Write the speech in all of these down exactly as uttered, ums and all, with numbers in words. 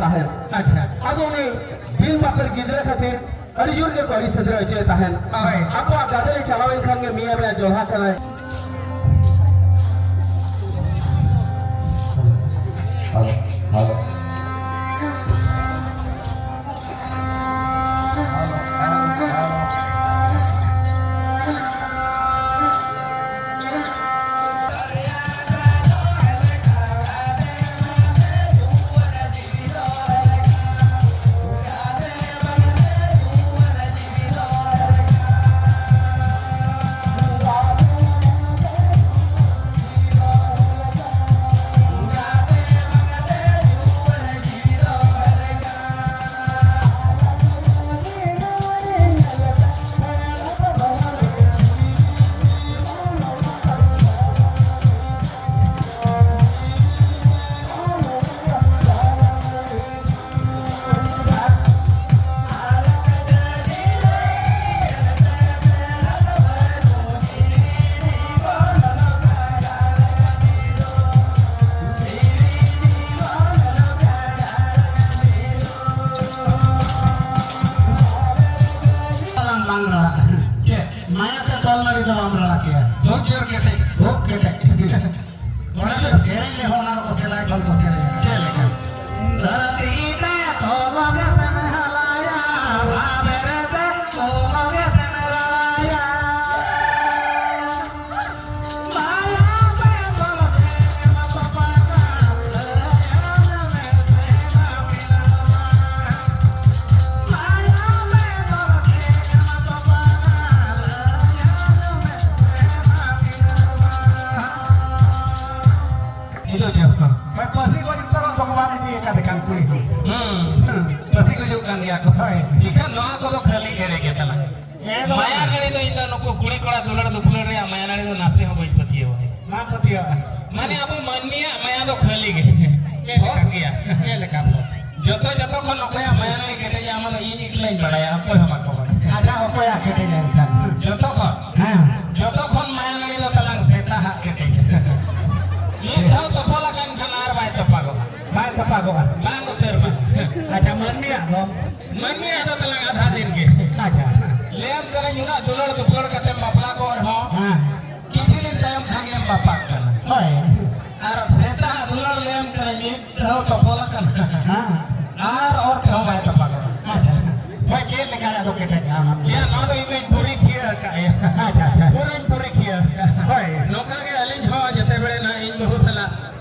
ᱛᱟᱦᱮᱸᱫ᱾ ᱟᱪᱪᱷᱟ᱾ ᱟᱫᱚ ᱩᱱᱤ ᱵᱤᱱ ᱵᱟᱯᱮᱨ ᱜᱤᱫᱽᱨᱟᱹ ᱠᱷᱟᱹᱛᱤᱨ ᱟᱹᱰᱤ ᱡᱳᱨ ᱜᱮᱠᱚ ᱟᱹᱲᱤᱥ ᱥᱮᱫᱽᱨᱟᱹ ᱦᱚᱪᱚᱭᱮ ᱛᱟᱦᱮᱸᱫ᱾ ᱦᱳᱭ᱾ ᱟᱠᱚᱣᱟᱜ ᱜᱟᱫᱮᱞᱮ ᱪᱟᱞᱟᱣ ᱮᱱ ᱠᱷᱟᱱ ᱜᱮ ᱢᱤᱭᱟ ᱢᱤᱭᱟ ᱡᱚᱞᱦᱟ ᱠᱟᱱᱟᱭ᱾ ᱵᱟᱝ ᱨᱟᱲᱟᱜᱼᱟ᱾ ᱪᱮᱫ? ᱢᱟᱭᱟ ᱛᱮ ᱛᱚᱞ ᱱᱟᱹᱲᱤ ᱫᱚ ᱵᱟᱢ ᱨᱟᱲᱟ ᱠᱮᱭᱟ᱾ ᱠᱷᱩᱵ ᱡᱳᱨ ᱠᱮᱴᱮᱡ᱾ ᱠᱷᱩᱵ ᱠᱮᱴᱮᱡ᱾ ᱚᱱᱟ ᱫᱚ ᱥᱮᱨᱮᱧ ᱨᱮᱦᱚᱸ ᱚᱱᱟ ᱫᱚᱠᱚ ᱥᱮᱫᱟᱭ ᱠᱷᱚᱱ ᱠᱚ ᱥᱮᱨᱮᱧᱟ᱾ ᱪᱮᱫ ᱞᱮᱠᱟ? ᱫᱷᱟᱹᱨᱛᱤ ᱨᱮ ᱛᱚᱞ ᱜᱮ ᱥᱮᱱ ᱦᱟᱞᱟᱭᱟ, ᱵᱟᱵᱮᱨ ᱨᱮ ᱛᱚᱞ ᱜᱮ ᱥᱮᱱ ᱨᱟᱲᱟᱭᱟ᱾ ᱤᱧ ᱫᱚ ᱪᱮᱫ ᱦᱚᱸ ᱵᱟᱝ᱾ ᱯᱟᱹᱥᱤ ᱜᱚᱡ ᱩᱛᱟᱹᱨᱚᱜ ᱫᱚ ᱵᱟᱝ ᱤᱫᱤ ᱟᱠᱟᱫ ᱠᱟᱱ ᱠᱩᱲᱤ ᱦᱚᱸ᱾ ᱦᱩᱸ᱾ ᱯᱟᱹᱥᱤ ᱜᱚᱡᱚᱜ ᱠᱟᱱ ᱜᱮᱭᱟ ᱠᱚ᱾ ᱦᱳᱭ᱾ ᱮᱱᱠᱷᱟᱱ ᱱᱚᱣᱟ ᱠᱚᱫᱚ ᱠᱷᱟᱹᱞᱤ ᱮᱲᱮ ᱜᱮ ᱛᱟᱞᱟᱝ᱾ ᱮᱠᱫᱚᱢ᱾ ᱢᱟᱭᱟ ᱱᱟᱹᱲᱤ ᱫᱚ ᱤᱧ ᱫᱚ ᱱᱩᱠᱩ ᱠᱩᱲᱤ ᱠᱚᱲᱟ ᱫᱩᱞᱟᱹᱲ ᱫᱩᱯᱞᱟᱹᱲ ᱨᱮᱭᱟᱜ ᱢᱟᱭᱟ ᱱᱟᱹᱲᱤ ᱫᱚ ᱱᱟᱥᱮ ᱦᱚᱸ ᱵᱟᱹᱧ ᱯᱟᱹᱛᱭᱟᱹᱣᱟ᱾ ᱵᱟᱢ ᱯᱟᱹᱛᱭᱟᱹᱣᱟ? ᱢᱟᱱᱮ ᱟᱵᱚ ᱢᱟᱹᱱᱢᱤᱭᱟᱜ ᱢᱟᱭᱟ ᱫᱚ ᱠᱷᱟᱹᱞᱤ ᱜᱮ᱾ ᱪᱮᱫ ᱞᱮᱠᱟ? ᱯᱷᱚᱥ ᱜᱮᱭᱟ᱾ ᱪᱮᱫ ᱞᱮᱠᱟ ᱯᱷᱚᱥ? ᱡᱚᱛᱚ, ᱡᱚᱛᱚ ᱠᱷᱚᱱ ᱚᱠᱚᱭᱟᱜ ᱢᱟᱭᱟ ᱱᱟᱹᱲᱤ ᱠᱮᱴᱮᱡᱟ ᱚᱱᱟ ᱫᱚ ᱤᱧ ᱮᱠᱞᱟᱧ ᱵᱟᱲᱟᱭᱟ, ᱚᱠᱚᱭ ᱦᱚᱸ ᱵᱟᱠᱚ ᱵᱟᱲᱟᱭᱟ᱾ ᱟᱪᱪᱷᱟ, ᱚᱠᱚᱭᱟᱜ ᱠᱮᱴᱮᱡᱟ ᱮᱱᱠᱷᱟᱱ? ᱡᱚᱛᱚ ᱠᱷᱚᱱ? ᱦᱮᱸ᱾ ᱡᱚᱛᱚ ᱠᱷᱚᱱ ᱢᱟᱭᱟ ᱱᱟᱹᱲᱤ ᱫᱚ ᱛᱟᱞᱟᱝ ᱥᱮᱛᱟᱦᱟᱜ ᱠᱮᱴᱮᱡᱟ᱾ ᱢᱤᱫ ᱫᱷᱟᱣ ᱛᱚᱯᱚᱞ ᱟᱠᱟᱱ ᱠᱷᱟᱱ ᱟᱨ ᱵᱟᱭ ᱛᱚᱯᱟᱜᱚᱜᱼᱟ᱾ ᱵᱟᱭ ᱛᱚᱯᱟᱜᱚᱜᱼᱟ᱾ ᱵᱟᱝ ᱩᱛᱟᱹᱨᱚᱜᱼᱟ᱾ ᱢᱟᱹᱱᱢᱤ ᱟᱫᱚ ᱛᱟᱞᱟᱝ ᱟᱫᱷᱟ ᱫᱤᱱ ᱜᱮ᱾ ᱟᱪᱪᱷᱟ᱾ ᱞᱟᱹᱭᱟᱢ ᱠᱟᱹᱱᱟᱹᱧ, ᱩᱱᱟᱹᱜ ᱫᱩᱞᱟᱹᱲ ᱫᱩᱯᱞᱟᱹᱲ ᱠᱟᱛᱮᱢ ᱵᱟᱯᱞᱟ ᱠᱚᱜ ᱨᱮᱦᱚᱸ, ᱦᱮᱸ᱾ ᱠᱤᱪᱷᱩ ᱫᱤᱱ ᱛᱟᱭᱚᱢ ᱠᱷᱟᱱ ᱜᱮᱢ ᱵᱟᱯᱟᱜ ᱠᱟᱱᱟ᱾ ᱦᱳᱭ᱾ ᱟᱨ ᱥᱮᱛᱟᱜ ᱫᱩᱞᱟᱹᱲ ᱞᱟᱹᱭᱟᱢ ᱠᱟᱹᱱᱟᱹᱧ, ᱢᱤᱫ ᱫᱷᱟᱣ ᱛᱚᱯᱚᱞ ᱟᱠᱟᱱᱟ᱾ ᱦᱮᱸ᱾ ᱟᱨ ᱚᱨ ᱛᱮᱦᱚᱸ ᱵᱟᱭ ᱛᱚᱯᱟᱜᱚᱜᱼᱟ᱾ ᱟᱪᱪᱷᱟ᱾ ᱦᱳᱭ, ᱪᱮᱫ ᱞᱮᱠᱟ ᱟᱫᱚ ᱠᱮᱴᱮᱡ ᱟᱢ? ᱭᱟ, ᱱᱚᱣᱟ ᱫᱚ ᱤᱧ ᱫᱚᱧ ᱯᱩᱨᱤ ᱠᱷᱤᱭᱟᱹ ᱟᱠᱟᱫ ᱭᱟ᱾ ᱟᱪᱪᱷᱟ, ᱟᱪᱪᱷᱟ᱾ ᱯᱩᱨᱟᱹᱧ ᱯᱩᱨᱤ ᱠᱷᱤᱭᱟᱹ᱾ ᱦᱳᱭ᱾ ᱱᱚᱝᱠᱟ ᱜᱮ ᱟᱹᱞᱤᱧ ᱦᱚᱸ ᱡᱮᱛᱮ ᱵᱮᱲᱮ ᱱᱟᱜ ᱤᱧ ᱵᱟᱹᱦᱩ ᱥᱟᱞᱟᱜ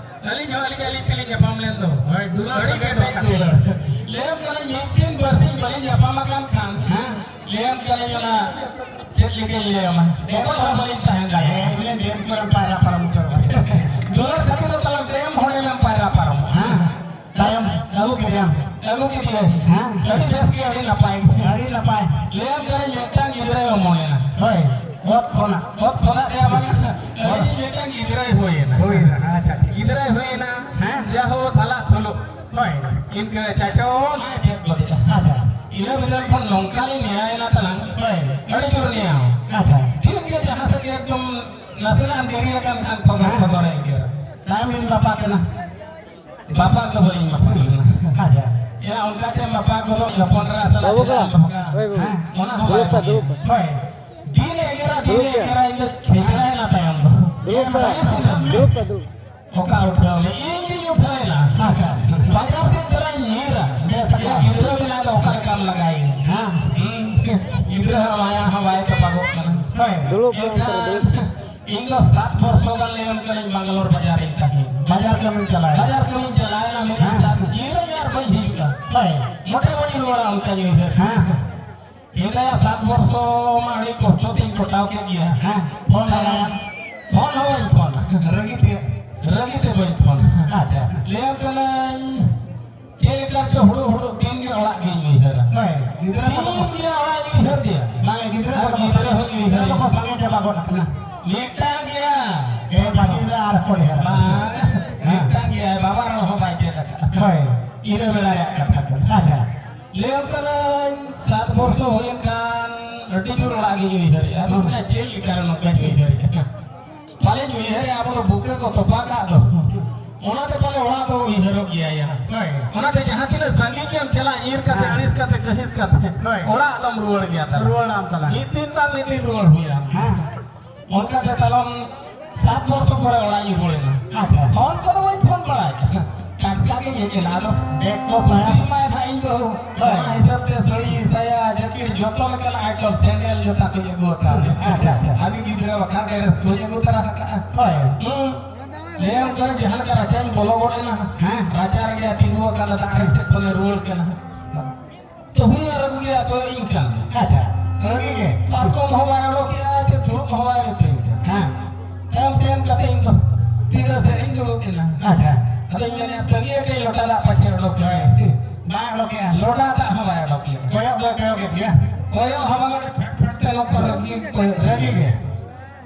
ᱟᱹᱞᱤᱧ ᱦᱚᱸ ᱟᱹᱞᱤᱧ, ᱟᱹᱞᱤᱧ ᱛᱮᱞᱤᱧ ᱧᱟᱯᱟᱢ ᱞᱮᱱ ᱫᱚ᱾ ᱦᱳᱭ, ᱫᱩᱞᱟᱹᱲ ᱟᱹᱰᱤ ᱥᱟᱹᱜᱟᱹᱭ ᱠᱮᱴᱮᱡ ᱫᱚ ᱠᱟᱛᱷᱟ᱾ ᱫᱩᱞᱟᱹᱲ᱾ ᱞᱟᱹᱭᱟᱢ ᱠᱟᱹᱱᱟᱹᱧ, ᱢᱤᱫ ᱫᱤᱱ ᱵᱟᱨᱥᱤᱧ ᱵᱟᱹᱞᱤᱧ ᱧᱟᱯᱟᱢ ᱟᱠᱟᱱ ᱠᱷᱟᱱ, ᱦᱮᱸ᱾ ᱞᱟᱹᱭᱟᱢ ᱠᱟᱹᱱᱟᱹᱧ, ᱚᱱᱟ ᱪᱮᱫ ᱞᱮᱠᱟᱧ ᱞᱟᱹᱭᱟᱢᱟ, ᱮᱠᱫᱚᱢ ᱵᱟᱹᱞᱤᱧ ᱛᱟᱦᱮᱸ ᱫᱟᱲᱮᱭᱟᱜᱼᱟ᱾ ᱦᱮᱸ, ᱰᱮᱢ ᱠᱚᱨᱮᱢ ᱯᱟᱭᱨᱟ ᱯᱟᱨᱚᱢ ᱩᱛᱟᱹᱨᱚᱜᱼᱟ᱾ ᱫᱩᱞᱟᱹᱲ ᱠᱷᱟᱹᱛᱤᱨ ᱫᱚ ᱛᱟᱞᱟᱝ ᱰᱮᱢ ᱦᱚᱲᱮᱢ ᱯᱟᱭᱨᱟ ᱯᱟᱨᱚᱢᱚᱜᱼᱟ᱾ ᱦᱮᱸ᱾ ᱛᱟᱭᱚᱢ ᱟᱹᱜᱩ ᱠᱮᱫᱮᱭᱟᱢ᱾ ᱟᱹᱜᱩ ᱠᱮᱫᱮᱭᱟᱹᱧ᱾ ᱦᱮᱸ᱾ ᱟᱹᱰᱤ ᱵᱮᱥ ᱜᱮ, ᱟᱹᱰᱤ ᱱᱟᱯᱟᱭ ᱜᱮ᱾ ᱟᱹᱰᱤ ᱱᱟᱯᱟᱭ᱾ ᱞᱟᱹᱭᱟᱢ ᱠᱟᱹᱱᱟᱹᱧ, ᱢᱤᱫᱴᱟᱝ ᱜᱤᱫᱽᱨᱟᱹᱭ ᱚᱢᱚᱱᱮᱱᱟ᱾ ᱦᱳᱭ᱾ ᱚᱛ ᱠᱷᱚᱱᱟᱜ᱾ ᱚᱛ ᱠᱷᱚᱱᱟᱜ ᱛᱮ ᱟᱢᱟᱜ ᱟᱹᱞᱤᱧ ᱢᱤᱫᱴᱟᱝ ᱜᱤᱫᱽᱨᱟᱹᱭ ᱦᱩᱭᱮᱱᱟ᱾ ᱦᱩᱭᱮᱱᱟ, ᱟᱪᱪᱷᱟ, ᱴᱷᱤᱠ᱾ ᱜᱤᱫᱽᱨᱟᱭ ᱦᱩᱭᱮᱱᱟ᱾ ᱦᱮᱸ᱾ ᱡᱟᱦᱳ ᱛᱷᱟᱞᱟ ᱛᱷᱩᱞᱩ᱾ ᱦᱳᱭ᱾ ᱤᱱᱠᱟᱹ ᱪᱟᱪᱳ ᱱᱟᱭ ᱪᱮᱫ ᱜᱚᱫᱮᱜᱼᱟ᱾ ᱟᱪᱪᱷᱟ᱾ ᱤᱱᱟᱹ ᱵᱤᱫᱟᱹᱞ ᱠᱷᱚᱱ ᱱᱚᱝᱠᱟ ᱞᱤᱧ ᱱᱮᱭᱟᱭᱮᱱᱟ ᱛᱟᱞᱟᱝ᱾ ᱦᱳᱭ᱾ ᱟᱹᱰᱤ ᱡᱳᱨ ᱱᱮᱭᱟᱣ᱾ ᱟᱪᱪᱷᱟ᱾ ᱴᱷᱤᱠ ᱜᱮ, ᱡᱟᱦᱟᱸ ᱥᱮᱫ ᱜᱮ ᱮᱠᱫᱚᱢ ᱱᱟᱥᱮᱱᱟᱜ ᱮᱢ ᱫᱮᱨᱤ ᱟᱠᱟᱱ ᱠᱷᱟᱱ ᱠᱷᱚᱫᱚᱨ ᱦᱮᱸ᱾ ᱠᱷᱚᱫᱚᱨᱮ ᱟᱹᱭᱠᱟᱹᱣᱟ᱾ ᱛᱟᱭᱚᱢ ᱞᱤᱧ ᱵᱟᱯᱟᱜ ᱠᱟᱱᱟ᱾ ᱵᱟᱯᱟᱜ ᱫᱚ ᱵᱟᱹᱞᱤᱧ ᱵᱟᱯᱟᱜ ᱠᱟᱱᱟ᱾ ᱟᱪᱪᱷᱟ᱾ ᱭᱟ, ᱚᱱᱠᱟ ᱪᱮᱫ ᱮᱢ ᱵᱟᱯᱟᱜ ᱠᱚᱫᱚ ᱦᱚᱯᱚᱱ ᱮᱨᱟ ᱥᱟᱞᱟᱜ ᱵᱟᱹᱵᱩ ᱪᱮᱫᱟᱜ ᱠᱚᱲᱟ᱾ ᱮᱢ ᱵᱟᱯᱟᱜᱟ? ᱦᱳᱭ, ᱵᱟᱹᱵᱩ᱾ ᱦᱮᱸ, ᱚᱱᱟ ᱦᱚᱸ ᱵᱟᱭ ᱫᱩᱲᱩᱵ ᱯᱮ, ᱵᱟᱹᱜᱤᱭᱟ᱾ ᱫᱩᱲᱩᱵ ᱯᱮ᱾ ᱦᱳᱭ᱾ ᱫᱤᱱ ᱮᱜᱮᱨᱟ, ᱫᱤᱱ ᱫᱩᱲᱩᱵ ᱯᱮ᱾ ᱮᱜᱮᱨᱟ, ᱤᱧ ᱫᱚ ᱠᱷᱮᱪᱲᱟᱭᱮᱱᱟ ᱛᱟᱭᱚᱢ ᱫᱚ᱾ ᱫᱩᱲᱩᱵ ᱯᱮ, ᱫᱩᱲᱩᱵ ᱯᱮ, ᱫᱩᱲᱩᱵ ᱯᱮ, ᱫᱩᱲᱩᱵ᱾ ᱚᱠᱟ ᱩᱴᱷᱟᱹᱣ ᱞᱮ? ᱤᱧ ᱜᱤᱧ ᱩᱴᱷᱟᱹᱣᱮᱱᱟ᱾ ᱟᱪᱪᱷᱟ᱾ ᱵᱟᱡᱟᱨ ᱥᱮᱫ ᱪᱟᱞᱟᱜ ᱤᱧ ᱧᱤᱨᱟ᱾ ᱵᱮᱥ ᱠᱟᱛᱷᱟ᱾ ᱜᱤᱫᱽᱨᱟᱹ ᱵᱮᱱᱟᱣ ᱫᱚ ᱚᱠᱟ ᱞᱮᱠᱟᱢ ᱞᱟᱜᱟᱭᱤᱧ? ᱦᱮᱸ᱾ ᱦᱩᱸ᱾ ᱜᱤᱫᱽᱨᱟᱹ ᱦᱚᱸ ᱢᱟᱭᱟ ᱦᱚᱸ ᱵᱟᱭ ᱛᱚᱯᱟᱜᱚᱜ ᱠᱟᱱᱟ᱾ ᱦᱳᱭ᱾ ᱫᱩᱲᱩᱵ ᱯᱮ, ᱚᱱᱛᱮ ᱨᱮ ᱮᱱᱠᱷᱟᱱ ᱫᱩᱲᱩᱵ ᱯᱮ᱾ ᱤᱧ ᱫᱚ ᱥᱟᱛ ᱵᱚᱨᱥᱚ ᱜᱟᱱ ᱞᱟᱹᱭᱟᱢ ᱠᱟᱹᱱᱟᱹᱧ ᱵᱟᱝᱜᱟᱞᱳᱨ ᱵᱟᱡᱟᱨ ᱨᱤᱧ ᱛᱟᱦᱮᱸ᱾ ᱵᱟᱡᱟᱨ ᱠᱟᱹᱢᱤ ᱪᱟᱞᱟᱣ᱾ ᱵᱟᱡᱟᱨ ᱠᱟᱹᱢᱤᱧ ᱪᱟᱞᱟᱣᱮᱱᱟ, ᱢᱮᱱᱮᱫ ᱦᱮᱸ᱾ ᱥᱟᱛ ᱧᱤᱨᱟᱹᱧ ᱟᱨ ᱵᱟᱹᱧ ᱦᱤᱡᱩᱜᱼᱟ᱾ ᱦᱳᱭ᱾ ᱢᱚᱴᱮ ᱵᱟᱹᱧ ᱨᱩᱣᱟᱹᱲᱟ, ᱚᱱᱠᱟᱧ ᱩᱭᱦᱟᱹᱨ᱾ ᱦᱮᱸ᱾ ᱦᱮᱸᱫᱟᱭᱟ, ᱥᱟᱛ ᱵᱚᱨᱥᱚ ᱢᱟ ᱟᱹᱰᱤ ᱠᱚᱥᱴᱚ ᱛᱤᱧ ᱠᱚᱴᱟᱣ ᱠᱮᱫ ᱜᱮᱭᱟ᱾ ᱦᱮᱸ, ᱯᱷᱳᱱ ᱞᱟᱜᱟᱭᱟᱢ᱾ ᱯᱷᱳᱱ ᱦᱚᱸ ᱵᱟᱹᱧ ᱯᱷᱳᱱ᱾ ᱨᱟᱹᱜᱤ ᱛᱮ? ᱨᱟᱹᱜᱤ ᱛᱮ ᱵᱟᱹᱧ ᱯᱷᱳᱱ᱾ ᱟᱪᱪᱷᱟ᱾ ᱞᱟᱹᱭᱟᱢ ᱠᱟᱹᱱᱟᱹᱧ, ᱪᱮᱫ ᱞᱮᱠᱟ ᱪᱚ ᱦᱩᱲᱩ ᱦᱩᱲᱩ ᱫᱤᱱ ᱜᱮ ᱚᱲᱟᱜ ᱜᱤᱧ ᱩᱭᱦᱟᱹᱨᱟ᱾ ᱦᱳᱭ, ᱜᱤᱫᱽᱨᱟᱹ ᱠᱚ ᱫᱤᱱ ᱜᱮ ᱚᱲᱟᱜ ᱤᱧ ᱩᱭᱦᱟᱹᱨ ᱜᱮᱭᱟ᱾ ᱵᱟᱝ, ᱜᱤᱫᱽᱨᱟᱹ ᱟᱨ ᱠᱚ ᱜᱤᱫᱽᱨᱟᱹ ᱦᱚᱸᱧ ᱜᱤᱫᱽᱨᱟᱹ ᱩᱭᱦᱟᱹᱨ ᱠᱚᱠᱚ ᱜᱮᱭᱟ᱾ ᱥᱟᱸᱜᱮ ᱪᱟᱵᱟ ᱜᱚᱫ ᱟᱠᱟᱱᱟ᱾ ᱢᱤᱫᱴᱟᱝ ᱜᱮᱭᱟ᱾ ᱮ, ᱯᱟᱹᱪᱤ ᱫᱚ ᱟᱨ ᱠᱚ ᱰᱷᱮᱨ᱾ ᱵᱟᱝ, ᱦᱮᱸ᱾ ᱢᱤᱫᱴᱟᱝ ᱜᱮᱭᱟ, ᱵᱟᱵᱟ ᱨᱚᱲ ᱦᱚᱸ ᱵᱟᱭ ᱪᱮᱫ ᱟᱠᱟᱫᱟ᱾ ᱦᱳᱭ᱾ ᱤᱱᱟᱹ ᱵᱮᱲᱟ ᱨᱮᱭᱟᱜ ᱠᱟᱛᱷᱟ ᱠᱟᱱᱟ᱾ ᱟᱪᱪᱷᱟ᱾ ᱞᱟᱹᱭᱟᱢ ᱠᱟᱹᱱᱟᱹᱧ, ᱥᱟᱛ ᱵᱚᱨᱥᱚ ᱦᱩᱭᱮᱱ ᱠᱷᱟᱱ ᱟᱹᱰᱤ ᱡᱳᱨ ᱚᱲᱟᱜ ᱜᱤᱧ ᱩᱭᱦᱟᱹᱨᱮᱜᱼᱟ᱾ ᱦᱩᱸ᱾ ᱢᱮᱱᱠᱷᱟᱱ ᱪᱮᱫ ᱞᱮᱠᱟᱨᱮ ᱱᱚᱝᱠᱟᱧ ᱩᱭᱦᱟᱹᱨᱮᱜᱼᱟ? ᱯᱟᱞᱮᱧ ᱩᱭᱦᱟᱹᱨᱮᱜᱼᱟ, ᱟᱵᱚ ᱫᱚ ᱵᱩᱠᱟᱹ ᱠᱚ ᱛᱚᱯᱟ ᱠᱟᱜ ᱫᱚ᱾ ᱚᱱᱟᱛᱮ ᱯᱟᱞᱮ ᱚᱲᱟᱜ ᱫᱚ ᱩᱭᱦᱟᱹᱨᱚᱜ ᱜᱮᱭᱟ ᱭᱟ᱾ ᱦᱳᱭ᱾ ᱚᱱᱟᱛᱮ ᱡᱟᱦᱟᱸ ᱛᱤᱱᱟᱹᱜ ᱥᱟᱺᱜᱤᱧ ᱜᱮᱢ ᱪᱟᱞᱟᱜ, ᱧᱤᱨ ᱠᱟᱛᱮ, ᱦᱮᱸ, ᱟᱹᱲᱤᱥ ᱠᱟᱛᱮ, ᱠᱟᱹᱦᱤᱥ ᱠᱟᱛᱮ, ᱦᱳᱭ, ᱚᱲᱟᱜ ᱫᱚᱢ ᱨᱩᱣᱟᱹᱲ ᱜᱮᱭᱟ ᱛᱟᱞᱟᱝ᱾ ᱨᱩᱣᱟᱹᱲᱟᱢ ᱛᱟᱞᱟᱝ᱾ ᱢᱤᱫ ᱫᱤᱱ ᱵᱟᱝ ᱢᱤᱫ ᱫᱤᱱ ᱨᱩᱣᱟᱹᱲ ᱦᱩᱭᱩᱜᱼᱟ᱾ ᱦᱮᱸ᱾ ᱚᱱᱠᱟᱛᱮ ᱛᱟᱞᱚᱢ ᱥᱟᱛ ᱵᱚᱪᱷᱚᱨ ᱯᱚᱨᱮ ᱚᱲᱟᱜ ᱤᱧ ᱨᱩᱣᱟᱹᱲ ᱮᱱᱟ᱾ ᱟᱪᱪᱷᱟ᱾ ᱯᱷᱳᱱ ᱠᱚᱫᱚ ᱵᱟᱹᱧ ᱯᱷᱳᱱ ᱵᱟᱲᱟᱭᱮᱫ᱾ ᱴᱟᱴᱠᱟ ᱜᱤᱧ ᱦᱮᱡ ᱮᱱᱟ᱾ ᱟᱫᱚ ᱵᱮᱜᱽ ᱠᱚ ᱥᱟᱭᱟ᱾ ᱥᱩᱥᱤ ᱢᱟᱭ ᱱᱟᱦᱟᱜ ᱤᱧ ᱫᱚ, ᱦᱳᱭ, ᱚᱱᱟ ᱦᱤᱥᱟᱹᱵ ᱛᱮ ᱥᱟᱹᱲᱤ, ᱥᱟᱭᱟ, ᱡᱮᱠᱮᱴ, ᱡᱚᱛᱚ ᱞᱮᱠᱟᱱᱟᱜ item, ᱥᱮᱱᱰᱮᱞ, ᱡᱩᱛᱟ ᱠᱚᱧ ᱟᱹᱜᱩ ᱟᱠᱟᱫ᱾ ᱟᱪᱪᱷᱟ, ᱟᱪᱪᱷᱟ᱾ ᱟᱹᱰᱤ ᱜᱤᱫᱽᱨᱟᱹ ᱵᱟᱠᱷᱟᱱ dress ᱠᱚᱧ ᱟᱹᱜᱩ ᱛᱚᱨᱟ ᱟᱠᱟᱫᱼᱟ᱾ ᱦᱳᱭ᱾ ᱦᱩᱸ᱾ ᱞᱟᱹᱭᱟᱢ ᱠᱟᱹᱱᱟᱹᱧ, ᱡᱟᱦᱟᱸ ᱞᱮᱠᱟ ᱨᱟᱪᱟᱧ ᱵᱚᱞᱚ ᱜᱚᱫ ᱮᱱᱟ, ᱦᱮᱸ᱾ ᱨᱟᱪᱟ ᱨᱮᱜᱮ ᱛᱤᱸᱜᱩ ᱟᱠᱟᱱᱟ, ᱫᱟᱜ ᱦᱮᱡ ᱥᱮᱫ ᱠᱷᱚᱱᱮ ᱨᱩᱣᱟᱹᱲ ᱠᱟᱱᱟ᱾ ᱛᱚ ᱦᱩᱭ ᱟᱨ ᱟᱹᱜᱩ ᱜᱮᱭᱟ, ᱠᱚᱭᱚᱜ ᱤᱧ ᱠᱟᱱ᱾ ᱟᱪᱪᱷᱟ, ᱨᱟᱹᱜᱤ ᱜᱮ᱾ ᱯᱟᱨᱠᱚᱢ ᱦᱚᱸ ᱵᱟᱭ ᱚᱰᱚᱠᱮᱜᱼᱟ, ᱪᱮ ᱫᱩᱲᱩᱵ ᱦᱚᱸ ᱵᱟᱭ ᱢᱮᱛᱟᱹᱧ ᱠᱟᱱᱟ᱾ ᱦᱮᱸ᱾ ᱛᱟᱭᱚᱢ ᱥᱮᱱ ᱠᱟᱛᱮ ᱤᱧ ᱫᱚ ᱯᱤᱸᱰᱟᱹ ᱥᱮᱫ ᱤᱧ ᱫᱩᱲᱩᱵ ᱮᱱᱟ᱾ ᱟᱪᱪᱷᱟ᱾ ᱟᱫᱚᱧ ᱢᱮᱱᱮᱫ, "ᱛᱟᱹᱜᱤᱭᱟᱹ ᱠᱟᱹᱧ ᱞᱚᱴᱟ ᱫᱟᱜ ᱯᱟᱪᱷᱮ ᱚᱰᱚᱠᱮᱜᱼᱟ?" ᱵᱟᱭ ᱚᱰᱚᱠᱮᱜᱼᱟ᱾ ᱞᱚᱴᱟ ᱫᱟᱜ ᱦᱚᱸ ᱵᱟᱭ ᱚᱰᱚᱠ ᱞᱮᱱᱟ᱾ ᱠᱚᱭᱚᱜ ᱫᱚᱭ ᱠᱚᱭᱚᱜᱮᱫ ᱜᱮᱭᱟ᱾ ᱠᱚᱭᱚᱜ ᱦᱚᱸ ᱵᱟᱝ, ᱯᱷᱮᱴ ᱯᱷᱮᱴ ᱛᱮ ᱱᱚᱝᱠᱟ ᱨᱟᱹᱜᱤ ᱠᱚᱭᱚᱜ᱾ ᱨᱟᱹᱜᱤ ᱜᱮ᱾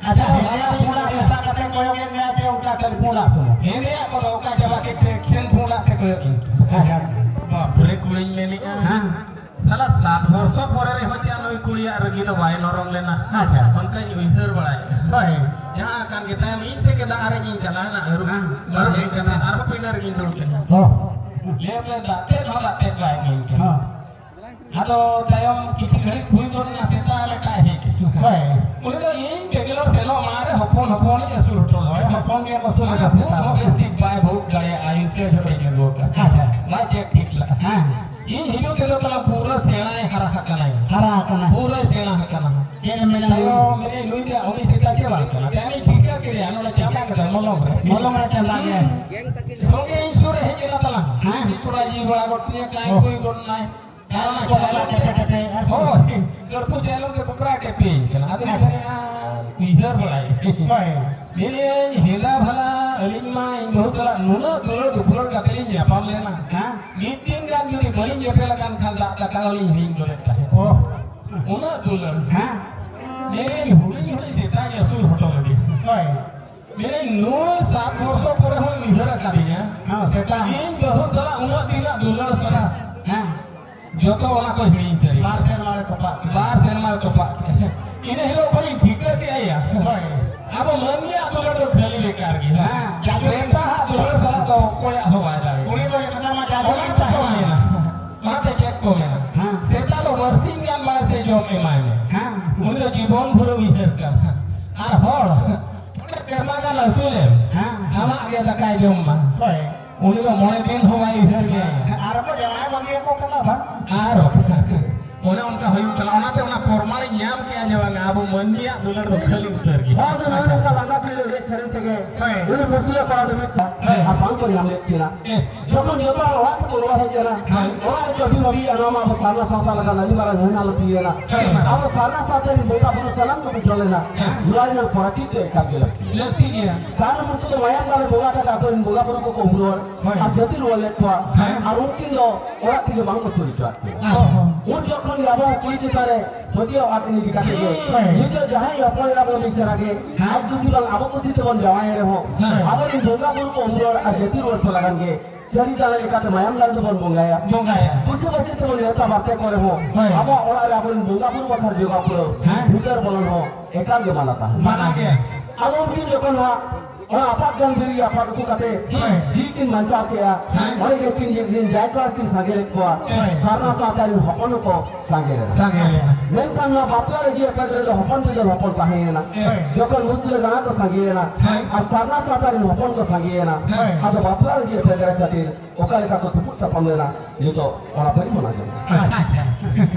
ᱟᱪᱪᱷᱟ, ᱦᱮᱸᱫᱮᱭᱟᱜ ᱯᱩᱸᱰᱟᱜ ᱢᱮᱥᱟ ᱠᱟᱛᱮ ᱠᱚᱭᱚᱜᱮᱫ ᱢᱮᱭᱟ ᱪᱮ ᱚᱱᱠᱟ ᱠᱷᱟᱹᱞᱤ ᱯᱩᱸᱰᱟᱜ ᱥᱩᱢᱩᱝ? ᱦᱮᱸᱫᱮᱭᱟᱜ ᱠᱚᱫᱚ ᱚᱠᱟ ᱪᱟᱵᱟ ᱠᱮᱫ ᱛᱮ ᱮᱠᱷᱮᱱ ᱯᱩᱸᱰᱟᱜ ᱛᱮ ᱠᱚᱭᱚᱜ ᱤᱧ ᱠᱟᱱᱟ᱾ ᱟᱪᱪᱷᱟ᱾ ᱵᱟᱯᱨᱮ, ᱠᱩᱲᱤᱧ ᱢᱮᱱᱮᱜᱼᱟ᱾ ᱦᱮᱸ᱾ ᱥᱟᱞᱟ, ᱥᱟᱛ ᱵᱚᱨᱥᱚ ᱯᱚᱨᱮ ᱨᱮᱦᱚᱸ ᱪᱮ ᱱᱩᱭ ᱠᱩᱲᱤᱭᱟᱜ ᱨᱟᱹᱜᱤ ᱫᱚ ᱵᱟᱭ ᱱᱚᱨᱚᱢ ᱞᱮᱱᱟ? ᱟᱪᱪᱷᱟ᱾ ᱚᱱᱠᱟᱧ ᱩᱭᱦᱟᱹᱨ ᱵᱟᱲᱟᱭᱮᱫᱼᱟ᱾ ᱦᱳᱭ᱾ ᱡᱟᱦᱟᱸ ᱟᱠᱟᱱ ᱜᱮ, ᱛᱟᱭᱚᱢ ᱤᱧ ᱛᱮᱜᱮ ᱫᱟᱜ ᱟᱨᱮᱡ ᱤᱧ ᱪᱟᱞᱟᱣᱮᱱᱟ, ᱟᱹᱨᱩᱵ᱾ ᱦᱮᱸ᱾ ᱟᱹᱨᱩᱵ ᱦᱮᱡ ᱠᱟᱛᱮ ᱟᱨᱦᱚᱸ ᱯᱤᱸᱰᱟᱹ ᱨᱮᱜᱤᱧ ᱫᱩᱲᱩᱵ ᱮᱱᱟ᱾ ᱦᱚᱸ᱾ ᱞᱟᱹᱭ ᱢᱮ, ᱫᱟᱜ ᱛᱮᱫ ᱦᱚᱸ ᱫᱟᱜ ᱛᱮᱫ ᱵᱟᱭ ᱤᱢᱟᱹᱧ ᱠᱟᱱᱟ᱾ ᱦᱚᱸ᱾ ᱟᱫᱚ ᱛᱟᱭᱚᱢ ᱠᱤᱪᱷᱩ ᱜᱷᱟᱹᱲᱤᱡ ᱦᱩᱭ ᱜᱚᱫ ᱮᱱᱟ, ᱥᱮᱛᱟ ᱢᱤᱫᱴᱟᱝ ᱦᱮᱡ ᱮᱱᱟ᱾ ᱦᱳᱭ᱾ ᱩᱱᱤ ᱫᱚ ᱤᱧ ᱵᱮᱝᱜᱟᱞᱳᱨ ᱥᱮᱱᱚᱜ ᱢᱟᱲᱟᱝ ᱨᱮ ᱦᱚᱯᱚᱱ ᱦᱚᱯᱚᱱᱤᱧ ᱟᱹᱥᱩᱞ ᱦᱚᱴᱚ ᱞᱮᱫᱮᱭᱟ᱾ ᱦᱳᱭ, ᱦᱚᱯᱚᱱ ᱜᱮ ᱟᱹᱥᱩᱞ ᱢᱟᱱᱮ ᱞᱮᱫᱮᱭᱟ, ᱵᱷᱩᱜ ᱥᱮᱛᱟ᱾ ᱦᱚᱸ ᱵᱮᱥ ᱴᱷᱤᱠ ᱵᱟᱭ ᱵᱷᱩᱜ ᱫᱟᱲᱮᱭᱟᱜᱼᱟ, ᱤᱱᱠᱟᱹ ᱡᱷᱚᱜ ᱤᱧ ᱟᱹᱜᱩ ᱟᱠᱟᱫ᱾ ᱟᱪᱪᱷᱟ᱾ ᱵᱟᱭ ᱪᱮᱫ ᱴᱷᱤᱠ ᱞᱮᱫᱼᱟ᱾ ᱦᱮᱸ᱾ ᱤᱧ ᱦᱤᱡᱩᱜ ᱛᱮᱫᱚ ᱛᱟᱞᱟ ᱯᱩᱨᱟᱹ ᱥᱮᱬᱟᱭ ᱦᱟᱨᱟ ᱟᱠᱟᱱᱟᱭ᱾ ᱦᱟᱨᱟ ᱟᱠᱟᱱᱟ᱾ ᱯᱩᱨᱟᱹ ᱥᱮᱬᱟ ᱟᱠᱟᱱᱟ᱾ ᱪᱮᱫ ᱮᱢ ᱢᱮᱱᱟ? ᱛᱟᱭᱚᱢ ᱢᱮᱱᱮᱫ, "ᱱᱩᱭ ᱫᱚ ᱩᱱᱤ ᱥᱮᱛᱟ ᱪᱮ ᱵᱟᱝ ᱠᱟᱱᱟ?" ᱛᱟᱭᱚᱢ ᱤᱧ ᱴᱷᱤᱠᱟᱹ ᱠᱮᱫᱮᱭᱟ, ᱱᱚᱰᱮ ᱪᱟᱞᱟᱜ ᱠᱟᱱᱟ ᱢᱚᱞᱚᱝ ᱨᱮ᱾ ᱢᱚᱞᱚᱝ ᱨᱮ ᱪᱟᱞᱟᱜ ᱜᱮ᱾ ᱦᱩᱸ᱾ ᱥᱚᱸᱜᱮ ᱤᱧ ᱥᱩᱨ ᱨᱮ ᱦᱮᱡ ᱮᱱᱟ ᱛᱟᱞᱟᱝ᱾ ᱦᱮᱸ᱾ ᱠᱚᱲᱟ ᱡᱤᱣᱤ ᱵᱟᱲᱟ ᱜᱚᱫ ᱠᱮᱫᱤᱧᱟ, ᱠᱟᱭ ᱦᱚᱸ᱾ ᱠᱩᱭ ᱜᱚᱫ ᱮᱱᱟᱭ᱾ ᱟᱨ ᱚᱱᱟ ᱠᱚ ᱠᱟᱭ ᱵᱟᱵᱟ ᱴᱮᱯᱮ ᱴᱮᱯᱮ, ᱟᱨ ᱦᱳᱭ, ᱠᱟᱹᱲᱯᱩ ᱪᱟᱭᱞᱚᱢ ᱛᱮ ᱠᱚᱠᱲᱟ ᱴᱮᱯᱮᱧ ᱠᱟᱱᱟ᱾ ᱟᱫᱚ ᱦᱮᱸ᱾ ᱢᱮᱱᱮᱫᱼᱟ, ᱩᱭᱦᱟᱹᱨ ᱵᱟᱲᱟᱭ᱾ ᱦᱳᱭ᱾ ᱢᱮᱱᱮᱫᱼᱟᱹᱧ, ᱦᱮᱸᱫᱟ ᱵᱷᱟᱞᱟ, ᱟᱹᱞᱤᱧ ᱢᱟ ᱤᱧ ᱵᱟᱹᱦᱩ ᱥᱟᱞᱟᱜ ᱱᱩᱱᱟᱹᱜ ᱫᱩᱞᱟᱹᱲ ᱫᱩᱯᱞᱟᱹᱲ ᱠᱟᱛᱮ ᱞᱤᱧ ᱧᱟᱯᱟᱢ ᱞᱮᱱᱟ᱾ ᱦᱮᱸ᱾ ᱢᱤᱫ ᱫᱤᱱ ᱜᱟᱱ ᱡᱩᱫᱤ ᱵᱟᱹᱞᱤᱧ ᱧᱮᱯᱮᱞ ᱟᱠᱟᱱ ᱠᱷᱟᱱ ᱫᱟᱜ ᱫᱟᱠᱟ ᱦᱚᱸᱞᱤᱧ ᱦᱤᱲᱤᱧ ᱜᱚᱫᱮᱫ ᱛᱟᱦᱮᱸᱫ᱾ ᱚ᱾ ᱩᱱᱟᱹᱜ ᱫᱩᱞᱟᱹᱲ᱾ ᱦᱮᱸ᱾ ᱢᱮᱱᱮᱫᱼᱟᱹᱧ, ᱦᱩᱰᱤᱧ ᱦᱩᱰᱤᱧ ᱥᱮᱛᱟᱧ ᱟᱹᱥᱩᱞ ᱦᱚᱴᱚ ᱞᱮᱫᱮᱭᱟ᱾ ᱦᱳᱭ᱾ ᱢᱮᱱᱮᱫ, ᱱᱩᱭ ᱥᱟᱛ ᱵᱚᱨᱥᱚ ᱯᱚᱨᱮ ᱦᱚᱸᱭ ᱩᱭᱦᱟᱹᱨ ᱟᱠᱟᱫᱤᱧᱟ᱾ ᱦᱮᱸ, ᱥᱮᱛᱟ᱾ ᱤᱧ ᱵᱟᱹᱦᱩ ᱥᱟᱞᱟᱜ ᱩᱱᱟᱹᱜ ᱫᱤᱱ ᱨᱮᱱᱟᱜ ᱫᱩᱞᱟᱹᱲ ᱥᱟᱞᱟᱜ᱾ ᱦᱮᱸ᱾ ᱡᱚᱛᱚ ᱚᱱᱟ ᱠᱚ ᱦᱤᱲᱤᱧ ᱥᱟᱹᱨᱤ᱾ ᱵᱟᱨ ᱥᱮᱨᱢᱟ ᱨᱮ ᱛᱚᱯᱟᱜ ᱠᱮᱫᱟ᱾ ᱵᱟᱨ ᱥᱮᱨᱢᱟ ᱨᱮ ᱛᱚᱯᱟᱜ ᱠᱮᱫᱟ᱾ ᱤᱱᱟᱹ ᱦᱤᱞᱳᱜ ᱠᱷᱚᱱ ᱤᱧ ᱴᱷᱤᱠᱟᱹ ᱠᱮᱫᱼᱟ ᱭᱟ᱾ ᱦᱳᱭ᱾ ᱟᱵᱚ ᱢᱟᱹᱱᱢᱤᱭᱟᱜ ᱫᱩᱞᱟᱹᱲ ᱫᱚ ᱠᱷᱟᱹᱞᱤ ᱵᱮᱠᱟᱨ ᱜᱮᱭᱟ᱾ ᱦᱮᱸ, ᱡᱟᱜᱮ ᱥᱮᱛᱟᱜ ᱫᱩᱞᱟᱹᱲ ᱥᱟᱞᱟᱜ ᱟᱹᱥᱩᱞᱮᱢ, ᱦᱮᱸ᱾ ᱟᱢᱟᱜ ᱜᱮ ᱫᱟᱠᱟᱭ ᱡᱚᱢ ᱢᱟ᱾ ᱦᱳᱭ᱾ ᱩᱱᱤ ᱫᱚ ᱢᱚᱬᱮ ᱫᱤᱱ ᱦᱚᱸ ᱵᱟᱭ ᱩᱭᱦᱟᱹᱨ ᱜᱮᱭᱟ᱾ ᱟᱨ ᱠᱚ ᱡᱟᱶᱟᱭ ᱵᱟᱹᱜᱤᱭᱟᱠᱚ ᱠᱟᱱᱟ ᱵᱟᱝ? ᱟᱨ ᱚᱱᱮ ᱚᱱᱠᱟ ᱦᱩᱭᱩᱜ ᱠᱟᱱᱟ᱾ ᱚᱱᱟᱛᱮ ᱚᱱᱟ ᱯᱨᱚᱢᱟᱬᱤᱧ ᱧᱟᱢ ᱠᱮᱜᱼᱟ ᱡᱮ ᱵᱟᱝᱟ, ᱟᱵᱚ ᱢᱟᱹᱱᱢᱤᱭᱟᱜ ᱫᱩᱞᱟᱹᱲ ᱫᱚ ᱠᱷᱟᱹᱞᱤ ᱩᱛᱟᱹᱨ ᱜᱮᱭᱟ᱾ ᱦᱚᱸ, ᱥᱮ ᱱᱚᱜᱼᱚᱭ ᱱᱚᱝᱠᱟ ᱞᱟᱸᱫᱟ ᱵᱷᱤᱲ ᱨᱮ ᱥᱮᱨᱮᱧ ᱛᱮᱜᱮ ᱦᱮᱸ᱾ ᱩᱱᱤ ᱢᱩᱥᱞᱟᱹ ᱠᱚᱲᱟ ᱫᱚ ᱢᱤᱫ ᱥᱟᱶ ᱦᱮᱸ᱾ ᱟᱨ ᱵᱟᱝ ᱠᱚ ᱧᱟᱢ ᱞᱮᱫ ᱠᱤᱱᱟ᱾ ᱦᱮᱸ᱾ ᱡᱚᱠᱷᱚᱱ ᱡᱚᱛᱚ ᱦᱚᱲ ᱚᱲᱟᱜ ᱛᱮᱠᱚ ᱨᱩᱣᱟᱹᱲ ᱦᱮᱡ ᱮᱱᱟ, ᱦᱮᱸ᱾ ᱚᱲᱟᱜ ᱨᱮᱠᱚ ᱟᱹᱰᱤ ᱵᱷᱟᱹᱜᱤᱭᱟ, ᱱᱚᱣᱟ ᱢᱟ ᱟᱵᱚ ᱥᱟᱨᱱᱟ ᱥᱟᱶᱛᱟ ᱞᱮᱠᱟᱱ ᱟᱹᱰᱤ ᱢᱟᱨᱟᱝ ᱦᱟᱹᱱ ᱦᱟᱞᱚᱛ ᱦᱩᱭᱮᱱᱟ᱾ ᱦᱮᱸ᱾ ᱟᱵᱚ ᱥᱟᱨᱱᱟ ᱥᱟᱶᱛᱟ ᱨᱮᱱ ᱵᱚᱸᱜᱟ ᱵᱩᱨᱩ ᱥᱟᱱᱟᱢ ᱠᱚ ᱵᱩᱡᱷᱟᱹᱣ ᱞᱮᱱᱟ᱾ ᱦᱮᱸ᱾ ᱱᱚᱣᱟ ᱨᱮᱱᱟᱜ ᱯᱨᱟᱠᱤᱛ ᱫᱚ ᱮᱠᱟᱞ ᱜᱮ ᱞᱟᱹᱠᱛᱤ᱾ ᱞᱟᱹᱠᱛᱤ ᱜᱮᱭᱟ᱾ ᱠᱟᱨᱚᱱ ᱩᱱᱠᱩ ᱫᱚ ᱢᱟᱭᱟᱢ ᱫᱟᱨᱮ ᱵᱚᱸᱜᱟ ᱠᱟᱛᱮ ᱟᱠᱚᱨᱮᱱ ᱵᱚᱸᱜᱟ ᱵᱩᱨᱩ ᱠᱚᱠᱚ ᱩᱢ ᱨᱩᱣᱟᱹᱲ ᱦᱳᱭ᱾ ᱟᱨ ᱡᱟᱹᱛᱤ ᱨᱩᱣᱟᱹᱲ ᱞᱮᱫ ᱠᱚᱣᱟ᱾ ᱦᱮᱸ᱾ ᱟᱨ ᱩᱱᱠᱤᱱ ᱫᱚ ᱚᱲᱟᱜ ᱛᱮᱜᱮ ᱵᱟᱝ ᱠᱚ ᱥᱩᱨ ᱦᱚᱪᱚᱣᱟᱜ ᱠᱤᱱᱟ᱾ ᱚ ᱦᱚᱸ᱾ ᱩᱱ ᱡᱚᱠᱷᱚᱱ ᱜᱮ ᱟᱵᱚ ᱦᱚᱸ ᱠᱩᱲᱤ ᱪᱮᱛᱟᱱ ᱨᱮ ᱯᱟᱹᱛᱭᱟᱹᱣ ᱟᱫ ᱤᱫᱤ ᱠᱟᱛᱮ ᱜᱮ ᱦᱮᱸ᱾ ᱱᱤᱛᱚᱜ ᱡᱟᱦᱟᱸᱭ ᱦᱚᱯᱚᱱ ᱮᱨᱟ ᱵᱚᱱ ᱢᱤᱥᱮᱨᱟ ᱜᱮ ᱦᱮᱸ᱾ ᱟᱡ ᱠᱩᱥᱤ ᱵᱟᱝ ᱟᱵᱚ ᱠᱩᱥᱤ ᱛᱮᱵᱚᱱ ᱡᱟᱶᱟᱭ ᱨᱮᱦᱚᱸ ᱦᱮᱸ᱾ ᱟᱵᱚᱨᱮᱱ ᱵᱚᱸᱜᱟ ᱵᱩᱨᱩ ᱠᱚ ᱩᱢ ᱨᱩᱣᱟᱹᱲ ᱟᱨ ᱡᱟᱹᱛᱤ ᱨᱩᱣᱟᱹᱲ ᱠᱚ ᱞᱟᱜᱟᱱ ᱜᱮ ᱪᱟᱹᱨᱤ ᱪᱟᱞᱟᱣ ᱞᱮᱠᱟᱛᱮ ᱢᱟᱭᱟᱢ ᱫᱟᱱ ᱛᱮᱵᱚᱱ ᱵᱚᱸᱜᱟᱭᱟ᱾ ᱵᱚᱸᱜᱟᱭᱟ᱾ ᱠᱩᱥᱤ ᱵᱟᱹᱥᱤ ᱛᱮᱵᱚᱱ ᱱᱮᱣᱛᱟ ᱵᱟᱨᱛᱮ ᱠᱚᱨᱮ ᱦᱚᱸ ᱦᱳᱭ᱾ ᱟᱵᱚᱣᱟᱜ ᱚᱲᱟᱜ ᱨᱮ ᱟᱵᱚᱨᱮᱱ ᱵᱚᱸᱜᱟ ᱵᱩᱨᱩ ᱵᱟᱠᱷᱨᱟ ᱡᱚᱜᱟᱣ ᱯᱩᱨᱟᱹᱣ ᱦᱮᱸ᱾ ᱵᱷᱤᱛᱟᱹᱨ ᱵᱚᱞᱚᱱ ᱦᱚᱸ ᱮᱠᱟᱞ ᱜᱮ ᱢᱟᱱᱟ ᱛᱟᱦᱮᱱᱟ᱾ ᱢᱟᱱᱟ ᱜᱮᱭᱟ᱾ ᱟᱫᱚ ᱩᱱᱠᱤᱱ ᱡᱚᱠᱷᱚᱱ ᱱᱚᱣᱟ ᱚᱱᱟ ᱟᱯᱟᱛ ᱜᱟᱱ ᱫᱷᱤᱨᱤ ᱟᱯᱟᱛ ᱩᱛᱩ ᱠᱟᱛᱮ ᱦᱮᱸ᱾ ᱡᱤᱣᱤ ᱠᱤᱱ ᱵᱟᱧᱪᱟᱣ ᱠᱮᱜᱼᱟ, ᱦᱮᱸ᱾ ᱚᱸᱰᱮ ᱜᱮ ᱩᱱᱠᱤᱱ ᱡᱟᱭ ᱠᱚᱲᱟ ᱠᱤᱱ ᱥᱟᱸᱜᱮ ᱞᱮᱫ ᱠᱚᱣᱟ᱾ ᱦᱮᱸ᱾ ᱥᱟᱨᱱᱟ ᱥᱟᱶᱛᱟ ᱨᱮᱱ ᱦᱚᱯᱚᱱ ᱦᱚᱸᱠᱚ ᱥᱟᱸᱜᱮ ᱞᱮᱱᱟ᱾ ᱥᱟᱸᱜᱮ ᱞᱮᱱᱟ᱾ ᱢᱮᱱᱠᱷᱟᱱ ᱱᱚᱣᱟ ᱵᱟᱯᱞᱟ ᱨᱮ ᱡᱤᱣᱤ ᱮᱯᱮᱢ ᱨᱮᱫᱚ ᱦᱚᱯᱚᱱ ᱛᱮᱫᱚ ᱦᱚᱯᱚᱱ ᱛᱟᱦᱮᱸᱭᱮᱱᱟ᱾ ᱦᱮᱸ᱾ ᱡᱚᱠᱷᱚᱱ ᱢᱩᱥᱞᱟᱹ ᱜᱟᱬᱟ ᱠᱚ ᱥᱟᱸᱜᱮᱭᱮᱱᱟ ᱦᱮᱸ᱾ ᱟᱨ ᱥᱟᱨᱱᱟ ᱥᱟᱶᱛᱟ ᱨᱮᱱ ᱦᱚᱯᱚᱱ ᱠᱚ ᱥᱟᱸᱜᱮᱭᱮᱱᱟ, ᱦᱮᱸ᱾ ᱟᱫᱚ ᱵᱟᱯᱞᱟ ᱨᱮ ᱡᱤᱣᱤ ᱮᱯᱮᱢ ᱨᱮ ᱠᱷᱟᱹᱛᱤᱨ ᱚᱠᱟ ᱞᱮᱠᱟ ᱠᱚ ᱛᱩᱯᱩᱫ ᱛᱟᱯᱟᱢ ᱞᱮᱱᱟ, ᱱᱤᱛᱚᱜ ᱚᱱᱟ ᱵᱟᱹᱧ ᱢᱚᱱᱟ ᱡᱚᱝ᱾ ᱟᱪᱪᱷᱟ, ᱟᱪᱪᱷᱟ᱾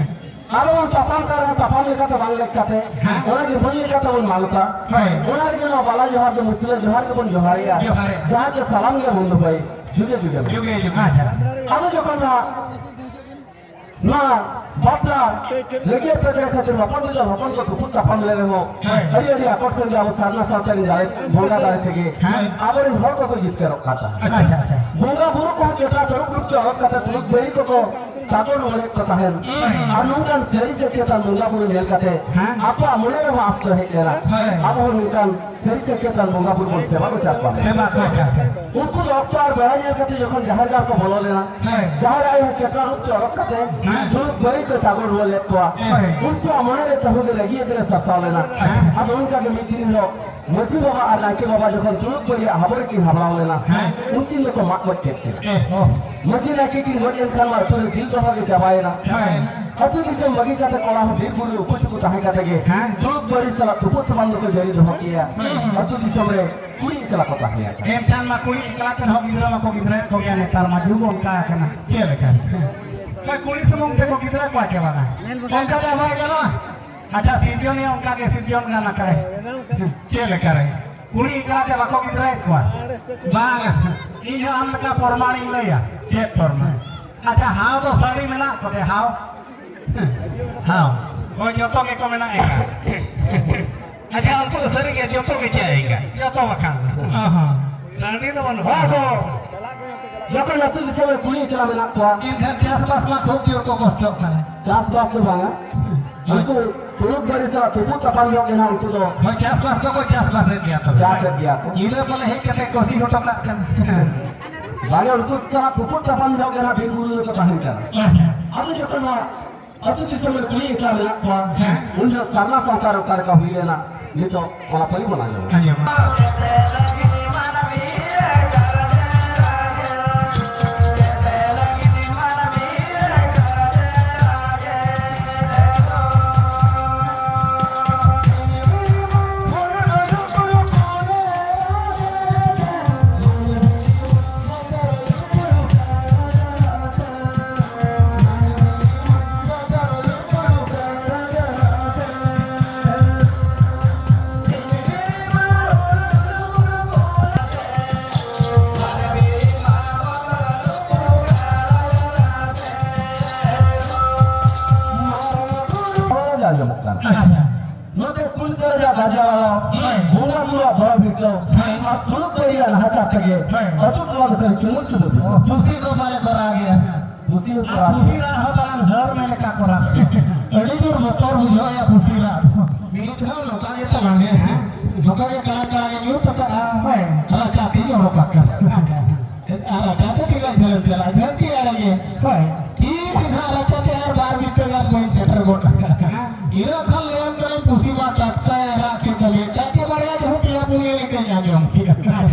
ᱟᱨ ᱵᱚᱱ ᱛᱟᱯᱟᱢ ᱠᱟᱱ ᱨᱮᱦᱚᱸ ᱛᱟᱯᱟᱢ ᱞᱮᱠᱟᱛᱮ ᱵᱟᱝ ᱞᱮᱠ ᱠᱟᱛᱮ, ᱦᱮᱸ᱾ ᱚᱱᱟ ᱜᱮ ᱢᱟᱹᱭ ᱞᱮᱠᱟᱛᱮ ᱵᱚᱱ ᱢᱟᱱᱚᱛᱟ᱾ ᱦᱳᱭ᱾ ᱚᱱᱟ ᱨᱮᱜᱮ ᱱᱚᱣᱟ ᱵᱟᱞᱟ ᱡᱚᱦᱟᱨ ᱫᱚ ᱢᱩᱥᱞᱟᱹ ᱡᱚᱦᱟᱨ ᱜᱮᱵᱚᱱ ᱡᱚᱦᱟᱨᱮᱭᱟ᱾ ᱡᱚᱦᱟᱨᱮᱭᱟ᱾ ᱡᱟᱦᱟᱸ ᱜᱮ ᱥᱟᱞᱟᱢ ᱜᱮ ᱵᱚᱱ ᱫᱚᱦᱚᱭ, ᱡᱩᱫᱟᱹ ᱡᱩᱫᱟᱹ ᱢᱮᱱᱟᱜᱼᱟ᱾ ᱡᱩᱜᱮ ᱡᱩᱜᱮ᱾ ᱟᱪᱪᱷᱟ᱾ ᱟᱫᱚ ᱡᱚᱠᱷᱚᱱ ᱱᱚᱣᱟ, ᱱᱚᱣᱟ ᱵᱟᱯᱞᱟ ᱞᱟᱹᱜᱤᱫ ᱯᱮ ᱠᱷᱟᱹᱛᱤᱨ ᱦᱚᱯᱚᱱ ᱜᱤᱫᱟᱹᱨ ᱦᱚᱯᱚᱱ ᱠᱚ ᱛᱩᱯᱩᱫ ᱛᱟᱯᱟᱢ ᱞᱮᱱ ᱨᱮᱦᱚᱸ, ᱦᱳᱭ᱾ ᱟᱹᱰᱤ ᱟᱹᱰᱤ ᱟᱠᱚᱴ ᱠᱷᱚᱱ ᱜᱮ ᱟᱵᱚ ᱥᱟᱨᱱᱟ ᱥᱟᱶᱛᱟ ᱨᱮᱱ ᱫᱟᱲᱮ, ᱵᱚᱸᱜᱟ ᱫᱟᱲᱮ ᱛᱮᱜᱮ ᱦᱮᱸ᱾ ᱟᱵᱚᱨᱮᱱ ᱦᱚᱲ ᱠᱚᱠᱚ ᱡᱤᱛᱠᱟᱹᱨᱚᱜ ᱠᱟᱱ ᱛᱟᱦᱮᱸᱫ᱾ ᱟᱪᱪᱷᱟ, ᱟᱪᱪᱷᱟ᱾ ᱵᱚᱸᱜᱟ ᱵᱩᱨᱩ ᱠᱚᱦᱚᱸ ᱡᱚᱛᱷᱟ ᱛᱟᱹᱨᱩᱵ ᱨᱩᱯ ᱪᱚᱨᱚᱠ ᱠᱟᱛᱮ ᱛᱩᱲᱩᱠ ᱵᱟᱹᱭᱨᱤ ᱠᱚᱠᱚ ᱪᱟᱫᱚᱨ ᱨᱩᱣᱟᱹᱲᱮᱫ ᱠᱚ ᱛᱟᱦᱮᱸᱱ᱾ ᱦᱮᱸ᱾ ᱟᱨ ᱱᱚᱝᱠᱟᱱ ᱥᱟᱹᱨᱤ ᱥᱟᱹᱠᱭᱟᱹᱛᱟᱱ ᱵᱚᱸᱜᱟ ᱵᱩᱨᱩ ᱧᱮᱞ ᱠᱟᱛᱮ ᱦᱮᱸ᱾ ᱟᱠᱚᱣᱟᱜ ᱢᱚᱱᱮ ᱨᱮᱦᱚᱸ ᱟᱸᱥ ᱫᱚ ᱦᱮᱡ ᱞᱮᱱᱟ᱾ ᱦᱮᱸ᱾ ᱟᱵᱚ ᱦᱚᱸ ᱱᱚᱝᱠᱟᱱ ᱥᱟᱹᱨᱤ ᱥᱟᱹᱠᱭᱟᱹᱛᱟᱱ ᱵᱚᱸᱜᱟ ᱵᱩᱨᱩ ᱵᱚᱱ ᱥᱮᱵᱟ ᱫᱮᱵᱟ ᱠᱚᱣᱟ᱾ ᱥᱮᱵᱟ ᱠᱚᱣᱟ᱾ ᱩᱱᱠᱩ ᱫᱚ ᱚᱠᱛᱚ ᱟᱨ ᱵᱮᱲᱟ ᱧᱮᱞ ᱠᱟᱛᱮ ᱡᱚᱠᱷᱚᱱ ᱡᱟᱦᱮᱨ ᱜᱟᱲ ᱠᱚ ᱵᱚᱞᱚ ᱞᱮᱱᱟ, ᱦᱮᱸ᱾ ᱡᱟᱦᱮᱨ ᱟᱭᱳ ᱦᱚᱸ ᱪᱮᱴᱨᱟ ᱨᱩᱯ ᱪᱚᱨᱚᱠ ᱠᱟᱛᱮ ᱦᱮᱸ᱾ ᱫᱩᱲᱩᱵ ᱵᱟᱹᱲᱤ ᱠᱚ ᱪᱟᱫᱚᱨ ᱨᱩᱣᱟᱹᱲ ᱞᱮᱫ ᱠᱚᱣᱟ᱾ ᱦᱮᱸ᱾ ᱩᱱᱠᱩᱣᱟᱜ ᱢᱚᱱᱮ ᱨᱮ ᱛᱟᱹᱦᱩ ᱫᱚ ᱞᱟᱹᱜᱤᱫ ᱛᱮ ᱥᱟᱥᱟᱣ ᱞᱮᱱᱟ᱾ ᱟᱪᱪᱷᱟ᱾ ᱟᱫᱚ ᱚᱱᱠᱟ ᱜᱮ ᱢᱤᱫ ᱫᱤᱱ ᱦᱤᱞᱳᱜ ᱢᱟᱹᱡᱷᱤ ᱵᱟᱵᱟ ᱟᱨ ᱱᱟᱭᱠᱮ ᱵᱟᱵᱟ ᱡᱚᱠᱷᱚᱱ ᱫᱩᱲᱩᱵ ᱵᱟᱹᱲᱤᱭᱟᱹ ᱦᱟᱵᱚᱲ ᱠᱤᱱ ᱦᱟᱵᱲᱟᱣ ᱞᱮᱱᱟ, ᱦᱮᱸ᱾ ᱩᱱᱠᱤᱱ ᱫᱚᱠᱚ ᱢᱟᱜ ᱜᱚᱡ ᱠᱮᱫ ᱠᱤᱱᱟ᱾ ᱮ, ᱦᱚᱸ᱾ ᱢᱟᱹᱡᱷᱤ ᱱᱟᱭᱠᱮ ᱠᱤᱱ ᱜᱚᱡ ᱮᱱ ᱠᱷᱟᱱ ᱢᱟ ᱟᱹᱛᱩ ᱨᱮ ᱫᱤᱞ ᱫᱚᱦᱟ ᱜᱮ ᱪᱟᱵᱟᱭᱮᱱᱟ᱾ ᱪᱟᱵᱟᱭᱮᱱᱟ᱾ ᱟᱹᱛᱩ ᱫᱤᱥᱚᱢ ᱵᱟᱹᱜᱤ ᱠᱟᱛᱮ ᱠᱚᱲᱟ ᱦᱚᱸ ᱵᱤᱨ ᱵᱩᱨᱩ ᱩᱠᱩ ᱪᱩᱠᱩ ᱛᱟᱦᱮᱸ ᱠᱟᱛᱮ ᱜᱮ ᱦᱮᱸ᱾ ᱫᱩᱲᱩᱵ ᱵᱟᱹᱲᱤ ᱥᱟᱞᱟᱜ ᱛᱩᱯᱩᱫ ᱛᱟᱯᱟᱢ ᱫᱚᱠᱚ ᱡᱟᱹᱨᱤ ᱫᱚᱦᱚ ᱠᱮᱭᱟ᱾ ᱦᱩᱸ᱾ ᱟᱹᱛᱩ ᱫᱤᱥᱚᱢ ᱨᱮ ᱠᱩᱲᱤ ᱮᱠᱞᱟ ᱠᱚ ᱛᱟᱦᱮᱸ ᱟᱠᱟᱱᱟ᱾ ᱮᱱᱠᱷᱟᱱ ᱢᱟ ᱠᱩᱲᱤ ᱮᱠᱞᱟ ᱛᱮ ᱦᱚᱸ ᱜᱤᱫᱽᱨᱟᱹ ᱢᱟᱠᱚ ᱜᱤᱫᱽᱨᱟᱹᱭᱮᱫ ᱠᱚᱜᱮᱭᱟ, ᱱᱮᱛᱟᱨ ᱢᱟ ᱡᱩᱜᱽ ᱚᱱᱠᱟ ᱟᱠᱟᱱᱟ᱾ ᱪᱮᱫ ᱞᱮᱠᱟ? ᱦᱮᱸ᱾ ᱚᱠᱚᱭ ᱠᱩᱲᱤ ᱥᱩᱢᱩᱝ ᱛᱮᱠᱚ ᱜᱤᱫᱽᱨᱟᱹ ᱠᱚᱣᱟ ᱪᱮ ᱵᱟᱝᱟ? ᱚᱱᱠᱟ ᱫᱚ ᱵᱟᱭ ᱜᱟᱱᱚᱜᱼᱟ᱾ ᱟᱪᱪᱷᱟ, ᱥᱤᱨᱡᱚᱱᱤᱭᱟᱹ ᱚᱱᱠᱟ ᱜᱮ ᱥᱤᱨᱡᱚᱱ ᱜᱟᱱ ᱟᱠᱟᱫᱟᱭ᱾ ᱪᱮᱫ ᱞᱮᱠᱟ ᱨᱮ? ᱠᱩᱲᱤ ᱮᱠᱞᱟ ᱛᱮ ᱵᱟᱠᱚ ᱜᱤᱫᱽᱨᱟᱹᱭᱮᱫ ᱠᱚᱣᱟ? ᱵᱟᱝᱟ, ᱤᱧ ᱦᱚᱸ ᱟᱢ ᱞᱮᱠᱟ ᱯᱨᱚᱢᱟᱱᱤᱧ ᱞᱟᱹᱭᱟ᱾ ᱪᱮᱫ ᱯᱨᱚᱢᱟᱱ? ᱟᱪᱪᱷᱟ, ᱦᱟᱣ ᱫᱚ ᱥᱟᱹᱲᱤ ᱢᱮᱱᱟᱜ ᱠᱚᱛᱮ ᱦᱟᱣ? ᱦᱟᱣ᱾ ᱦᱳᱭ, ᱡᱚᱛᱚ ᱜᱮᱠᱚ ᱢᱮᱱᱟᱜ ᱮᱠᱟ᱾ ᱟᱪᱪᱷᱟ, ᱩᱱᱠᱩ ᱫᱚ ᱥᱟᱹᱨᱤ ᱜᱮ ᱡᱚᱛᱚ ᱜᱮ ᱪᱮᱫ ᱮᱠᱟ? ᱡᱚᱛᱚ ᱟᱠᱟᱱ᱾ ᱚ ᱦᱚᱸ᱾ ᱥᱟᱹᱲᱤ ᱫᱚ ᱵᱟᱹᱱᱩᱜ᱾ ᱦᱳᱭ, ᱦᱳᱭ᱾ ᱡᱚᱠᱷᱚᱱ ᱟᱹᱛᱩ ᱫᱤᱥᱚᱢ ᱨᱮ ᱠᱩᱲᱤ ᱮᱠᱞᱟ ᱢᱮᱱᱟᱜ ᱠᱚᱣᱟ᱾ ᱮᱱᱠᱷᱟᱱ ᱪᱟᱥᱵᱟᱥ ᱢᱟ ᱠᱷᱩᱵ ᱡᱳᱨ ᱠᱚ ᱠᱚᱥᱴᱚᱜ ᱠᱟᱱᱟ᱾ ᱪᱟᱥᱵᱟᱥ ᱫᱚ ᱵᱟᱝᱟ᱾ ᱩᱱᱠᱩ ᱛᱩᱲᱩᱠ ᱵᱟᱹᱲᱤ ᱥᱟᱞᱟᱜ ᱛᱩᱯᱩᱫ ᱛᱟᱯᱟᱢ ᱧᱚᱜ ᱮᱱᱟ ᱩᱱᱠᱩ ᱫᱚ᱾ ᱦᱳᱭ, ᱪᱟᱥᱵᱟᱥ ᱫᱚᱠᱚ ᱪᱟᱥᱵᱟᱥᱮᱫ ᱜᱮᱭᱟ ᱛᱚᱵᱮ᱾ ᱪᱟᱥᱮᱫ ᱜᱮᱭᱟ ᱠᱚ᱾ ᱧᱤᱫᱟᱹ ᱯᱟᱞᱮ ᱦᱮᱡ ᱠᱟᱛᱮ ᱠᱚ ᱥᱤᱧ ᱦᱚᱴᱚ ᱠᱟᱜ ᱠᱟᱱᱟ᱾ ᱵᱟᱝᱟ, ᱩᱱᱠᱩ ᱥᱟᱞᱟᱜ ᱛᱩᱯᱩᱫ ᱛᱟᱯᱟᱢ ᱧᱚᱜ ᱮᱱᱟ, ᱵᱤᱨ ᱵᱩᱨᱩ ᱨᱮᱠᱚ ᱛᱟᱦᱮᱱ ᱠᱟᱱᱟ᱾ ᱟᱪᱪᱷᱟ᱾ ᱟᱫᱚ ᱡᱚᱠᱷᱚᱱ ᱱᱚᱣᱟ ᱟᱹᱛᱩ ᱫᱤᱥᱚᱢ ᱨᱮ ᱠᱩᱲᱤ ᱮᱠᱞᱟ ᱢᱮᱱᱟᱜ ᱠᱚᱣᱟ, ᱦᱮᱸ᱾ ᱩᱱ ᱡᱚᱦᱚᱜ ᱥᱟᱨᱱᱟ ᱥᱟᱶᱛᱟ ᱨᱮ ᱚᱠᱟ ᱞᱮᱠᱟ ᱦᱩᱭ ᱞᱮᱱᱟ, ᱱᱤᱛᱚᱜ ᱚᱱᱟ ᱠᱚᱧ ᱢᱟᱱᱟᱣ ᱧᱚᱜᱟ᱾ ᱟᱸᱡᱚᱢ᱾ ᱟᱸᱡᱚᱢᱚᱜ ᱠᱟᱱᱟ᱾ ᱟᱪᱪᱷᱟ᱾ ᱱᱚᱛᱮ ᱠᱩᱞ ᱠᱟᱨᱡᱟ ᱵᱟᱡᱟᱣ, ᱦᱳᱭ᱾ ᱵᱚᱸᱜᱟ ᱵᱩᱨᱩᱣᱟᱜ ᱵᱚᱲᱚ ᱵᱷᱤᱲᱠᱟᱹᱣ, ᱦᱳᱭ᱾ ᱟᱨ ᱛᱩᱲᱩᱠ ᱵᱟᱹᱨᱤᱭᱟᱜ ᱱᱟᱦᱟᱪᱟᱨ ᱛᱮᱜᱮ ᱦᱳᱭ᱾ ᱟᱹᱛᱩ ᱴᱚᱞᱟ ᱫᱚ ᱪᱩᱢᱩ ᱪᱩᱢᱩ ᱵᱩᱡᱷᱟᱹᱣ᱾ ᱯᱩᱥᱤ ᱠᱚ ᱵᱟᱞᱮ ᱠᱚᱨᱟᱣ ᱜᱮᱭᱟ᱾ ᱯᱩᱥᱤ ᱦᱚᱸ ᱟᱨ ᱠᱚᱨᱟᱣ ᱯᱩᱥᱤ ᱜᱮᱭᱟ᱾ ᱨᱟᱜ ᱦᱚᱸ ᱛᱟᱲᱟᱢ ᱦᱟᱹᱨ ᱢᱮ ᱞᱮᱠᱟ ᱠᱚᱨᱟᱣ ᱜᱮᱭᱟ᱾ ᱟᱹᱰᱤ ᱡᱳᱨ ᱵᱚᱛᱚᱨ ᱵᱩᱡᱷᱟᱹᱣ ᱭᱟ ᱯᱩᱥᱤ ᱨᱟᱜ ᱫᱚ᱾ ᱢᱤᱫ ᱫᱷᱟᱣ ᱱᱚᱝᱠᱟ ᱜᱮ ᱛᱟᱲᱟᱢ ᱜᱮ, ᱦᱮᱸ? ᱱᱚᱝᱠᱟ ᱜᱮ ᱠᱟᱲᱟ ᱠᱟᱲᱟ ᱜᱮ ᱧᱩᱛ ᱟᱠᱟᱫᱼᱟ᱾ ᱦᱳᱭ᱾ ᱨᱟᱪᱟ ᱛᱤᱧ ᱚᱰᱚᱠ ᱟᱠᱟᱫᱼᱟ᱾ ᱟᱨ ᱨᱟᱪᱟ ᱛᱮ ᱛᱤᱱᱟᱹᱜ ᱡᱷᱟᱹᱞ ᱮᱢ ᱪᱟᱞᱟᱜᱼᱟ? ᱡᱷᱟᱹᱞ ᱜᱮ ᱟᱲᱮ ᱜᱮ᱾ ᱦᱳᱭ᱾ ᱛᱤᱥ ᱜᱮ ᱱᱟᱦᱟᱜ ᱨᱟᱪᱟ ᱛᱮ ᱟᱨ ᱵᱟᱨ ᱵᱤᱛᱟᱹ ᱜᱟᱱ ᱵᱟᱹᱧ ᱥᱮᱴᱮᱨ ᱜᱚᱫ ᱟᱠᱟᱫᱼᱟ᱾ ᱤᱱᱟᱹ ᱠᱷᱟᱱ ᱞᱟᱹᱭᱟᱢ ᱠᱟᱹᱱᱟᱹᱧ ᱯᱩᱥᱤ ᱢᱟ ᱴᱟᱴᱠᱟᱭ ᱨᱟᱜ ᱠᱮᱫ ᱛᱟᱞᱮᱭᱟ᱾ ᱪᱟᱪᱟ ᱵᱟᱲᱟᱭᱟ ᱡᱚᱦᱚᱜ ᱯᱮᱭᱟ ᱯᱩᱱᱭᱟᱹ ᱞᱮᱠᱟᱧ ᱟᱸᱡᱚᱢ ᱠᱮᱫᱼᱟ᱾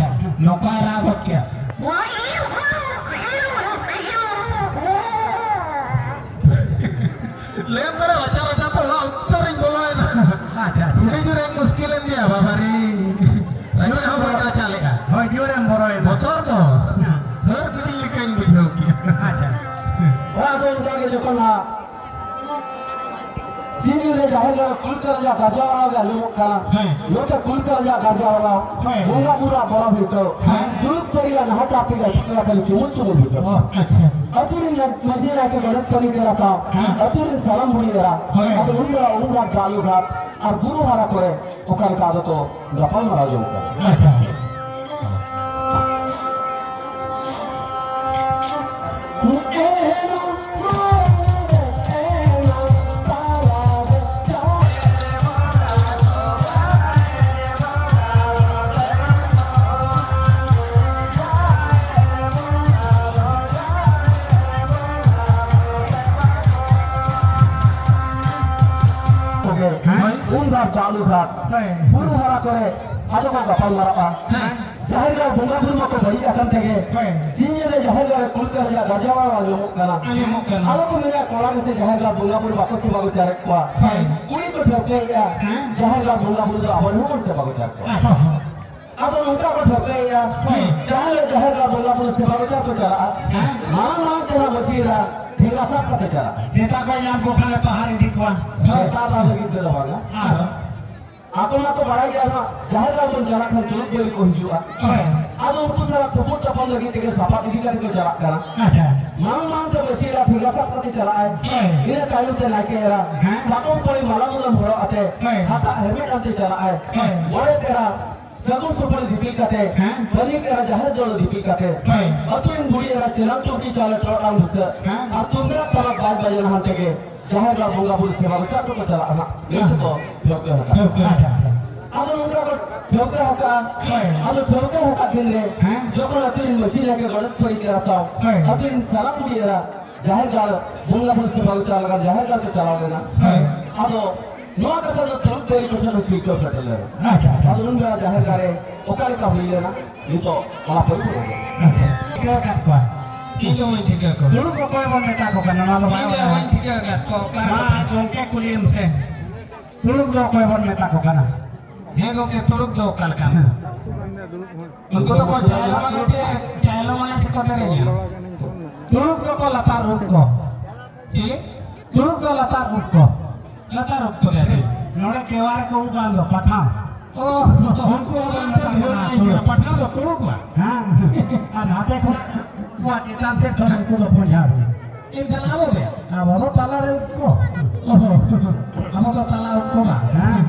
ᱱᱚᱝᱠᱟᱭ ᱨᱟᱜ ᱜᱚᱫ ᱠᱮᱫᱼᱟ᱾ ᱥᱤᱧ ᱧᱤᱫᱟᱹ ᱡᱟᱦᱮᱨ ᱜᱟᱲ ᱠᱩᱞᱠᱟᱨ ᱨᱮᱭᱟᱜ ᱜᱟᱨᱡᱟᱣ ᱟᱲᱟᱝ ᱜᱮ ᱟᱸᱡᱚᱢᱚᱜ ᱠᱟᱱᱟ᱾ ᱦᱮᱸ᱾ ᱱᱚᱛᱮ ᱠᱩᱞᱠᱟᱨ ᱨᱮᱭᱟᱜ ᱜᱟᱨᱡᱟᱣ ᱟᱲᱟᱝ, ᱦᱮᱸ᱾ ᱵᱚᱸᱜᱟ ᱵᱩᱨᱩᱣᱟᱜ ᱵᱚᱲᱚ ᱵᱷᱤᱲ, ᱦᱮᱸ᱾ ᱡᱩᱞᱩᱠ ᱯᱟᱹᱨᱤᱭᱟᱜ ᱱᱟᱦᱟᱪᱟᱨ ᱛᱮᱜᱮ ᱟᱹᱛᱩ ᱴᱚᱞᱟ ᱠᱚᱨᱮ ᱪᱩᱢᱩᱞ ᱪᱩᱢᱩᱞ ᱵᱩᱡᱷᱟᱹᱜᱼᱟ᱾ ᱚ, ᱟᱪᱪᱷᱟ᱾ ᱟᱹᱛᱩ ᱨᱮᱱ ᱢᱟᱹᱡᱷᱤ ᱱᱟᱭᱠᱮ ᱜᱚᱰᱮᱛ ᱯᱟᱹᱨᱤ ᱠᱮᱨᱟ ᱥᱟᱶ, ᱦᱮᱸ᱾ ᱟᱹᱛᱩ ᱨᱮᱱ ᱥᱟᱱᱟᱢ ᱵᱩᱲᱦᱤ ᱮᱨᱟ, ᱦᱮᱸ᱾ ᱟᱫᱚ ᱩᱱ ᱵᱮᱲᱟ ᱩᱢ ᱜᱷᱟᱴ, ᱰᱟᱹᱞᱩ ᱜᱷᱟᱴ ᱟᱨ ᱵᱩᱨᱩ ᱦᱟᱨᱟ ᱠᱚᱨᱮ ᱚᱠᱟ ᱞᱮᱠᱟ ᱟᱫᱚ ᱠᱚ ᱜᱟᱯᱟᱞ ᱢᱟᱨᱟᱣ ᱡᱚᱝ ᱠᱟᱱᱟ᱾ ᱟᱪᱪᱷᱟ᱾ ᱦᱮᱸ? ᱩᱢ ᱜᱷᱟᱴ, ᱰᱟᱹᱞᱩ ᱜᱷᱟᱴ, ᱦᱮᱸ᱾ ᱵᱩᱨᱩ ᱦᱟᱨᱟ ᱠᱚᱨᱮ ᱟᱫᱚ ᱠᱚ ᱜᱟᱯᱟᱞ ᱢᱟᱨᱟᱜᱼᱟ᱾ ᱦᱮᱸ᱾ ᱡᱟᱦᱮᱨ ᱜᱟᱲ ᱵᱚᱸᱜᱟ ᱵᱩᱨᱩ ᱢᱟᱠᱚ ᱵᱟᱹᱲᱤᱡ ᱟᱠᱟᱱ ᱛᱮᱜᱮ, ᱦᱮᱸ᱾ ᱥᱤᱧ ᱧᱤᱫᱟᱹ ᱡᱟᱦᱮᱨ ᱜᱟᱲ ᱨᱮ ᱠᱩᱞᱠᱟᱨ ᱨᱮᱭᱟᱜ ᱜᱟᱨᱡᱟᱣᱟᱲ ᱟᱸᱡᱚᱢᱚᱜ ᱠᱟᱱᱟ᱾ ᱟᱸᱡᱚᱢᱚᱜ ᱠᱟᱱᱟ᱾ ᱟᱫᱚ ᱠᱚ ᱢᱮᱱᱟ, ᱠᱚᱲᱟ ᱜᱮᱥᱮ ᱡᱟᱦᱮᱨ ᱜᱟᱲ ᱵᱚᱸᱜᱟ ᱵᱩᱨᱩ ᱵᱟᱠᱚ ᱥᱮᱵᱟ ᱵᱤᱪᱟᱨᱮᱫ ᱠᱚᱣᱟ᱾ ᱦᱮᱸ᱾ ᱠᱩᱲᱤ ᱠᱚ ᱴᱷᱟᱹᱣᱠᱟᱹᱭᱮᱫᱼᱟ, ᱦᱮᱸ᱾ ᱡᱟᱦᱮᱨ ᱜᱟᱲ ᱵᱚᱸᱜᱟ ᱵᱩᱨᱩ ᱫᱚ ᱟᱵᱚ ᱨᱮᱦᱚᱸ ᱵᱚᱱ ᱥᱮᱵᱟ ᱵᱤᱪᱟᱨ ᱠᱚᱣᱟ᱾ ᱦᱮᱸ᱾ ᱟᱫᱚ ᱱᱚᱝᱠᱟ ᱠᱚ ᱴᱷᱟᱹᱣᱠᱟᱹᱭᱮᱫᱼᱟ, ᱦᱮᱸ᱾ ᱡᱟᱦᱟᱸ ᱦᱤᱞᱳᱜ ᱡᱟᱦᱮᱨ ᱜᱟᱲ ᱵᱚᱸᱜᱟ ᱵᱩᱨᱩ ᱥᱮᱵᱟ ᱵᱤᱪᱟᱨ ᱠᱚ ᱪᱟᱞᱟᱜᱼᱟ, ᱦᱮᱸ᱾ ᱢᱟᱲᱟᱝ ᱢᱟᱲᱟᱝ ᱛᱮ ᱦᱟᱸᱜ ᱢᱟᱹᱡᱷᱤ ᱮᱨᱟ ᱴᱷᱮᱸᱜᱟ ᱥᱟᱵ ᱠᱟᱛᱮ ᱪᱟᱞᱟᱜᱼᱟ᱾ ᱥᱮᱛᱟ ᱠᱚ ᱧᱟᱢ ᱠᱚ ᱠᱷᱟᱱ ᱞᱮ ᱯᱟᱦᱟᱨ ᱤᱫᱤ ᱠᱚᱣᱟ᱾ ᱥᱮᱛᱟ ᱫᱚ ᱞᱟᱹᱜᱤᱫ ᱛᱮᱫᱚ ᱵᱟᱝᱟ᱾ ᱟᱨ ᱟᱠᱚ ᱢᱟᱠᱚ ᱵᱟᱲᱟᱭ ᱜᱮᱭᱟ, ᱱᱚᱣᱟ ᱡᱟᱦᱮᱨ ᱜᱟᱲ ᱵᱚᱱ ᱪᱟᱞᱟᱜ ᱠᱷᱟᱱ ᱪᱩᱞᱩᱠ ᱵᱮᱞᱤ ᱠᱚ ᱦᱤᱡᱩᱜᱼᱟ᱾ ᱦᱳᱭ᱾ ᱟᱫᱚ ᱩᱱᱠᱩ ᱥᱟᱞᱟᱜ ᱛᱩᱯᱩᱫ ᱛᱟᱯᱟᱢ ᱞᱟᱹᱜᱤᱫ ᱛᱮᱜᱮ ᱥᱟᱯᱟᱵ ᱤᱫᱤ ᱠᱟᱛᱮ ᱠᱚ ᱪᱟᱞᱟᱜ ᱠᱟᱱᱟ᱾ ᱟᱪᱪᱷᱟ᱾ ᱢᱟᱲᱟᱝ ᱢᱟᱲᱟᱝ ᱛᱮ ᱢᱟᱹᱡᱷᱤ ᱮᱨᱟ ᱴᱷᱮᱸᱜᱟ ᱥᱟᱵ ᱠᱟᱛᱮ ᱪᱟᱞᱟᱜᱼᱟᱭ᱾ ᱦᱳᱭ᱾ ᱤᱱᱟᱹ ᱛᱟᱭᱚᱢ ᱛᱮ ᱱᱟᱭᱠᱮ ᱮᱨᱟ, ᱦᱮᱸ᱾ ᱥᱟᱠᱚᱢ ᱯᱟᱹᱲᱤ ᱢᱟᱞᱟ ᱢᱩᱫᱟᱹᱢ ᱦᱚᱨᱚᱜ ᱟᱛᱮ, ᱦᱳᱭ᱾ ᱦᱟᱴᱟᱜ ᱦᱮᱨᱢᱮᱫ ᱟᱛᱮ ᱪᱟᱞᱟᱜᱼᱟᱭ᱾ ᱦᱳᱭ᱾ ᱜᱚᱰᱮᱛ ᱮᱨᱟ ᱥᱟᱹᱜᱩᱱ ᱥᱩᱯᱟᱹᱲᱤ ᱫᱤᱯᱤᱞ ᱠᱟᱛᱮ, ᱦᱮᱸ᱾ ᱯᱟᱹᱱᱤᱠ ᱮᱨᱟ ᱡᱟᱦᱮᱨ ᱡᱚᱞᱚ ᱫᱤᱯᱤᱞ ᱠᱟᱛᱮ, ᱦᱳᱭ᱾ ᱟᱹᱛᱩ ᱨᱮᱱ ᱵᱩᱲᱦᱤ ᱮᱨᱟ ᱪᱮᱞᱟᱝ ᱴᱩᱴᱤ ᱪᱟᱣᱞᱮ ᱴᱚᱨᱚᱰᱟᱝ ᱵᱷᱩᱥᱟᱹᱜ, ᱦᱮᱸ᱾ ᱟᱨ ᱛᱩᱢᱫᱟᱜ ᱴᱟᱢᱟᱠ ᱵᱟᱡᱽ ᱵᱟᱡᱽᱱᱟ ᱦᱟᱱ ᱛᱮᱜᱮ ᱡᱟᱦᱮᱨ ᱜᱟᱲ ᱵᱚᱸᱜᱟ ᱵᱩᱨᱩ ᱥᱮᱵᱟ ᱵᱤᱪᱟᱨ ᱠᱚᱠᱚ ᱪᱟᱞᱟᱜᱼᱟ ᱦᱟᱸᱜ᱾ ᱱᱤᱭᱟᱹ ᱠᱚ ᱴᱷᱟᱹᱣᱠᱟᱹ ᱟᱠᱟᱫ᱾ ᱴᱷᱟᱹᱣᱠᱟᱹ᱾ ᱟᱪᱪᱷᱟ, ᱟᱪᱪᱷᱟ᱾ ᱟᱫᱚ ᱱᱚᱝᱠᱟ ᱠᱚ ᱴᱷᱟᱹᱣᱠᱟᱹ ᱟᱠᱟᱫᱼᱟ᱾ ᱦᱳᱭ᱾ ᱟᱫᱚ ᱴᱷᱟᱹᱣᱠᱟᱹ ᱟᱠᱟᱫ ᱫᱤᱱ ᱨᱮ, ᱦᱮᱸ᱾ ᱡᱚᱠᱷᱚᱱ ᱟᱹᱛᱩ ᱨᱮᱱ ᱢᱟᱹᱡᱷᱤ ᱱᱟᱭᱠᱮ ᱜᱚᱰᱮᱛ ᱯᱟᱹᱨᱤ ᱠᱮᱨᱟ ᱥᱟᱶ, ᱦᱳᱭ᱾ ᱟᱹᱛᱩ ᱨᱮᱱ ᱥᱟᱱᱟᱢ ᱵᱩᱲᱦᱤ ᱮᱨᱟ ᱡᱟᱦᱮᱨ ᱜᱟᱲ ᱵᱚᱸᱜᱟ ᱵᱩᱨᱩ ᱥᱮᱵᱟ ᱵᱤᱪᱟᱨ ᱞᱟᱹᱜᱤᱫ ᱡᱟᱦᱮᱨ ᱜᱟᱲ ᱠᱚ ᱪᱟᱞᱟᱣ ᱞᱮᱱᱟ᱾ ᱦᱳᱭ᱾ ᱟᱫᱚ ᱱᱚᱣᱟ ᱠᱟᱛᱷᱟ ᱫᱚ ᱛᱩᱲᱩᱠ ᱛᱮ ᱠᱚ ᱴᱷᱮᱱ ᱦᱚᱸ ᱪᱤᱨᱠᱟᱹᱣ ᱥᱮᱴᱮᱨ ᱞᱮᱱᱟ᱾ ᱟᱪᱪᱷᱟ, ᱟᱪᱪᱷᱟ᱾ ᱟᱫᱚ ᱩᱱ ᱵᱮᱲᱟ ᱡᱟᱦᱮᱨ ᱜᱟᱲ ᱨᱮ ᱚᱠᱟ ᱞᱮᱠᱟ ᱦᱩᱭ ᱞᱮᱱᱟ, ᱱᱤᱛᱚᱜ ᱚᱱᱟ ᱯᱚᱨᱤᱯᱩᱨᱱᱚ ᱜᱮ᱾ ᱟᱪᱪᱷᱟ᱾ ᱴᱷᱤᱠᱟᱹ ᱟᱠᱟᱫ ᱠᱚᱣᱟ᱾ ᱤᱧ ᱫᱚ ᱵᱟᱹᱧ ᱴᱷᱤᱠᱟᱹ ᱠᱚᱣᱟ᱾ ᱛᱩᱲᱩᱠ ᱫᱚ ᱚᱠᱚᱭ ᱵᱚᱱ ᱢᱮᱛᱟ ᱠᱚ ᱠᱟᱱᱟ, ᱚᱱᱟ ᱫᱚ ᱵᱟᱭ ᱤᱧ ᱫᱚ ᱵᱟᱲᱟᱭᱟ᱾ ᱵᱟᱹᱧ ᱴᱷᱤᱠᱟᱹ ᱟᱠᱟᱫ ᱠᱚᱣᱟ, ᱚᱠᱟ ᱢᱟ ᱨᱮᱠᱚ ᱜᱚᱢᱠᱮ ᱠᱩᱞᱤᱭᱮᱢ ᱥᱮ᱾ ᱛᱩᱲᱩᱠ ᱫᱚ ᱚᱠᱚᱭ ᱵᱚᱱ ᱢᱮᱛᱟ ᱠᱚ ᱠᱟᱱᱟ? ᱦᱮᱸ ᱜᱚᱢᱠᱮ, ᱛᱩᱲᱩᱠ ᱫᱚ ᱚᱠᱟ ᱞᱮᱠᱟ? ᱦᱮᱸ᱾ ᱩᱱᱠᱩ ᱫᱚᱠᱚ ᱪᱟᱭᱞᱚ ᱢᱟᱱᱮ ᱪᱮᱫ? ᱪᱟᱭᱞᱚ ᱢᱟᱱᱮ ᱪᱮᱫ ᱠᱚ ᱥᱮᱨᱮᱧᱟ? ᱛᱩᱲᱩᱠ ᱫᱚᱠᱚ ᱞᱟᱛᱟᱨ ᱩᱵ ᱠᱚ᱾ ᱪᱤᱞᱤ? ᱛᱩᱲᱩᱠ ᱫᱚ ᱞᱟᱛᱟᱨ ᱩᱵ ᱠᱚ᱾ ᱞᱟᱛᱟᱨ ᱚᱠᱛᱚ ᱨᱮ᱾ ᱱᱚᱰᱮ ᱠᱮᱣᱟᱲ ᱠᱚ ᱩᱱᱠᱩ ᱫᱚ ᱯᱟᱴᱷᱟ᱾ ᱚ, ᱩᱱᱠᱩ ᱫᱚ ᱚᱱᱛᱮ ᱵᱷᱤᱲ ᱧᱚᱜ ᱜᱮᱭᱟ, ᱯᱟᱴᱷᱟ ᱫᱚ ᱛᱩᱲᱩᱠ ᱵᱟᱝ? ᱦᱮᱸ, ᱟᱨ ᱱᱟᱛᱮ ᱠᱷᱚᱱ ᱩᱱᱠᱩᱣᱟᱜ ᱪᱮᱛᱟᱱ ᱥᱮᱫ ᱠᱷᱚᱱ ᱩᱱᱠᱩ ᱫᱚ ᱯᱚᱧᱡᱟᱵᱤ᱾ ᱮᱱᱠᱷᱟᱱ ᱟᱵᱚ ᱫᱚ? ᱟᱵᱚ ᱫᱚ ᱛᱟᱞᱟ ᱨᱮ ᱩᱱᱠᱩ᱾ ᱚ, ᱟᱵᱚ ᱫᱚ ᱛᱟᱞᱟ ᱩᱱᱠᱩ ᱵᱟᱝ? ᱦᱮᱸ᱾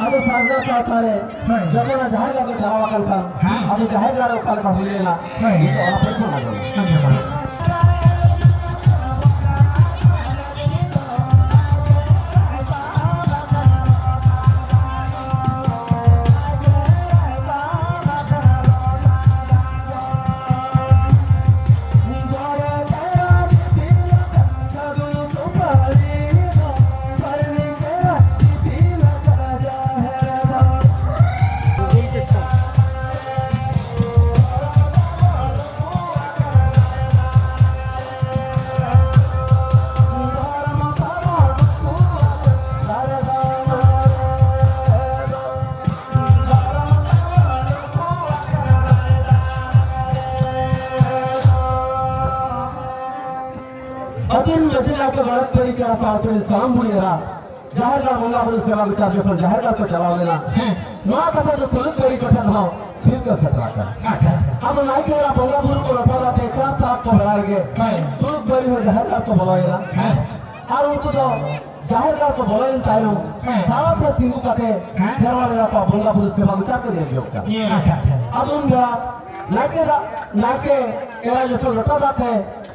ᱟᱵᱚ ᱥᱟᱨᱱᱟ ᱥᱟᱶᱛᱟ ᱨᱮ ᱦᱳᱭ᱾ ᱡᱚᱠᱷᱚᱱ ᱡᱟᱦᱮᱨ ᱜᱟᱲ ᱠᱚ ᱪᱟᱞᱟᱣ ᱟᱠᱟᱱ ᱠᱷᱟᱱ, ᱦᱮᱸ᱾ ᱟᱵᱚ ᱡᱟᱦᱮᱨ ᱜᱟᱲ ᱨᱮ ᱚᱠᱟ ᱞᱮᱠᱟ ᱦᱩᱭ ᱞᱮᱱᱟ, ᱦᱳᱭ᱾ ᱱᱤᱛᱚᱜ ᱚᱱᱟ ᱠᱚ ᱟᱸᱡᱚᱢᱟ᱾ ᱟᱸᱡᱚᱢᱟ᱾ ᱟᱹᱛᱩ ᱨᱮᱱ ᱢᱟᱹᱡᱷᱤ ᱱᱟᱭᱠᱮ ᱜᱚᱰᱮᱛ ᱯᱟᱹᱨᱤ ᱠᱚ ᱥᱟᱶᱛᱮ ᱥᱟᱱᱟᱢ ᱵᱩᱲᱦᱤ ᱮᱨᱟ ᱡᱟᱦᱮᱨ ᱜᱟᱲ ᱵᱚᱸᱜᱟ ᱵᱩᱨᱩ ᱥᱮᱵᱟ ᱵᱤᱪᱟᱨ ᱡᱚᱠᱷᱚᱱ ᱡᱟᱦᱮᱨ ᱜᱟᱲ ᱠᱚ ᱪᱟᱞᱟᱣ ᱞᱮᱱᱟ, ᱦᱮᱸ᱾ ᱱᱚᱣᱟ ᱠᱟᱛᱷᱟ ᱫᱚ ᱛᱩᱲᱩᱠ ᱯᱟᱹᱨᱤ ᱠᱚᱴᱷᱮᱱ ᱦᱚᱸ ᱪᱷᱤᱨ ᱠᱚ ᱥᱮᱴᱮᱨ ᱟᱠᱟᱱᱟ᱾ ᱟᱪᱪᱷᱟ, ᱟᱪᱪᱷᱟ᱾ ᱟᱫᱚ ᱱᱟᱭᱠᱮ ᱮᱨᱟ ᱵᱚᱸᱜᱟ ᱵᱩᱨᱩ ᱠᱚ ᱨᱟᱯᱟᱜ ᱟᱛᱮ ᱠᱟᱯ ᱛᱟᱯ ᱠᱚ ᱵᱟᱲᱟᱭ ᱜᱮ, ᱦᱮᱸ᱾ ᱛᱩᱲᱩᱠ ᱯᱟᱹᱨᱤ ᱦᱚᱸ ᱡᱟᱦᱮᱨ ᱜᱟᱲ ᱠᱚ ᱵᱚᱞᱚᱭᱮᱱᱟ᱾ ᱦᱮᱸ᱾ ᱟᱨ ᱩᱱᱠᱩ ᱫᱚ ᱡᱟᱦᱮᱨ ᱜᱟᱲ ᱠᱚ ᱵᱚᱞᱚᱭᱮᱱ ᱛᱟᱭᱚᱢ, ᱦᱮᱸ᱾ ᱥᱟᱶᱛᱮ ᱛᱤᱸᱜᱩ ᱠᱟᱛᱮ ᱦᱮᱸ᱾ ᱠᱷᱮᱨᱣᱟᱲ ᱮᱨᱟ ᱠᱚᱣᱟᱜ ᱵᱚᱸᱜᱟ ᱵᱩᱨᱩ ᱥᱮᱵᱟ ᱵᱤᱪᱟᱨ ᱠᱚ ᱧᱮᱞ ᱡᱚᱝ ᱠᱟᱱᱟ᱾ ᱧᱮᱞ᱾ ᱟᱪᱪᱷᱟ, ᱟᱪᱪᱷᱟ᱾ ᱟᱫᱚ ᱩᱱ ᱵᱮᱲᱟ ᱱᱟᱭᱠᱮ ᱫᱟ-, ᱱᱟᱭᱠᱮ ᱮᱨᱟ ᱡᱚᱠᱷᱚᱱ ᱞᱚᱴᱟ ᱫᱟᱜ ᱛᱮ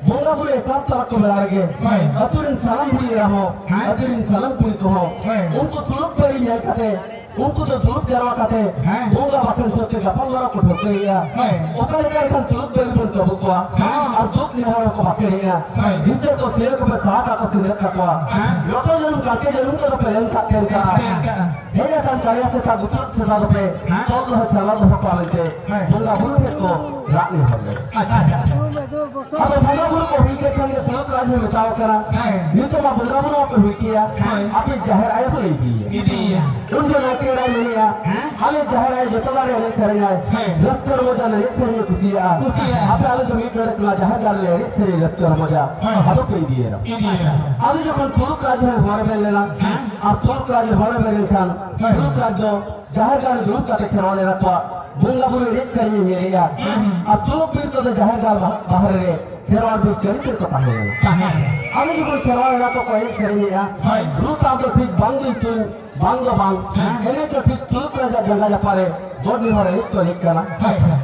ᱵᱚᱸᱜᱟ ᱵᱩᱨᱩ ᱮᱛᱚᱦᱚᱵ ᱛᱚᱨᱟ ᱠᱚ ᱵᱮᱲᱟ ᱨᱮᱜᱮ, ᱦᱳᱭ᱾ ᱟᱹᱛᱩ ᱨᱮᱱ ᱥᱟᱱᱟᱢ ᱵᱩᱲᱦᱤ ᱮᱨᱟ ᱦᱚᱸ, ᱦᱮᱸ᱾ ᱟᱹᱛᱩ ᱨᱮᱱ ᱥᱟᱱᱟᱢ ᱠᱩᱲᱤ ᱠᱚᱦᱚᱸ, ᱦᱳᱭ᱾ ᱩᱱᱠᱩ ᱛᱩᱲᱩᱠ ᱯᱟᱹᱨᱤ ᱧᱮᱞ ᱠᱟᱛᱮ, ᱩᱱᱠᱩ ᱫᱚ ᱫᱩᱲᱩᱵ ᱡᱟᱨᱣᱟ ᱠᱟᱛᱮ, ᱦᱮᱸ᱾ ᱵᱚᱸᱜᱟ ᱵᱟᱠᱷᱮᱲ ᱥᱟᱹᱛ ᱛᱮ ᱜᱟᱯᱟᱞ ᱢᱟᱨᱟᱣ ᱠᱚ ᱴᱷᱟᱹᱣᱠᱟᱹᱭᱮᱫᱼᱟ᱾ ᱦᱮᱸ᱾ ᱚᱠᱟ ᱞᱮᱠᱟ ᱮᱱᱠᱷᱟᱱ ᱛᱩᱲᱩᱠ ᱯᱟᱹᱨᱤ ᱵᱚᱱ ᱠᱟᱹᱵᱩ ᱠᱚᱣᱟ? ᱦᱮᱸ᱾ ᱟᱨ ᱫᱩᱠ ᱱᱮᱦᱚᱨ ᱦᱚᱸᱠᱚ ᱵᱟᱠᱷᱮᱲᱮᱫᱼᱟ᱾ ᱦᱮᱸ᱾ ᱦᱤᱥᱟᱹ ᱠᱚ ᱥᱤᱨᱟᱹ ᱠᱚᱯᱮ ᱥᱟᱦᱟ ᱠᱟᱜ ᱠᱚ ᱥᱤᱸᱫᱷᱟᱹ ᱠᱟᱠᱚᱣᱟ᱾ ᱦᱮᱸ᱾ ᱡᱚᱛᱚ ᱡᱟᱹᱱᱩᱢ ᱠᱟᱴᱮ ᱡᱟᱹᱱᱩᱢ ᱠᱚᱫᱚ ᱯᱮ ᱮᱢ ᱠᱟᱜ ᱛᱮᱱ ᱠᱟᱜᱼᱟ᱾ ᱦᱮᱸ᱾ ᱦᱮᱡ ᱟᱠᱟᱱ ᱠᱟᱭᱟ ᱥᱮᱛᱟ ᱜᱩᱛᱩᱨ ᱥᱮᱵᱟ ᱫᱚᱯᱮ ᱦᱮᱸ᱾ ᱛᱚᱞ ᱫᱚᱦᱚ ᱪᱷᱟᱲᱟ ᱫᱚᱦᱚ ᱠᱚᱣᱟ ᱢᱮᱱᱛᱮ ᱦᱮᱸ᱾ ᱵᱚᱸᱜᱟ ᱵᱩᱨᱩ ᱴᱷᱮᱱ ᱠᱚ ᱨᱟᱜ ᱱᱮᱦᱚᱨ ᱞᱮᱫᱟ᱾ ᱟᱪᱪᱷᱟ, ᱟᱪᱪᱷᱟ, ᱟᱪᱪᱷᱟ᱾ ᱟᱫᱚ ᱵᱚᱸᱜᱟ ᱵᱩᱨᱩ ᱠᱚ ᱦᱩᱭ ᱠᱮᱫ ᱠᱷᱟᱱ ᱜᱮ ᱛᱩᱲᱩᱠ ᱨᱟᱡᱽ ᱦᱚᱸ ᱢᱮᱛᱟᱣ ᱠᱟᱱᱟ᱾ ᱦᱮᱸ᱾ ᱱᱤᱛᱚᱜ ᱢᱟ ᱵᱚᱸᱜᱟ ᱵᱩᱨᱩ ᱦᱚᱸᱯᱮ ᱦᱩᱭ ᱠᱮᱭᱟ, ᱦᱮᱸ᱾ ᱟᱯᱮ ᱡᱟᱦᱮᱨ ᱟᱭᱳ ᱦᱚᱸᱞᱮ ᱤᱫᱤᱭᱮᱭᱟ᱾ ᱤᱫᱤᱭᱮᱭᱟ᱾ ᱩᱱ ᱡᱚᱠᱷᱚᱱ ᱱᱟᱭᱠᱮ ᱮᱨᱟᱭ ᱢᱮᱱᱮᱜᱼᱟ, ᱦᱮᱸ᱾ ᱟᱞᱮ ᱡᱟᱦᱮᱨ ᱟᱭᱳ ᱡᱚᱛᱚ ᱜᱟᱱ ᱮᱱᱮᱡ ᱥᱮᱨᱮᱧᱟᱭ, ᱦᱮᱸ᱾ ᱨᱟᱹᱥᱠᱟᱹ ᱨᱚᱢᱚᱡᱟ, ᱮᱱᱮᱡ ᱥᱮᱨᱮᱧ ᱮ ᱠᱩᱥᱤᱭᱟᱜᱼᱟ᱾ ᱠᱩᱥᱤᱭᱟᱜᱼᱟ᱾ ᱟᱯᱮ ᱟᱞᱮ ᱫᱚ ᱢᱤᱫ ᱰᱚᱸᱰᱮᱠ ᱱᱚᱣᱟ ᱡᱟᱦᱮᱨ ᱜᱟᱲ ᱞᱮ ᱮᱱᱮᱡ ᱥᱮᱨᱮᱧ ᱨᱟᱹᱥᱠᱟᱹ ᱨᱚᱢᱚᱡᱟ᱾ ᱦᱮᱸ᱾ ᱟᱫᱚ ᱯᱮ ᱤᱫᱤᱭᱮᱭᱟ᱾ ᱤᱫᱤᱭᱮᱭᱟ᱾ ᱟᱫᱚ ᱡᱚᱠᱷᱚᱱ ᱛᱩᱲᱩᱠ ᱨᱟᱡᱽ ᱦᱚᱸᱭ ᱦᱚᱨ ᱵᱮᱱ ᱞᱮᱱᱟ, ᱦᱮᱸ᱾ ᱟᱨ ᱛᱩᱲᱩᱠ ᱨᱟᱡᱽ ᱦᱚᱨ ᱵᱮᱱ ᱞᱮᱱᱠᱷᱟᱱ, ᱦᱮᱸ᱾ ᱛᱩᱲᱩᱠ ᱨᱟᱡᱽ ᱫᱚ ᱡᱟᱦᱮᱨ ᱜᱟᱲ ᱨᱮ ᱫᱩᱲᱩᱵ ᱠᱟᱛᱮ ᱠᱷᱮᱨᱣᱟᱲ ᱮᱨᱟ ᱠᱚᱣᱟᱜ ᱵᱚᱸᱜᱟ ᱵᱩᱨᱩ ᱮᱱᱮᱡ ᱥᱮᱨᱮᱧ ᱮ ᱧᱮᱞᱮᱜᱼᱟ᱾ ᱦᱩᱸ᱾ ᱟᱨ ᱛᱩᱲᱩᱠ ᱵᱤᱨ ᱠᱚᱫᱚ ᱡᱟᱦᱮᱨ ᱜᱟᱲ ᱵᱟ-, ᱵᱟᱦᱨᱮ ᱨᱮ ᱠᱷᱮᱨᱣᱟᱲ ᱵᱤᱨ ᱪᱟᱹᱨᱤ ᱛᱮ ᱠᱚ ᱛᱟᱦᱮᱸ ᱞᱮᱱᱟ᱾ ᱛᱟᱦᱮᱸ ᱞᱮᱱᱟ᱾ ᱟᱫᱚ ᱡᱚᱠᱷᱚᱱ ᱠᱷᱮᱨᱣᱟᱲ ᱮᱨᱟ ᱠᱚ ᱠᱚ ᱮᱱᱮᱡ ᱥᱮᱨᱮᱧᱮᱜᱼᱟ, ᱦᱳᱭ᱾ ᱨᱩ ᱛᱟᱞ ᱫᱚ ᱴᱷᱤᱠ ᱵᱟᱝ ᱫᱤᱱ ᱪᱩᱱ, ᱵᱟᱝ ᱫᱚ ᱵᱟᱝ, ᱦᱮᱸ᱾ ᱮᱱᱮᱡ ᱫᱚ ᱴᱷᱤᱠ ᱛᱩᱲᱩᱠ ᱨᱟᱡᱟ ᱡᱟᱸᱜᱟ ᱡᱟᱯᱟᱜ ᱨᱮ ᱜᱚᱰ ᱱᱮᱦᱚᱨ ᱮᱱᱮᱡ ᱠᱚ ᱮᱱᱮᱡ ᱠᱟᱱᱟ᱾ ᱟᱪᱪᱷᱟ᱾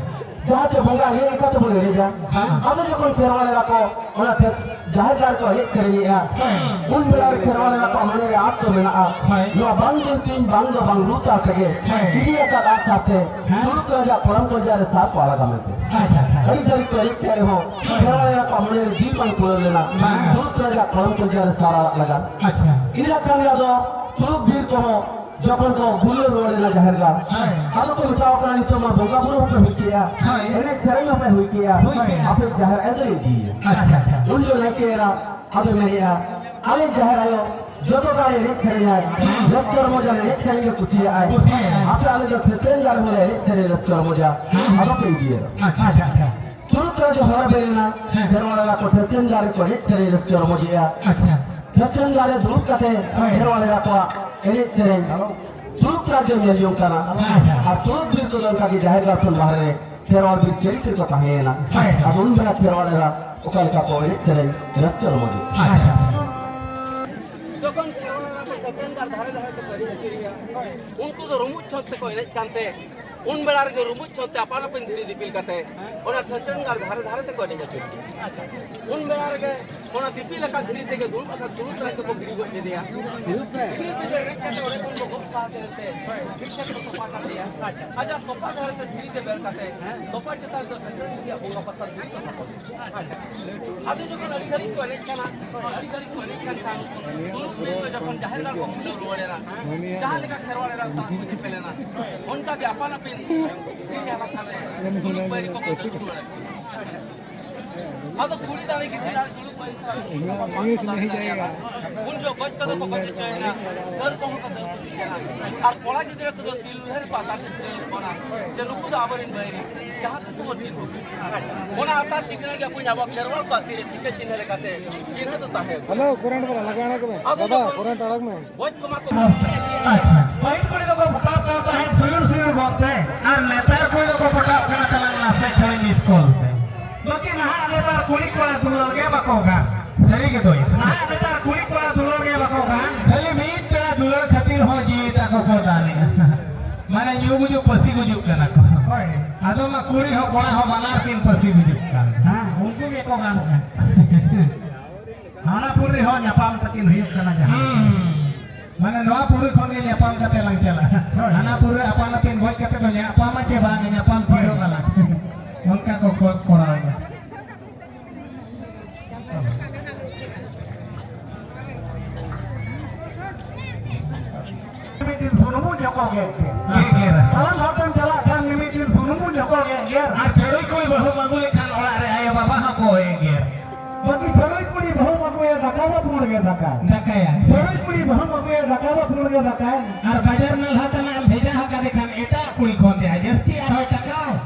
ᱡᱟᱦᱟᱸ ᱪᱮ ᱵᱚᱸᱜᱟ ᱮᱱᱮᱡ ᱞᱮᱠᱟ ᱛᱮᱵᱚᱱ ᱮᱱᱮᱡᱟ᱾ ᱦᱮᱸ᱾ ᱟᱫᱚ ᱡᱚᱠᱷᱚᱱ ᱠᱷᱮᱨᱣᱟᱲ ᱮᱨᱟ ᱠᱚ ᱚᱱᱟ ᱴᱷᱮᱱ ᱡᱟᱦᱮᱨ ᱜᱟᱲ ᱠᱚ ᱮᱱᱮᱡ ᱥᱮᱨᱮᱧᱮᱜᱼᱟ᱾ ᱦᱮᱸ᱾ ᱩᱱ ᱵᱮᱲᱟ ᱨᱮ ᱠᱷᱮᱨᱣᱟᱲ ᱮᱨᱟ ᱠᱚᱣᱟᱜ ᱢᱚᱱᱮ ᱨᱮ ᱟᱸᱥ ᱫᱚ ᱢᱮᱱᱟᱜᱼᱟ᱾ ᱦᱮᱸ᱾ ᱱᱚᱣᱟ ᱵᱟᱝ ᱡᱚᱱᱛᱤᱧ ᱵᱟᱝ ᱫᱚ ᱵᱟᱝ ᱨᱩ ᱛᱟᱞ ᱛᱮᱜᱮ ᱦᱮᱸ᱾ ᱤᱫᱤ ᱟᱠᱟᱫ ᱟᱥ ᱟᱛᱮ ᱦᱮᱸ᱾ ᱛᱩᱲᱩᱠ ᱨᱟᱡᱟ ᱠᱚᱲᱟᱢ ᱠᱚᱧᱡᱟ ᱨᱮ ᱥᱟᱨ ᱠᱚ ᱟᱲᱟᱜᱟ ᱢᱮᱱᱛᱮ᱾ ᱟᱪᱪᱷᱟ, ᱟᱪᱪᱷᱟ᱾ ᱟᱹᱰᱤ ᱜᱷᱟᱹᱲᱤᱡ ᱠᱚ ᱮᱱᱮᱡ ᱠᱮᱫ ᱨᱮᱦᱚᱸ ᱦᱮᱸ᱾ ᱠᱷᱮᱨᱣᱟᱲ ᱮᱨᱟ ᱠᱚᱣᱟᱜ ᱢᱚᱱᱮ ᱨᱮ ᱫᱤᱞ ᱵᱟᱝ ᱯᱩᱨᱟᱹᱣ ᱞᱮᱱᱟ᱾ ᱵᱟᱝ᱾ ᱛᱩᱲᱩᱠ ᱨᱟᱡᱟ ᱠᱚᱲᱟᱢ ᱠᱚᱧᱡᱟ ᱨᱮ ᱥᱟᱨ ᱟᱲᱟᱜ ᱞᱟᱜᱟ᱾ ᱟᱪᱪᱷᱟ᱾ ᱤᱱᱟᱹ ᱠᱷᱟᱱ ᱜᱮ ᱟᱫᱚ ᱛᱩᱲᱩᱠ ᱵᱤᱨ ᱠᱚᱦᱚᱸ ᱡᱚᱠᱷᱚᱱ ᱠᱚ ᱜᱩᱞᱟᱹ ᱨᱩᱣᱟᱹᱲ ᱮᱱᱟ ᱡᱟᱦᱮᱨ ᱜᱟᱲ, ᱦᱮᱸ᱾ ᱟᱫᱚ ᱠᱚ ᱢᱮᱛᱟᱣ ᱠᱟᱱᱟ, "ᱱᱤᱛᱚᱜ ᱢᱟ ᱵᱚᱸᱜᱟ ᱵᱩᱨᱩ ᱦᱚᱸᱯᱮ ᱦᱩᱭ ᱠᱮᱜᱼᱟ, ᱦᱮᱸ᱾ ᱮᱱᱮᱡ ᱥᱮᱨᱮᱧ ᱦᱚᱸᱯᱮ ᱦᱩᱭ ᱠᱮᱜᱼᱟ, ᱦᱩᱭ ᱠᱮᱜᱼᱟ᱾ ᱟᱯᱮ ᱡᱟᱦᱮᱨ ᱟᱭᱳ ᱫᱚᱞᱮ ᱤᱫᱤᱭᱮᱭᱟ᱾" ᱟᱪᱪᱷᱟ, ᱟᱪᱪᱷᱟ᱾ ᱩᱱ ᱡᱚᱠᱷᱚᱱ ᱱᱟᱭᱠᱮ ᱮᱨᱟ ᱟᱫᱚ ᱢᱮᱱᱮᱜᱼᱟ, "ᱟᱞᱮ ᱡᱟᱦᱮᱨ ᱟᱭᱳ ᱡᱚᱛᱚ ᱜᱟᱲ ᱮᱱᱮᱡ ᱥᱮᱨᱮᱧᱟᱭ, ᱨᱟᱹᱥᱠᱟᱹ ᱨᱚᱢᱚᱡᱟ, ᱮᱱᱮᱡ ᱥᱮᱨᱮᱧ ᱜᱮ ᱠᱩᱥᱤᱭᱟᱜᱼᱟᱭ᱾ ᱠᱩᱥᱤᱭᱟᱜᱼᱟᱭ᱾ ᱟᱯᱮ ᱟᱞᱮ ᱫᱚ ᱴᱷᱟᱹᱠᱨᱟᱹᱱ ᱜᱟᱲ ᱦᱚᱸᱞᱮ ᱮᱱᱮᱡ ᱥᱮᱨᱮᱧ ᱨᱟᱹᱥᱠᱟᱹ ᱨᱚᱢᱚᱡᱟ, ᱦᱮᱸ᱾ ᱟᱫᱚ ᱯᱮ ᱤᱫᱤᱭᱮᱭᱟ᱾" ᱟᱪᱪᱷᱟ, ᱟᱪᱪᱷᱟ, ᱟᱪᱪᱷᱟ᱾ ᱛᱩᱲᱩᱠ ᱨᱟᱡᱽ ᱦᱚᱨ ᱵᱮᱨᱮᱱᱟ, ᱦᱮᱸ᱾ ᱠᱷᱮᱨᱣᱟᱲ ᱮᱨᱟ ᱠᱚ ᱴᱷᱟᱹᱠᱨᱟᱹᱱ ᱜᱟᱲ ᱨᱮᱠᱚ ᱮᱱᱮᱡ ᱥᱮᱨᱮᱧ ᱨᱟᱹᱥᱠᱟᱹ ᱨᱚᱢᱚᱡᱮᱜᱼᱟ᱾ ᱟᱪᱪᱷᱟ᱾ ᱴᱷᱟᱹᱠᱨᱟᱹᱱ ᱜᱟᱲ ᱨᱮ ᱫᱩᱲᱩᱵ ᱠᱟᱛᱮ ᱦᱮᱸ᱾ ᱠᱷᱮᱨᱣᱟᱲ ᱮᱨᱟ ᱠᱚᱣᱟᱜ ᱮᱱᱮᱡ ᱥᱮᱨᱮᱧ ᱛᱩᱲᱩᱠ ᱨᱟᱡᱽ ᱫᱚ ᱧᱮᱞ ᱡᱚᱝ ᱠᱟᱱᱟ᱾ ᱦᱮᱸ᱾ ᱟᱨ ᱛᱩᱲᱩᱠ ᱵᱤᱨ ᱠᱚᱫᱚ ᱚᱱᱠᱟ ᱜᱮ ᱡᱟᱦᱮᱨ ᱜᱟᱲ ᱠᱷᱚᱱ ᱵᱟᱦᱨᱮ ᱨᱮ ᱠᱷᱮᱨᱣᱟᱲ ᱵᱤᱨ ᱪᱟᱹᱨᱤ ᱨᱮᱠᱚ ᱛᱟᱦᱮᱸᱭᱮᱱᱟ᱾ ᱟᱪᱪᱷᱟ᱾ ᱟᱫᱚ ᱩᱱ ᱵᱮᱲᱟ ᱠᱷᱮᱨᱣᱟᱲ ᱮᱨᱟ ᱚᱠᱟ ᱞᱮᱠᱟ ᱠᱚ ᱮᱱᱮᱡ ᱥᱮᱨᱮᱧ ᱨᱟᱹᱥᱠᱟᱹ ᱨᱚᱢᱚᱡᱮᱜᱼᱟ᱾ ᱟᱪᱪᱷᱟ᱾ ᱡᱚᱠᱷᱚᱱ ᱠᱷᱮᱨᱣᱟᱲ ᱮᱨᱟ ᱠᱚ ᱴᱷᱟᱹᱠᱨᱟᱹᱱ ᱜᱟᱲ ᱫᱷᱟᱨᱮ ᱫᱷᱟᱨᱮ ᱛᱮᱠᱚ ᱮᱱᱮᱡ ᱟᱹᱪᱩᱨᱮᱜᱼᱟ, ᱩᱱᱠᱩ ᱫᱚ ᱨᱩᱢᱩᱜ ᱪᱷᱚᱸᱫ ᱛᱮᱠᱚ ᱮᱱᱮᱡ ᱠᱟᱱᱛᱮ, ᱩᱱ ᱵᱮᱲᱟ ᱨᱮᱜᱮ ᱨᱩᱢᱩᱜ ᱪᱷᱚᱸᱫ ᱛᱮ ᱟᱯᱟᱱ ᱟᱹᱯᱤᱱ ᱫᱷᱤᱨᱤ ᱫᱤᱯᱤᱞ ᱠᱟᱛᱮ ᱚᱱᱟ ᱴᱷᱟᱹᱠᱨᱟᱹᱱ ᱜᱟᱲ ᱫᱷᱟᱨᱮ ᱫᱷᱟᱨᱮ ᱛᱮᱠᱚ ᱮᱱᱮᱡ ᱟᱹᱪᱩᱨᱮᱜᱼᱟ᱾ ᱩᱱ ᱵᱮᱲᱟ ᱨᱮᱜᱮ ᱚᱱᱟ ᱫᱤᱯᱤᱞ ᱟᱠᱟᱫ ᱫᱷᱤᱨᱤ ᱛᱮᱜᱮ ᱫᱩᱲᱩᱵ ᱟᱠᱟᱫ ᱛᱩᱲᱩᱠ ᱨᱟᱡᱽ ᱫᱚᱠᱚ ᱜᱤᱰᱤ ᱜᱚᱡ ᱠᱮᱫᱮᱭᱟ᱾ ᱫᱷᱤᱨᱤ ᱛᱮᱜᱮ ᱮᱱᱮᱡ ᱠᱟᱛᱮ ᱚᱸᱰᱮ ᱠᱷᱚᱱ ᱠᱚ ᱜᱚᱜ ᱥᱟᱦᱟ ᱠᱮᱫ ᱛᱮ ᱢᱤᱫ ᱴᱷᱮᱱ ᱠᱚ ᱛᱚᱯᱟ ᱠᱟᱫᱮᱭᱟ᱾ ᱟᱡᱟᱜ ᱛᱚᱯᱟ ᱫᱷᱟᱨᱮ ᱛᱮ ᱫᱷᱤᱨᱤ ᱛᱮ ᱵᱮᱨ ᱠᱟᱛᱮ ᱛᱚᱯᱟ ᱪᱮᱛᱟᱱ ᱨᱮ ᱴᱷᱟᱹᱠᱨᱟᱹᱱ ᱨᱮᱭᱟᱜ ᱵᱚᱸᱜᱟ ᱯᱟᱥᱟ ᱫᱷᱤᱨᱤ ᱠᱚ ᱛᱷᱟᱯᱚᱱ ᱠᱮᱫᱟ᱾ ᱟᱫᱚ ᱡᱚᱠᱷᱚᱱ ᱟᱹᱰᱤ ᱜᱷᱟᱹᱲᱤᱡ ᱠᱚ ᱮᱱᱮᱡ ᱠᱟᱱᱟ, ᱟᱹᱰᱤ ᱜᱷᱟᱹᱲᱤᱡ ᱠᱚ ᱮᱱᱮᱡ ᱠᱟᱱ ᱠᱷᱟᱱ ᱛᱩᱲᱩᱠ ᱵᱤᱨ ᱫᱚ ᱡᱚᱠᱷᱚᱱ ᱡᱟᱦᱮᱨ ᱜᱟᱲ ᱠᱚ ᱠᱷᱩᱞᱟᱹᱣ ᱨᱩᱣᱟᱹᱲ ᱮᱱᱟ, ᱡᱟᱦᱟᱸ ᱞᱮᱠᱟ ᱠᱷᱮᱨᱣᱟᱲ ᱮᱨᱟ ᱥᱟᱶ ᱠᱚ ᱧᱮᱯᱮᱞ ᱮᱱᱟ, ᱚᱱᱠᱟ ᱜᱮ ᱟᱯᱟᱱ ᱟᱹᱯᱤᱱ ᱫᱷᱤᱨᱤ ᱦᱟᱞᱟᱝ ᱠᱟᱛᱮ ᱛᱩᱲᱩᱠ ᱵᱟᱹᱭᱨᱤ ᱠᱚᱠᱚ ᱫᱟᱹᱲ ᱨᱩᱣᱟᱹᱲ ᱮᱱᱟ᱾ ᱟᱫᱚ ᱠᱩᱲᱤ ᱫᱟᱲᱮ ᱜᱤᱫᱽᱨᱟᱹ ᱟᱨ ᱠᱩᱲᱤ ᱠᱚᱲᱟ ᱥᱟᱶ ᱤᱧ ᱦᱚᱸ ᱤᱝᱞᱤᱥ ᱞᱟᱹᱭ ᱫᱟᱲᱮᱭᱟᱜᱼᱟ᱾ ᱩᱱ ᱡᱚᱠᱷᱚᱱ ᱜᱚᱡ ᱠᱚᱫᱚ ᱠᱚ ᱜᱚᱡ ᱦᱚᱪᱚᱭᱮᱱᱟ, ᱫᱟᱹᱲ ᱠᱚᱦᱚᱸ ᱠᱚ ᱫᱟᱹᱲ ᱦᱚᱪᱚᱭᱮᱱᱟ᱾ ᱟᱨ ᱠᱚᱲᱟ ᱜᱤᱫᱽᱨᱟᱹ ᱠᱚᱫᱚ ᱛᱤᱨᱞᱟᱹ ᱨᱮᱠᱚ ᱟᱛᱟᱨ ᱠᱚᱣᱟ᱾ ᱡᱮ ᱱᱩᱠᱩ ᱫᱚ ᱟᱵᱚᱨᱮᱱ ᱵᱟᱹᱭᱨᱤ, ᱡᱟᱦᱟᱸ ᱛᱤᱥ ᱵᱚᱱ ᱪᱤᱱᱦᱟᱹ᱾ ᱚᱱᱟ ᱟᱛᱟᱨ ᱴᱷᱤᱠᱟᱹᱱᱟ ᱜᱮ ᱟᱵᱚ ᱟᱵᱚᱣᱟᱜ ᱠᱷᱮᱨᱣᱟᱲ ᱠᱚᱣᱟᱜ ᱛᱤᱨᱮ ᱥᱤᱠᱟᱹ ᱪᱤᱱᱦᱟᱹ ᱞᱮᱠᱟᱛᱮ ᱪᱤᱱᱦᱟᱹ ᱫᱚ ᱛᱟᱦᱮᱸ᱾ ᱦᱮᱞᱳ, ᱠᱚᱨᱮᱱᱴ ᱵᱟᱞᱟ ᱞᱟᱜᱟᱣ ᱟᱲᱟᱜᱽ ᱢᱮ᱾ ᱟᱫᱚ ᱵᱟᱵᱟ, ᱡᱚᱠᱷᱚᱱ ᱠᱚᱨᱮᱱᱴ ᱟᱲᱟᱜᱽ ᱢᱮ᱾ ᱜᱚᱡ ᱠᱚᱢᱟ ᱠᱚ᱾ ᱟᱪᱪᱷᱟ, ᱯᱟᱹᱦᱤᱞ ᱠᱚᱨᱮ ᱫᱚᱠᱚ ᱯᱚᱴᱟᱣ ᱠᱟᱱ ᱛᱟᱦᱮᱸᱫ ᱥᱩᱭᱩᱲ ᱥᱩᱭᱩᱲ ᱜᱚᱫ ᱛᱮ, ᱟᱨ ᱱᱮᱛᱟᱨ ᱠᱚᱨᱮ ᱫᱚᱠᱚ ᱯᱚᱴᱟᱣ ᱠᱟᱱᱟ ᱛᱟᱞᱟᱝ ᱱᱟᱥᱮ ᱠᱷᱟᱹᱞᱤ ᱢᱤᱥ ᱠᱚᱞ ᱛᱮ᱾ ᱵᱟᱹᱠᱤ ᱱᱟᱦᱟᱜ ᱱᱮᱛᱟᱨ ᱠᱩᱲᱤ ᱠᱚᱲᱟ ᱫᱩᱞᱟᱹᱲ ᱜᱮ ᱵᱟᱠᱚ ᱜᱟᱱ᱾ ᱥᱟᱹᱨᱤ ᱜᱮ ᱫᱚᱭ᱾ ᱱᱟᱦᱟᱜ ᱱᱮᱛᱟᱨ ᱠᱩᱲᱤ ᱠᱚᱲᱟ ᱫᱩᱞᱟᱹᱲ ᱜᱮ ᱵᱟᱠᱚ ᱜᱟᱱ᱾ ᱠᱷᱟᱹᱞᱤ ᱢᱤᱫ ᱯᱮᱲᱟ ᱫᱩᱞᱟᱹᱲ ᱠᱷᱟᱹᱛᱤᱨ ᱦᱚᱸ ᱡᱤᱣᱤ ᱛᱟᱠᱚ ᱠᱚ ᱫᱟᱱᱮᱜᱼᱟ᱾ ᱢᱟᱱᱮ ᱧᱩ ᱜᱩᱡᱩᱜ ᱯᱟᱹᱥᱤ ᱜᱩᱡᱩᱜ ᱠᱟᱱᱟ ᱠᱚ᱾ ᱦᱳᱭ᱾ ᱟᱫᱚ ᱢᱟ ᱠᱩᱲᱤ ᱦᱚᱸ ᱠᱚᱲᱟ ᱦᱚᱸ ᱵᱟᱱᱟᱨ ᱠᱤᱱ ᱯᱟᱹᱥᱤ ᱜᱩᱡᱩᱜ ᱠᱟᱱ᱾ ᱦᱮᱸ, ᱩᱱᱠᱩ ᱜᱮᱠᱚ ᱜᱟᱱᱚᱜᱼᱟ᱾ ᱦᱟᱱᱟ ᱯᱩᱨ ᱨᱮᱦᱚᱸ ᱧᱟᱯᱟᱢ ᱛᱟᱹᱠᱤᱱ ᱦᱩᱭᱩᱜ ᱠᱟᱱᱟ ᱡᱟᱦᱟᱸ᱾ ᱦᱩᱸ᱾ ᱢᱟᱱᱮ ᱱᱚᱣᱟ ᱯᱩᱨᱤ ᱠᱷᱚᱱ ᱜᱮ ᱧᱟᱯᱟᱢ ᱠᱟᱛᱮ ᱞᱟᱝ ᱪᱟᱞᱟᱜᱼᱟ᱾ ᱦᱳᱭ᱾ ᱦᱟᱱᱟ ᱯᱩᱨᱤ ᱟᱯᱟᱱ ᱟᱹᱯᱤᱱ ᱜᱚᱡ ᱠᱟᱛᱮ ᱠᱚ ᱧᱟᱯᱟᱢᱟ ᱪᱮ ᱵᱟᱝ, ᱧᱟᱯᱟᱢ ᱦᱳᱭ᱾ ᱛᱷᱤᱨᱚᱜ ᱟᱞᱟᱝ᱾ ᱚᱱᱠᱟ ᱠᱚ ᱠᱚ ᱠᱚᱨᱟᱣ ᱮᱫᱟ᱾ ᱢᱤᱫ ᱫᱤᱱ ᱥᱩᱱᱩᱢ ᱡᱚᱠᱷᱚᱱ ᱜᱮ᱾ ᱜᱮ ᱜᱮᱨᱟ᱾ ᱛᱟᱲᱟᱢ ᱦᱚᱨ ᱛᱮᱢ ᱪᱟᱞᱟᱜ ᱠᱷᱟᱱ ᱢᱤᱢᱤᱫ ᱫᱤᱱ ᱥᱩᱱᱩᱢ ᱡᱚᱠᱷᱚᱱ ᱜᱮ ᱜᱮᱨ᱾ ᱟᱨ ᱪᱟᱹᱰᱩᱭ ᱠᱩᱲᱤ ᱵᱟᱹᱦᱩᱢ ᱟᱹᱜᱩ ᱞᱮᱠᱷᱟᱱ ᱚᱲᱟᱜ ᱨᱮ ᱟᱭᱳ ᱵᱟᱵᱟ ᱦᱚᱸᱠᱚ ᱮᱜᱮᱨ᱾ ᱵᱟᱹᱠᱤ ᱪᱟᱹᱰᱩᱭ ᱠᱩᱲᱤ ᱵᱟᱹᱦᱩᱢ ᱟᱹᱜᱩᱭᱟ ᱫᱟᱠᱟ ᱫᱚ ᱯᱩᱲ ᱜᱮ ᱫᱟᱠᱟ᱾ ᱫᱟᱠᱟᱭᱟ᱾ ᱪᱟᱹᱰᱩᱭ ᱠᱩᱲᱤ ᱵᱟᱹᱦᱩᱢ ᱟᱹᱜᱩᱭᱟ ᱫᱟᱠᱟ ᱫᱚ ᱯᱩᱲ ᱜᱮ ᱫᱟᱠᱟ᱾ ᱟᱨ ᱵᱟᱡᱟᱨ ᱱᱟᱞᱦᱟ ᱛᱟᱱᱟᱜ ᱮᱢ ᱵᱷᱮᱡᱟ ᱟᱠᱟᱫᱮ ᱠᱷᱟᱱ ᱮᱴᱟᱜ ᱠᱩᱲᱤ ᱠᱷᱚᱱ ᱫᱚ ᱡᱟᱹᱥᱛᱤ ᱟᱨᱦᱚᱸ ᱴᱟᱠᱟ᱾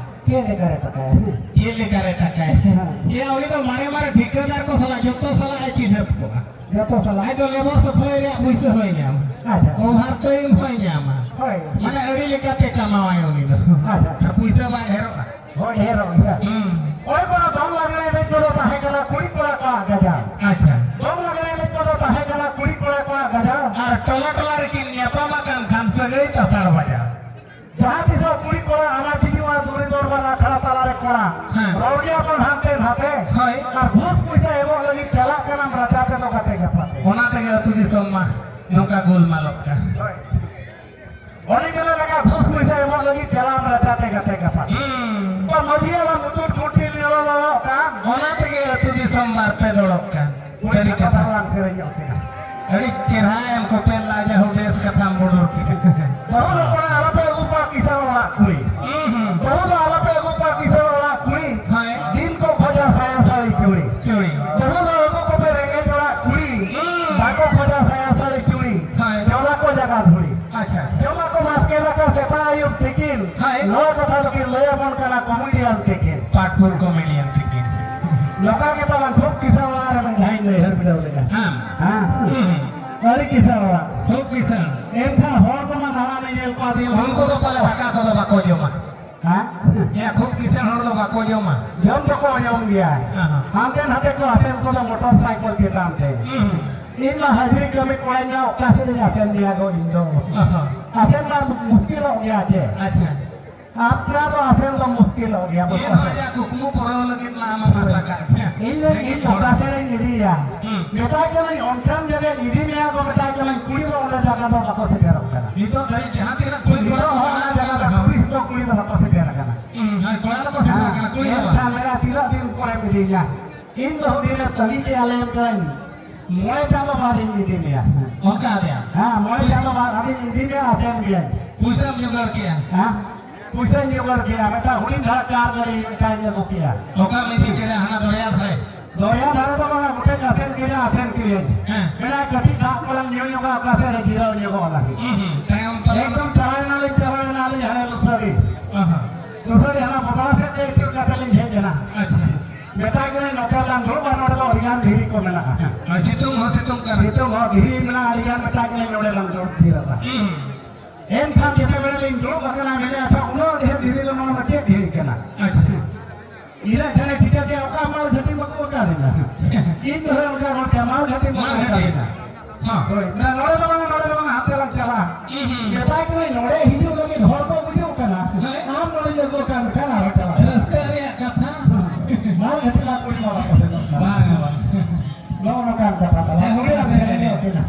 ᱪᱮᱫ ᱞᱮᱠᱟᱨᱮ ᱴᱟᱠᱟᱭᱟ? ᱪᱮᱫ ᱞᱮᱠᱟᱨᱮ ᱴᱟᱠᱟᱭᱟ? ᱦᱮᱸ᱾ ᱮᱭᱟ, ᱩᱱᱤ ᱫᱚ ᱢᱟᱨᱮ ᱢᱟᱨᱮ ᱴᱷᱤᱠᱟᱹᱫᱟᱨ ᱠᱚ ᱥᱟᱞᱟᱜ ᱡᱚᱛᱚ ᱥᱟᱞᱟᱜ ᱮ ᱪᱤᱱᱦᱟᱹᱯ ᱠᱚᱜᱼᱟ᱾ ᱡᱚᱛᱚ ᱥᱟᱞᱟᱜ᱾ ᱟᱡ ᱫᱚ ᱞᱮᱵᱚᱨ ᱥᱟᱯᱞᱟᱭ ᱨᱮᱭᱟᱜ ᱯᱩᱭᱥᱟᱹ ᱦᱚᱸᱭ ᱧᱟᱢᱟ᱾ ᱟᱪᱪᱷᱟ᱾ ᱳᱵᱷᱟᱨ ᱴᱟᱭᱤᱢ ᱦᱚᱸᱭ ᱧᱟᱢᱟ᱾ ᱦᱳᱭ᱾ ᱢᱟᱱᱮ ᱟᱹᱰᱤ ᱞᱮᱠᱟᱛᱮ ᱠᱟᱢᱟᱣᱟᱭ ᱩᱱᱤ ᱫᱚ᱾ ᱟᱪᱪᱷᱟ᱾ ᱟᱨ ᱯᱩᱭᱥᱟᱹ ᱵᱟᱝ ᱰᱷᱮᱨᱚᱜᱼᱟ᱾ ᱦᱳᱭ, ᱰᱷᱮᱨᱚᱜ ᱜᱮᱭᱟ᱾ ᱦᱩᱸ᱾ ᱦᱳᱭ, ᱵᱟᱝ, ᱫᱚᱝ ᱞᱟᱜᱽᱲᱮ ᱮᱱᱮᱡ ᱠᱚᱫᱚ ᱛᱟᱦᱮᱸ ᱠᱟᱱᱟ ᱠᱩᱲᱤ ᱠᱚᱲᱟ ᱠᱚᱣᱟᱜ ᱜᱟᱡᱟᱲ᱾ ᱟᱪᱪᱷᱟ᱾ ᱫᱚᱝ ᱞᱟᱜᱽᱲᱮ ᱮᱱᱮᱡ ᱠᱚᱫᱚ ᱛᱟᱦᱮᱸ ᱠᱟᱱᱟ ᱠᱩᱲᱤ ᱠᱚᱲᱟ ᱠᱚᱣᱟᱜ ᱜᱟᱡᱟᱲ᱾ ᱟᱨ ᱴᱚᱞᱟ ᱴᱚᱞᱟ ᱨᱮᱠᱤᱱ ᱧᱟᱯᱟᱢ ᱟᱠᱟᱱ ᱠᱷᱟᱱ ᱥᱟᱹᱜᱟᱹᱭ ᱛᱟᱥᱟᱲ ᱵᱟᱡᱟᱨ᱾ ᱡᱟᱦᱟᱸ ᱛᱤᱥᱚᱜ ᱠᱩᱲᱤ ᱠᱚᱲᱟ ᱟᱱᱟ ᱴᱷᱤᱠᱤ ᱚᱱᱟ ᱫᱩᱨᱤ ᱫᱚᱨᱵᱟᱨ ᱟᱠᱷᱲᱟ ᱛᱟᱞᱟᱨᱮ ᱠᱚᱲᱟ᱾ ᱦᱮᱸ᱾ ᱨᱚᱲ ᱜᱮᱭᱟ ᱵᱚᱱ ᱦᱟᱱᱛᱮ ᱱᱟᱛᱮ᱾ ᱦᱳᱭ᱾ ᱟᱨ ᱜᱷᱩᱥ ᱯᱚᱭᱥᱟ ᱮᱢᱚᱜ ᱞᱟᱹᱜᱤᱫ ᱪᱟᱞᱟᱜ ᱠᱟᱱᱟᱢ ᱨᱟᱪᱟ ᱛᱮᱫᱚ ᱜᱟᱛᱮ ᱜᱟᱯᱟᱛᱮ᱾ ᱚᱱᱟ ᱛᱮᱜᱮ ᱟᱹᱛᱩ ᱫᱤᱥᱚᱢ ᱢᱟ ᱱᱚᱝᱠᱟ ᱜᱳᱞᱢᱟᱞᱚᱜ ᱠᱟᱱ᱾ ᱦᱳᱭ᱾ ᱚᱱᱮ ᱢᱮᱱᱟ ᱞᱮᱠᱟ ᱜᱷᱩᱥ ᱯᱚᱭᱥᱟ ᱮᱢᱚᱜ ᱞᱟᱹᱜᱤᱫ ᱪᱟᱞᱟᱜ ᱨᱟᱪᱟ ᱛᱮ ᱜᱟᱛᱮ ᱜᱟᱯᱟᱛᱮ᱾ ᱦᱩᱸ᱾ ᱛᱚ ᱢᱟᱹᱡᱷᱤ ᱦᱟᱲᱟᱢ ᱩᱛᱩᱨ ᱠᱩᱴᱷᱤ ᱞᱚᱞᱚ ᱞᱚᱞᱚᱜ ᱠᱟᱱ᱾ ᱚᱱᱟ ᱛᱮᱜᱮ ᱟᱹᱛᱩ ᱫᱤᱥᱚᱢ ᱵᱟᱨ ᱯᱮ ᱫᱚᱲᱚᱜ ᱠᱟᱱ᱾ ᱥᱟᱹᱨᱤ ᱠᱟᱛᱷᱟ᱾ ᱵᱟᱝ ᱥᱮᱨᱮᱧᱚᱜ ᱠᱟᱱᱟ᱾ ᱟᱹᱰᱤ ᱪᱮᱦᱨᱟ ᱮᱢ ᱠᱚᱯᱮ ᱞᱟᱡᱟ ᱦᱚᱸ ᱵᱮᱥ ᱠᱟᱛᱷᱟᱢ ᱵᱚᱰᱚᱨ ᱠᱮᱫᱟ᱾ ᱵᱟᱹᱦᱩ ᱫᱚ ᱠᱚᱲᱟ ᱟᱞᱚᱯᱮ ᱟᱹᱜᱩ ᱠᱚᱣᱟ ᱠᱤᱥᱟᱹᱬ ᱚᱲᱟᱜ ᱠᱩᱲᱤ᱾ ᱦᱩᱸ, ᱦᱩᱸ᱾ ᱵᱟᱹᱦᱩ ᱫᱚ ᱟᱞᱚᱯᱮ ᱟᱹᱜᱩ ᱠᱚᱣᱟ ᱠᱤᱥᱟᱹᱬ ᱚᱲᱟᱜ ᱠᱩᱲᱤ᱾ ᱦᱳᱭ᱾ ᱫᱤᱱ ᱠᱚ ᱠᱷᱚᱡᱟ ᱥᱟᱭᱟ ᱥᱟᱹᱲᱤ ᱠᱚ᱾ ᱠᱟᱛᱷᱟ ᱫᱚᱠᱤᱱ ᱞᱟᱹᱭ ᱟᱵᱚᱱ ᱠᱟᱱᱟ ᱠᱚᱢᱮᱰᱤᱭᱟᱱ ᱛᱤᱠᱤᱱ᱾ ᱯᱟᱴᱯᱩᱨ ᱠᱚᱢᱮᱰᱤᱭᱟᱱ ᱛᱤᱠᱤᱱ᱾ ᱱᱚᱝᱠᱟ ᱜᱮ ᱛᱟᱵᱚᱱ ᱠᱷᱩᱵ ᱠᱤᱥᱟᱹᱬ ᱚᱲᱟᱜ ᱨᱮ ᱢᱤᱫ ᱫᱷᱟᱣ ᱤᱧ ᱱᱟᱹᱭᱦᱟᱹᱨ ᱵᱤᱰᱟᱹᱣ ᱞᱮᱫᱟ᱾ ᱦᱮᱸ᱾ ᱦᱮᱸ᱾ ᱦᱩᱸ᱾ ᱟᱹᱰᱤ ᱠᱤᱥᱟᱹᱬ ᱚᱲᱟᱜ᱾ ᱠᱷᱩᱵ ᱠᱤᱥᱟᱹᱬ᱾ ᱮᱱᱠᱷᱟᱱ ᱦᱚᱲ ᱠᱚᱢᱟ ᱫᱟᱬᱟᱱ ᱧᱮᱧᱮᱞ ᱠᱚᱣᱟ, ᱫᱤᱱ ᱩᱱᱠᱩ ᱫᱚ ᱯᱟᱞᱮ ᱫᱟᱠᱟ ᱠᱚᱫᱚ ᱵᱟᱠᱚ ᱡᱚᱢᱟ᱾ ᱦᱮᱸ? ᱭᱟ, ᱠᱷᱩᱵ ᱠᱤᱥᱟᱹᱬ ᱦᱚᱲ ᱫᱚ ᱵᱟᱠᱚ ᱡᱚᱢᱟ᱾ ᱡᱚᱢ ᱫᱚᱠᱚ ᱡᱚᱢ ᱜᱮᱭᱟ᱾ ᱦᱮᱸ, ᱦᱮᱸ᱾ ᱦᱟᱱᱛᱮ ᱱᱟᱛᱮ ᱠᱚ ᱟᱥᱮᱱ ᱠᱚᱫᱚ ᱢᱚᱴᱚᱨ ᱥᱟᱭᱠᱮᱞ ᱪᱮᱛᱟᱱ ᱛᱮ᱾ ᱦᱩᱸ᱾ ᱤᱧ ᱢᱟ ᱦᱟᱡᱨᱤ ᱠᱟᱹᱢᱤ ᱠᱚᱲᱟᱧ ᱢᱮᱱᱟ, ᱚᱠᱟ ᱥᱮᱫ ᱤᱧ ᱟᱥᱮᱱ ᱢᱮᱭᱟ ᱜᱚ ᱤᱧ ᱫᱚ? ᱦᱮᱸ, ᱦᱮᱸ᱾ ᱟᱥᱮᱱ ᱢᱟ ᱢᱩᱥᱠᱤᱞᱚᱜ ᱜᱮᱭᱟ ᱪᱮ᱾ ᱟᱪᱪᱷᱟ᱾ ᱟᱯᱱᱟᱨ ᱫᱚ ᱟᱥᱮᱱ ᱫᱚ ᱢᱩᱥᱠᱤᱞᱚᱜ ᱜᱮᱭᱟ, ᱵᱩᱡᱷᱟᱹᱣ᱾ ᱮᱱᱦᱚᱸ ᱡᱟ ᱠᱩᱠᱢᱩ ᱯᱩᱨᱟᱹᱣ ᱞᱟᱹᱜᱤᱫ ᱢᱟ ᱟᱢᱟᱜ ᱢᱟᱥᱟ ᱠᱟᱜ ᱜᱮ᱾ ᱤᱧ ᱞᱟᱹᱭ, ᱤᱧ ᱚᱠᱟ ᱥᱮᱫ ᱤᱧ ᱤᱫᱤᱭᱟ? ᱦᱩᱸ᱾ ᱢᱮᱛᱟᱭ ᱠᱟᱹᱱᱟᱹᱧ, ᱚᱱᱠᱟᱱ ᱡᱟᱭᱜᱟᱧ ᱤᱫᱤ ᱢᱮᱭᱟ ᱜᱚ, ᱢᱮᱛᱟᱭ ᱠᱟᱹᱱᱟᱹᱧ, ᱠᱩᱲᱤ ᱫᱚ ᱚᱸᱰᱮ ᱡᱟᱭᱜᱟ ᱫᱚ ᱵᱟᱠᱚ ᱥᱮᱴᱮᱨᱚᱜ ᱠᱟᱱᱟ᱾ ᱱᱤᱛᱚᱜ ᱫᱷᱟᱹᱨᱤᱡ ᱡᱟᱦᱟᱸ ᱛᱤᱱᱟᱹᱜ ᱠᱩᱲᱤ ᱠᱚᱲᱟ ᱱᱤᱛᱚᱜ ᱦᱚᱸ ᱚᱱᱟ ᱡᱟᱭᱜᱟ ᱫᱚ ᱠᱩᱲᱤ ᱫᱚ ᱵᱟᱠᱚ ᱥᱮᱴᱮᱨ ᱟᱠᱟᱱᱟ᱾ ᱦᱩᱸ, ᱟᱨ ᱠᱚᱲᱟ ᱫᱚᱠᱚ ᱥᱮᱴᱮᱨ ᱟᱠᱟᱱᱟ, ᱠᱩᱲᱤ ᱫᱚ ᱵᱟᱝ᱾ ᱮᱱᱠᱷᱟᱱ ᱞᱟᱹᱭᱟ, ᱛᱤᱱᱟᱹᱜ ᱫᱤᱱ ᱯᱚᱨᱮᱢ ᱤᱫᱤᱧᱟ? ᱤᱧ ᱫᱚ ᱦᱩᱫᱤᱱᱮ ᱛᱟᱹᱞᱤ ᱠᱮᱜᱼᱟ, ᱞᱟᱹᱭ ᱠᱟᱹᱧ, ᱢᱚᱬᱮ ᱪᱟᱸᱫᱚ ᱵᱟᱫ ᱤᱧ ᱤᱫᱤ ᱢᱮᱭᱟ᱾ ᱚᱱᱠᱟ ᱜᱮ? ᱦᱮᱸ, ᱢᱚᱬᱮ ᱪᱟᱸᱫᱚ ᱵᱟᱫ ᱟᱫᱚᱧ ᱤᱫᱤ ᱢᱮᱭᱟ, ᱟᱥᱮᱱ ᱜᱮᱭᱟᱹᱧ᱾ ᱯᱩᱭᱥᱟᱹᱢ ᱡᱚᱜᱟᱲ ᱠᱮᱜᱼᱟ? ᱦᱮᱸ, ᱯᱩᱭᱥᱟᱹᱧ ᱡᱚᱜᱟᱲ ᱠᱮᱜᱼᱟ, ᱢᱤᱫᱴᱟᱝ ᱦᱩᱰᱤᱧ ᱫᱷᱟᱨᱟ ᱠᱟᱨ ᱜᱟᱹᱰᱤ ᱢᱤᱫᱴᱟᱝ ᱤᱧ ᱟᱹᱜᱩ ᱠᱮᱜᱼᱟ᱾ ᱚᱠᱟᱢ ᱤᱫᱤ ᱠᱮᱫᱟ? ᱦᱟᱱᱟ ᱫᱚᱨᱭᱟ ᱫᱷᱟᱨᱮ? ᱫᱚᱨᱭᱟ ᱫᱷᱟᱨᱮ ᱫᱚ ᱵᱟᱝᱟ, ᱜᱚᱴᱟᱧ ᱟᱥᱮᱱ ᱠᱮᱫᱟ, ᱟᱥᱮᱱ ᱠᱮᱫᱟᱹᱧ᱾ ᱦᱮᱸ᱾ ᱢᱮᱱᱟ, ᱠᱟᱹᱴᱤᱡ ᱫᱟᱜ ᱠᱚᱞᱟᱝ ᱧᱩ ᱧᱚᱜᱟ, ᱚᱠᱟ ᱥᱮᱫ ᱨᱮ ᱡᱤᱨᱟᱹᱣ ᱧᱚᱜᱚᱜ ᱟᱞᱟᱝ᱾ ᱦᱩᱸ, ᱦᱩᱸ, ᱛᱟᱭᱚᱢ ᱛᱟᱭᱚᱢ᱾ ᱮᱠᱫᱚᱢ ᱪᱟᱞᱟᱣ ᱮᱱᱟᱞᱤᱧ, ᱪᱟᱞᱟᱣ ᱮᱱᱟᱞᱤᱧ, ᱦᱟᱱᱮ ᱞᱩᱥᱟᱹᱲᱤ᱾ ᱚ ᱦᱚᱸ᱾ ᱞᱩᱥᱟᱹᱲᱤ ᱦᱟᱱᱟ ᱵᱚᱫᱲᱟ ᱥᱮᱫ ᱛᱮ ᱤᱪᱟᱹᱲ ᱠᱟᱛᱮ ᱞᱤᱧ ᱦᱮᱡ ᱮᱱᱟ᱾ ᱟᱪᱪᱷᱟ᱾ ᱢᱮᱛᱟᱭ ᱠᱟᱹᱱᱟᱹᱧ, "ᱱᱚᱛᱮ ᱞᱟᱝ ᱫᱩᱲᱩᱵᱼᱟ, ᱱᱚᱰᱮ ᱫᱚ ᱟᱹᱰᱤ ᱜᱟᱱ ᱫᱷᱤᱨᱤ ᱠᱚ ᱢᱮᱱᱟᱜᱼᱟ᱾" ᱟᱨ ᱥᱤᱛᱩᱝ ᱦᱚᱸ ᱥᱤᱛᱩᱝ ᱠᱟᱱᱟ᱾ ᱥᱤᱛᱩᱝ ᱦᱚᱸ ᱫᱷᱤᱨᱤ ᱢᱮᱱᱟᱜᱼᱟ, ᱟᱹᱰᱤ ᱜᱟᱱ, ᱢᱮᱛᱟᱭ ᱠᱟᱹᱱᱟᱹᱧ, "ᱱᱚᱰᱮ ᱞᱟᱝ ᱫᱩᱲᱩᱵ ᱛᱷᱤᱨᱚᱜᱼᱟ᱾" ᱦᱩᱸ᱾ ᱮᱱᱠᱷᱟᱱ ᱡᱮᱛᱮ ᱵᱮᱲᱟ ᱞᱤᱧ ᱫᱩᱲᱩᱵ ᱟᱠᱟᱱᱟ, ᱢᱮᱱᱮᱫᱼᱟ, "ᱟᱪᱪᱷᱟ, ᱩᱱᱟᱹᱜ ᱰᱷᱮᱨ ᱫᱷᱤᱨᱤ ᱫᱚ ᱱᱚᱣᱟ ᱫᱚ ᱪᱮᱫ ᱫᱷᱤᱨᱤ ᱠᱟᱱᱟ?" ᱟᱪᱪᱷᱟ᱾ ᱤᱱᱟᱹ ᱠᱷᱟᱱᱮ ᱴᱷᱤᱠᱟᱹ ᱠᱮᱫᱼᱟ, ᱚᱠᱟ ᱢᱟᱞ ᱜᱷᱟᱹᱴᱤ ᱵᱟᱠᱚ ᱚᱠᱟ ᱞᱮᱱᱟ᱾ ᱤᱧ ᱫᱚ ᱚᱱᱠᱟ ᱜᱚᱴᱟ ᱢᱟᱞ ᱜᱷᱟᱹᱴᱤ ᱵᱟᱠᱚ ᱢᱟᱞ ᱚᱠᱟ ᱜᱷᱟᱹᱴᱤ᱾ ᱞᱮᱱᱟ᱾ ᱦᱚᱸ᱾ ᱦᱳᱭ, ᱢᱮᱱᱟ, "ᱱᱚᱰᱮ ᱫᱚ ᱵᱟᱝᱟ, ᱱᱚᱰᱮ ᱫᱚ ᱵᱟᱝᱟ, ᱦᱟᱱᱛᱮ ᱞᱟᱝ ᱪᱟᱞᱟᱜᱼᱟ᱾" ᱦᱩᱸ, ᱦᱩᱸ᱾ ᱢᱮᱛᱟᱭ ᱠᱟᱹᱱᱟᱹᱧ, ᱱᱚᱰᱮ ᱦᱤᱡᱩᱜ ᱞᱟᱹᱜᱤᱫ ᱦᱚᱲ ᱠᱚ ᱜᱩᱡᱩᱜ ᱠᱟᱱᱟ᱾ ᱦᱮᱸ᱾ ᱟᱢ ᱱᱚᱰᱮ ᱡᱮ ᱚᱠᱟ ᱠᱟᱱ ᱠᱷᱟᱱ ᱟᱨᱦᱚᱸ ᱪᱟᱞᱟᱜ᱾ ᱨᱟᱹᱥᱠᱟᱹ ᱨᱮᱭᱟᱜ ᱠᱟᱛᱷᱟ᱾ ᱢᱟᱞ ᱜᱷᱟᱹᱴᱤ ᱢᱟ ᱠᱩᱲᱤ ᱢᱟ ᱵᱟᱠᱚ ᱥᱮᱱᱚᱜ ᱠᱟᱱᱟ᱾ ᱵᱟᱝᱟ, ᱵᱟᱝᱟ᱾ ᱱᱚᱜᱼᱚ ᱱᱚᱝᱠᱟᱱ ᱠᱟᱛᱷᱟ ᱛᱟᱞᱮ᱾ ᱦᱮᱸ, ᱦᱩᱭ ᱥᱮᱴᱮᱨ ᱮᱱᱟ᱾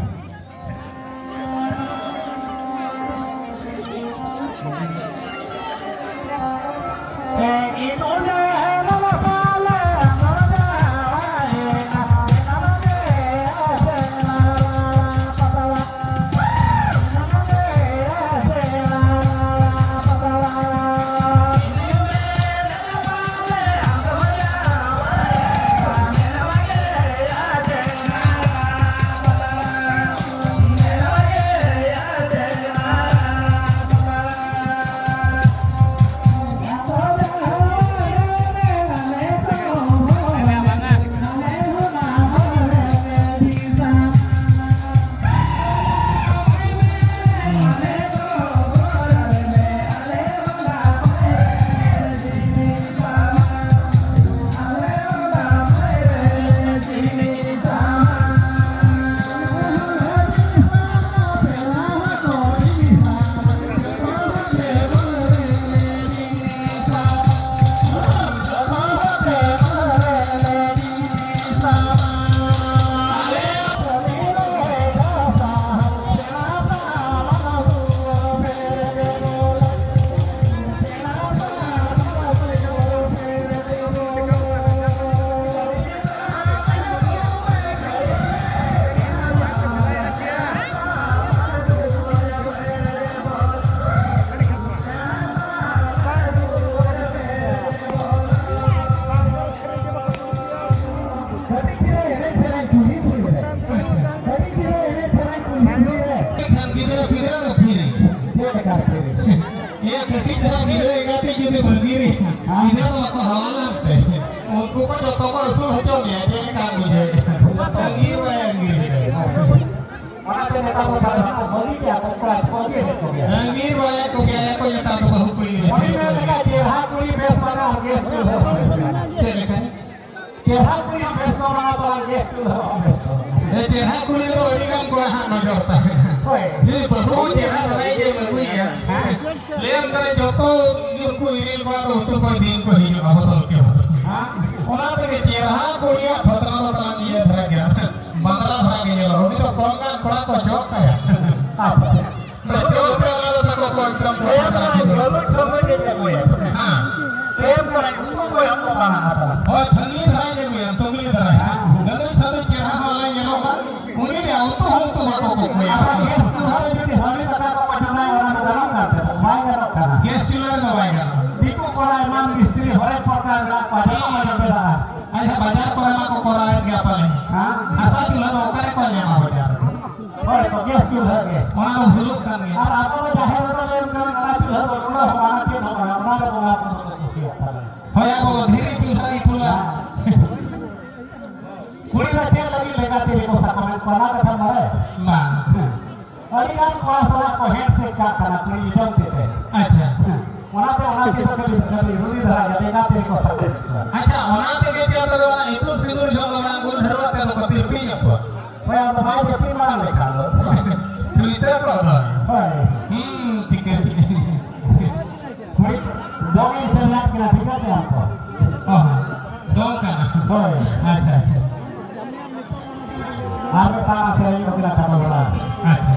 ᱡᱩᱫᱤ ᱵᱷᱟᱹᱜᱤ ᱨᱮ ᱜᱤᱫᱽᱨᱟᱹ ᱫᱚ ᱵᱟᱠᱚ ᱦᱟᱞᱟᱝ ᱛᱮ, ᱩᱱᱠᱩ ᱠᱚ ᱡᱚᱛᱚ ᱠᱚ ᱟᱹᱥᱩᱞ ᱦᱚᱪᱚ ᱢᱮᱭᱟ, ᱪᱮᱫ ᱞᱮᱠᱟᱢ ᱵᱩᱡᱷᱟᱹᱣᱮᱫᱼᱟ? ᱟᱹᱜᱤᱨ ᱵᱟᱭ ᱟᱹᱜᱤᱨ ᱮᱫᱟ᱾ ᱚᱱᱟᱛᱮ ᱱᱮᱛᱟᱨ ᱫᱚ ᱥᱟᱱᱟᱢ ᱠᱚ ᱵᱟᱹᱜᱤ ᱠᱮᱜᱼᱟ, ᱠᱚ ᱠᱚᱲᱟ ᱠᱚ ᱟᱹᱜᱤᱨᱮᱫ ᱠᱚᱜᱮᱭᱟ᱾ ᱟᱹᱜᱤᱨ ᱵᱟᱭ ᱠᱚᱜᱮᱭᱟ ᱠᱚ ᱱᱮᱛᱟᱨ ᱫᱚ ᱵᱟᱹᱦᱩ ᱠᱩᱲᱤ᱾ ᱢᱚᱱᱮ ᱢᱮ ᱞᱮᱠᱟ ᱪᱮᱦᱨᱟ ᱠᱩᱲᱤ ᱵᱮᱥ ᱵᱟᱝᱟ, ᱜᱮᱥ ᱪᱩᱞᱦᱟᱹ ᱵᱟᱝ ᱵᱮᱥ᱾ ᱪᱮᱫ ᱞᱮᱠᱟ? ᱪᱮᱦᱨᱟ ᱠᱩᱲᱤ ᱦᱚᱸ ᱵᱮᱥ ᱫᱚ ᱵᱟᱝᱟ, ᱛᱟᱞᱟᱝ ᱜᱮᱥ ᱪᱩᱞᱦᱟᱹ ᱦᱚᱸ ᱵᱮᱥ ᱫᱚ ᱵᱟᱝᱟ᱾ ᱦᱮᱸ, ᱪᱮᱦᱨᱟ ᱠᱩᱲᱤ ᱫᱚ ᱟᱹᱰᱤ ᱜᱟᱱ ᱠᱚᱲᱟ ᱦᱟᱸᱜ ᱱᱚᱡᱚᱨ ᱛᱟᱦᱮᱱᱟ᱾ ᱦᱳᱭ᱾ ᱦᱮᱸ, ᱵᱟᱹᱦᱩ ᱦᱚᱸ ᱪᱮᱦᱨᱟ ᱫᱷᱟᱨᱟ ᱜᱮ ᱟᱹᱜᱩᱭᱮᱭᱟ᱾ ᱦᱮᱸ᱾ ᱞᱟᱹᱭᱟᱢ ᱠᱟᱱᱟ ᱡᱚᱛᱚ ᱩᱱᱠᱩ ᱤᱨᱤᱞ ᱠᱚᱲᱟ ᱫᱚ ᱩᱛᱩ ᱠᱚ ᱤᱫᱤ ᱠᱚ ᱦᱤᱡᱩᱜᱼᱟ ᱵᱚᱫᱚᱞ ᱠᱮ ᱵᱚᱫᱚᱞ᱾ ᱦᱮᱸ᱾ ᱚᱱᱟ ᱛᱮᱜᱮ ᱪᱮᱦᱨᱟ ᱠᱩᱲᱤᱭᱟᱜ ᱯᱷᱚᱛᱱᱟ ᱫᱚ ᱛᱟᱞᱟᱝ ᱤᱭᱟᱹ ᱫᱷᱟᱨᱟ ᱜᱮᱭᱟ᱾ ᱵᱟᱸᱫᱽᱲᱟ ᱫᱷᱟᱨᱟ ᱜᱮ ᱧᱮᱞᱚᱜᱼᱟ᱾ ᱩᱱᱤ ᱫᱚ ᱠᱚᱢ ᱜᱟᱱ ᱠᱚᱲᱟ ᱠᱚ ᱡᱚᱜ ᱛᱟᱭᱟ᱾ ᱟᱪᱪᱷᱟ᱾ ᱦᱮᱸ᱾ ᱛᱟᱭᱚᱢ ᱫᱟᱨᱟᱢ ᱜᱟᱹᱞᱩᱡ ᱥᱚᱢᱚᱭ ᱜᱮ ᱧᱟᱢᱚᱜᱼᱟ᱾ ᱦᱮᱸ᱾ ᱛᱟᱭᱚᱢ ᱫᱟᱨᱟᱢ ᱩᱱᱠᱩ ᱠᱚ ᱮᱢ ᱠᱚ ᱵᱟᱝᱟ ᱦᱟᱛᱟᱣᱟ᱾ ᱦᱳᱭ, ᱛᱷᱟᱹᱝᱜᱤ ᱫᱷᱟᱨᱟ ᱜᱮ ᱟᱹᱜᱩᱭᱟ, ᱛᱷᱟᱹᱝᱜᱤ ᱫᱷᱟᱨᱟ᱾ ᱜᱟᱹᱞᱩᱡ ᱥᱟᱶᱛᱮ ᱪᱮᱦᱨᱟ ᱦᱚᱸ ᱞᱟᱭ ᱧᱮᱞᱚᱜᱼᱟ᱾ ᱩᱱᱤ ᱨᱮᱭᱟᱜ ᱩᱛᱩ ᱦᱚᱸ ᱩᱛᱩ ᱵᱟᱠᱚ ᱠᱚᱠᱚᱭᱟ᱾ ᱟᱪᱪᱷᱟ, ᱜᱮᱥ ᱪᱩᱞᱦᱟᱹ ᱨᱮ ᱡᱩᱫᱤ ᱦᱟᱺᱰᱤ ᱫᱟᱠᱟ ᱠᱚ ᱪᱚᱸᱫᱟᱭᱟ, ᱚᱱᱟ ᱫᱚ ᱜᱟᱱᱚᱜ ᱠᱟᱱ ᱛᱟᱭᱟ? ᱵᱟᱭ ᱜᱟᱱᱚᱜ ᱠᱟᱱᱟ᱾ ᱜᱮᱥ ᱪᱩᱞᱦᱟᱹ ᱨᱮᱫᱚ ᱵᱟᱭ ᱜᱟᱱᱚᱜᱼᱟ᱾ ᱫᱤᱠᱩ ᱠᱚᱲᱟ ᱮᱢᱟᱱ ᱢᱤᱥᱛᱨᱤ ᱦᱚᱨᱮᱠ ᱯᱨᱚᱠᱟᱨ ᱢᱮᱱᱟᱜ ᱠᱚᱣᱟ, ᱡᱚᱛᱚ ᱠᱚ ᱡᱚᱴᱮᱫᱟ᱾ ᱟᱪᱪᱷᱟ, ᱵᱟᱡᱟᱨ ᱠᱚᱨᱮ ᱢᱟ ᱠᱚ ᱠᱚᱨᱟᱣᱮᱫ ᱜᱮᱭᱟ ᱯᱟᱞᱮ᱾ ᱦᱮᱸ? ᱦᱟᱥᱟ ᱪᱩᱞᱦᱟᱹ ᱫᱚ ᱚᱠᱟ ᱨᱮᱠᱚ ᱧᱟᱢᱟ ᱵᱟᱡᱟᱨ ᱨᱮ? ᱦᱳᱭ, ᱛᱚ ᱜᱮᱥ ᱪᱩᱞᱦᱟᱹ ᱜᱮ᱾ ᱚᱱᱟ ᱫᱚ ᱵᱷᱩᱞᱩᱜ ᱠᱟᱱ ᱜᱮᱭᱟ᱾ ᱟᱨ ᱟᱵᱚ ᱫᱚ ᱡᱟᱦᱮᱨ ᱨᱮᱫᱚ ᱧᱮᱞ ᱠᱟᱱᱟ, ᱚᱱᱟ ᱪᱩᱞᱦᱟᱹ ᱫᱚ ᱩᱱᱟᱹᱜ ᱦᱚᱸ ᱵᱟᱝᱟ, ᱪᱮᱫ ᱦᱚᱸ ᱵᱟᱝᱟ, ᱚᱱᱟ ᱨᱮ ᱵᱚᱸᱜᱟ ᱵᱩᱨᱩ ᱫᱚᱠᱚ ᱠᱩᱥᱤᱭᱟᱜ ᱠᱟᱱᱟ᱾ ᱦᱳᱭ, ᱟᱵᱚ ᱫᱷᱤᱨᱤ ᱪᱩᱞᱦᱟᱹ ᱜᱮ ᱪᱩᱞᱦᱟᱹ᱾ ᱦᱮᱸ᱾ ᱠᱩᱲᱤ ᱫᱚ ᱪᱮᱫ ᱞᱟᱹᱜᱤᱫ ᱞᱮᱸᱜᱟ ᱛᱤ ᱨᱮᱠᱚ ᱥᱟᱠᱟᱢᱮᱫ ᱠᱚᱣᱟ, ᱚᱱᱟ ᱠᱟᱛᱷᱟᱢ ᱵᱟᱲᱟᱭᱟ? ᱵᱟᱝ᱾ ᱦᱮᱸ᱾ ᱟᱹᱰᱤ ᱜᱟᱱ ᱠᱚᱲᱟ ᱥᱟᱞᱟᱜ ᱠᱚ ᱦᱮᱡ ᱥᱮᱫ ᱠᱟᱜ ᱠᱟᱱᱟ, ᱠᱩᱲᱤ ᱡᱚᱡᱚᱢ ᱛᱤ ᱛᱮ᱾ ᱟᱪᱪᱷᱟ᱾ ᱦᱮᱸ᱾ ᱚᱱᱟᱛᱮ ᱚᱱᱟ ᱛᱤ ᱫᱚ ᱠᱷᱟᱹᱞᱤ, ᱠᱷᱟᱹᱞᱤ ᱨᱩᱲᱤ ᱫᱷᱟᱨᱟ ᱜᱮ, ᱞᱮᱸᱜᱟ ᱛᱤ ᱨᱮᱠᱚ ᱥᱟᱵ ᱠᱟᱜ ᱠᱟᱱᱟ᱾ ᱟᱪᱪᱷᱟ, ᱚᱱᱟ ᱛᱮᱜᱮ ᱪᱮᱫ ᱫᱚ ᱚᱱᱟ ᱤᱛᱩᱫ ᱥᱤᱸᱫᱩᱨ ᱡᱚᱦᱚᱜ ᱫᱚ ᱚᱱᱟ ᱜᱩᱲ ᱰᱷᱟᱹᱨᱣᱟᱹᱜ ᱛᱮ ᱫᱚᱠᱚ ᱛᱤᱨᱯᱤᱧ ᱟᱠᱚᱣᱟ? ᱦᱳᱭ, ᱟᱫᱚ ᱵᱟᱭ ᱡᱟᱹᱯᱤᱫ ᱢᱟᱲᱟᱝ ᱞᱮᱠᱷᱟᱱ ᱫᱚ᱾ ᱪᱩᱭᱛᱟᱹ ᱠᱚ ᱫᱚ᱾ ᱦᱳᱭ᱾ ᱦᱩᱸ, ᱴᱷᱤᱠᱟᱹ, ᱴᱷᱤᱠᱟᱹ᱾ ᱦᱳᱭ, ᱫᱚᱝ ᱤᱧ ᱥᱮᱨᱮᱧᱟᱫ ᱠᱤᱱᱟ, ᱴᱷᱤᱠ ᱟᱪᱷᱮ ᱟᱢ ᱠᱚ? ᱚ, ᱫᱚᱝ ᱠᱟᱱᱟ᱾ ᱦᱳᱭ᱾ ᱟᱪᱪᱷᱟ, ᱟᱪᱪᱷᱟ᱾ ᱟᱨ ᱢᱤᱫᱴᱟᱝ ᱥᱮᱨᱮᱧ ᱠᱚ ᱠᱟᱱᱟ ᱪᱟᱸᱫᱚ ᱵᱚᱸᱜᱟ᱾ ᱟᱪᱪᱷᱟ᱾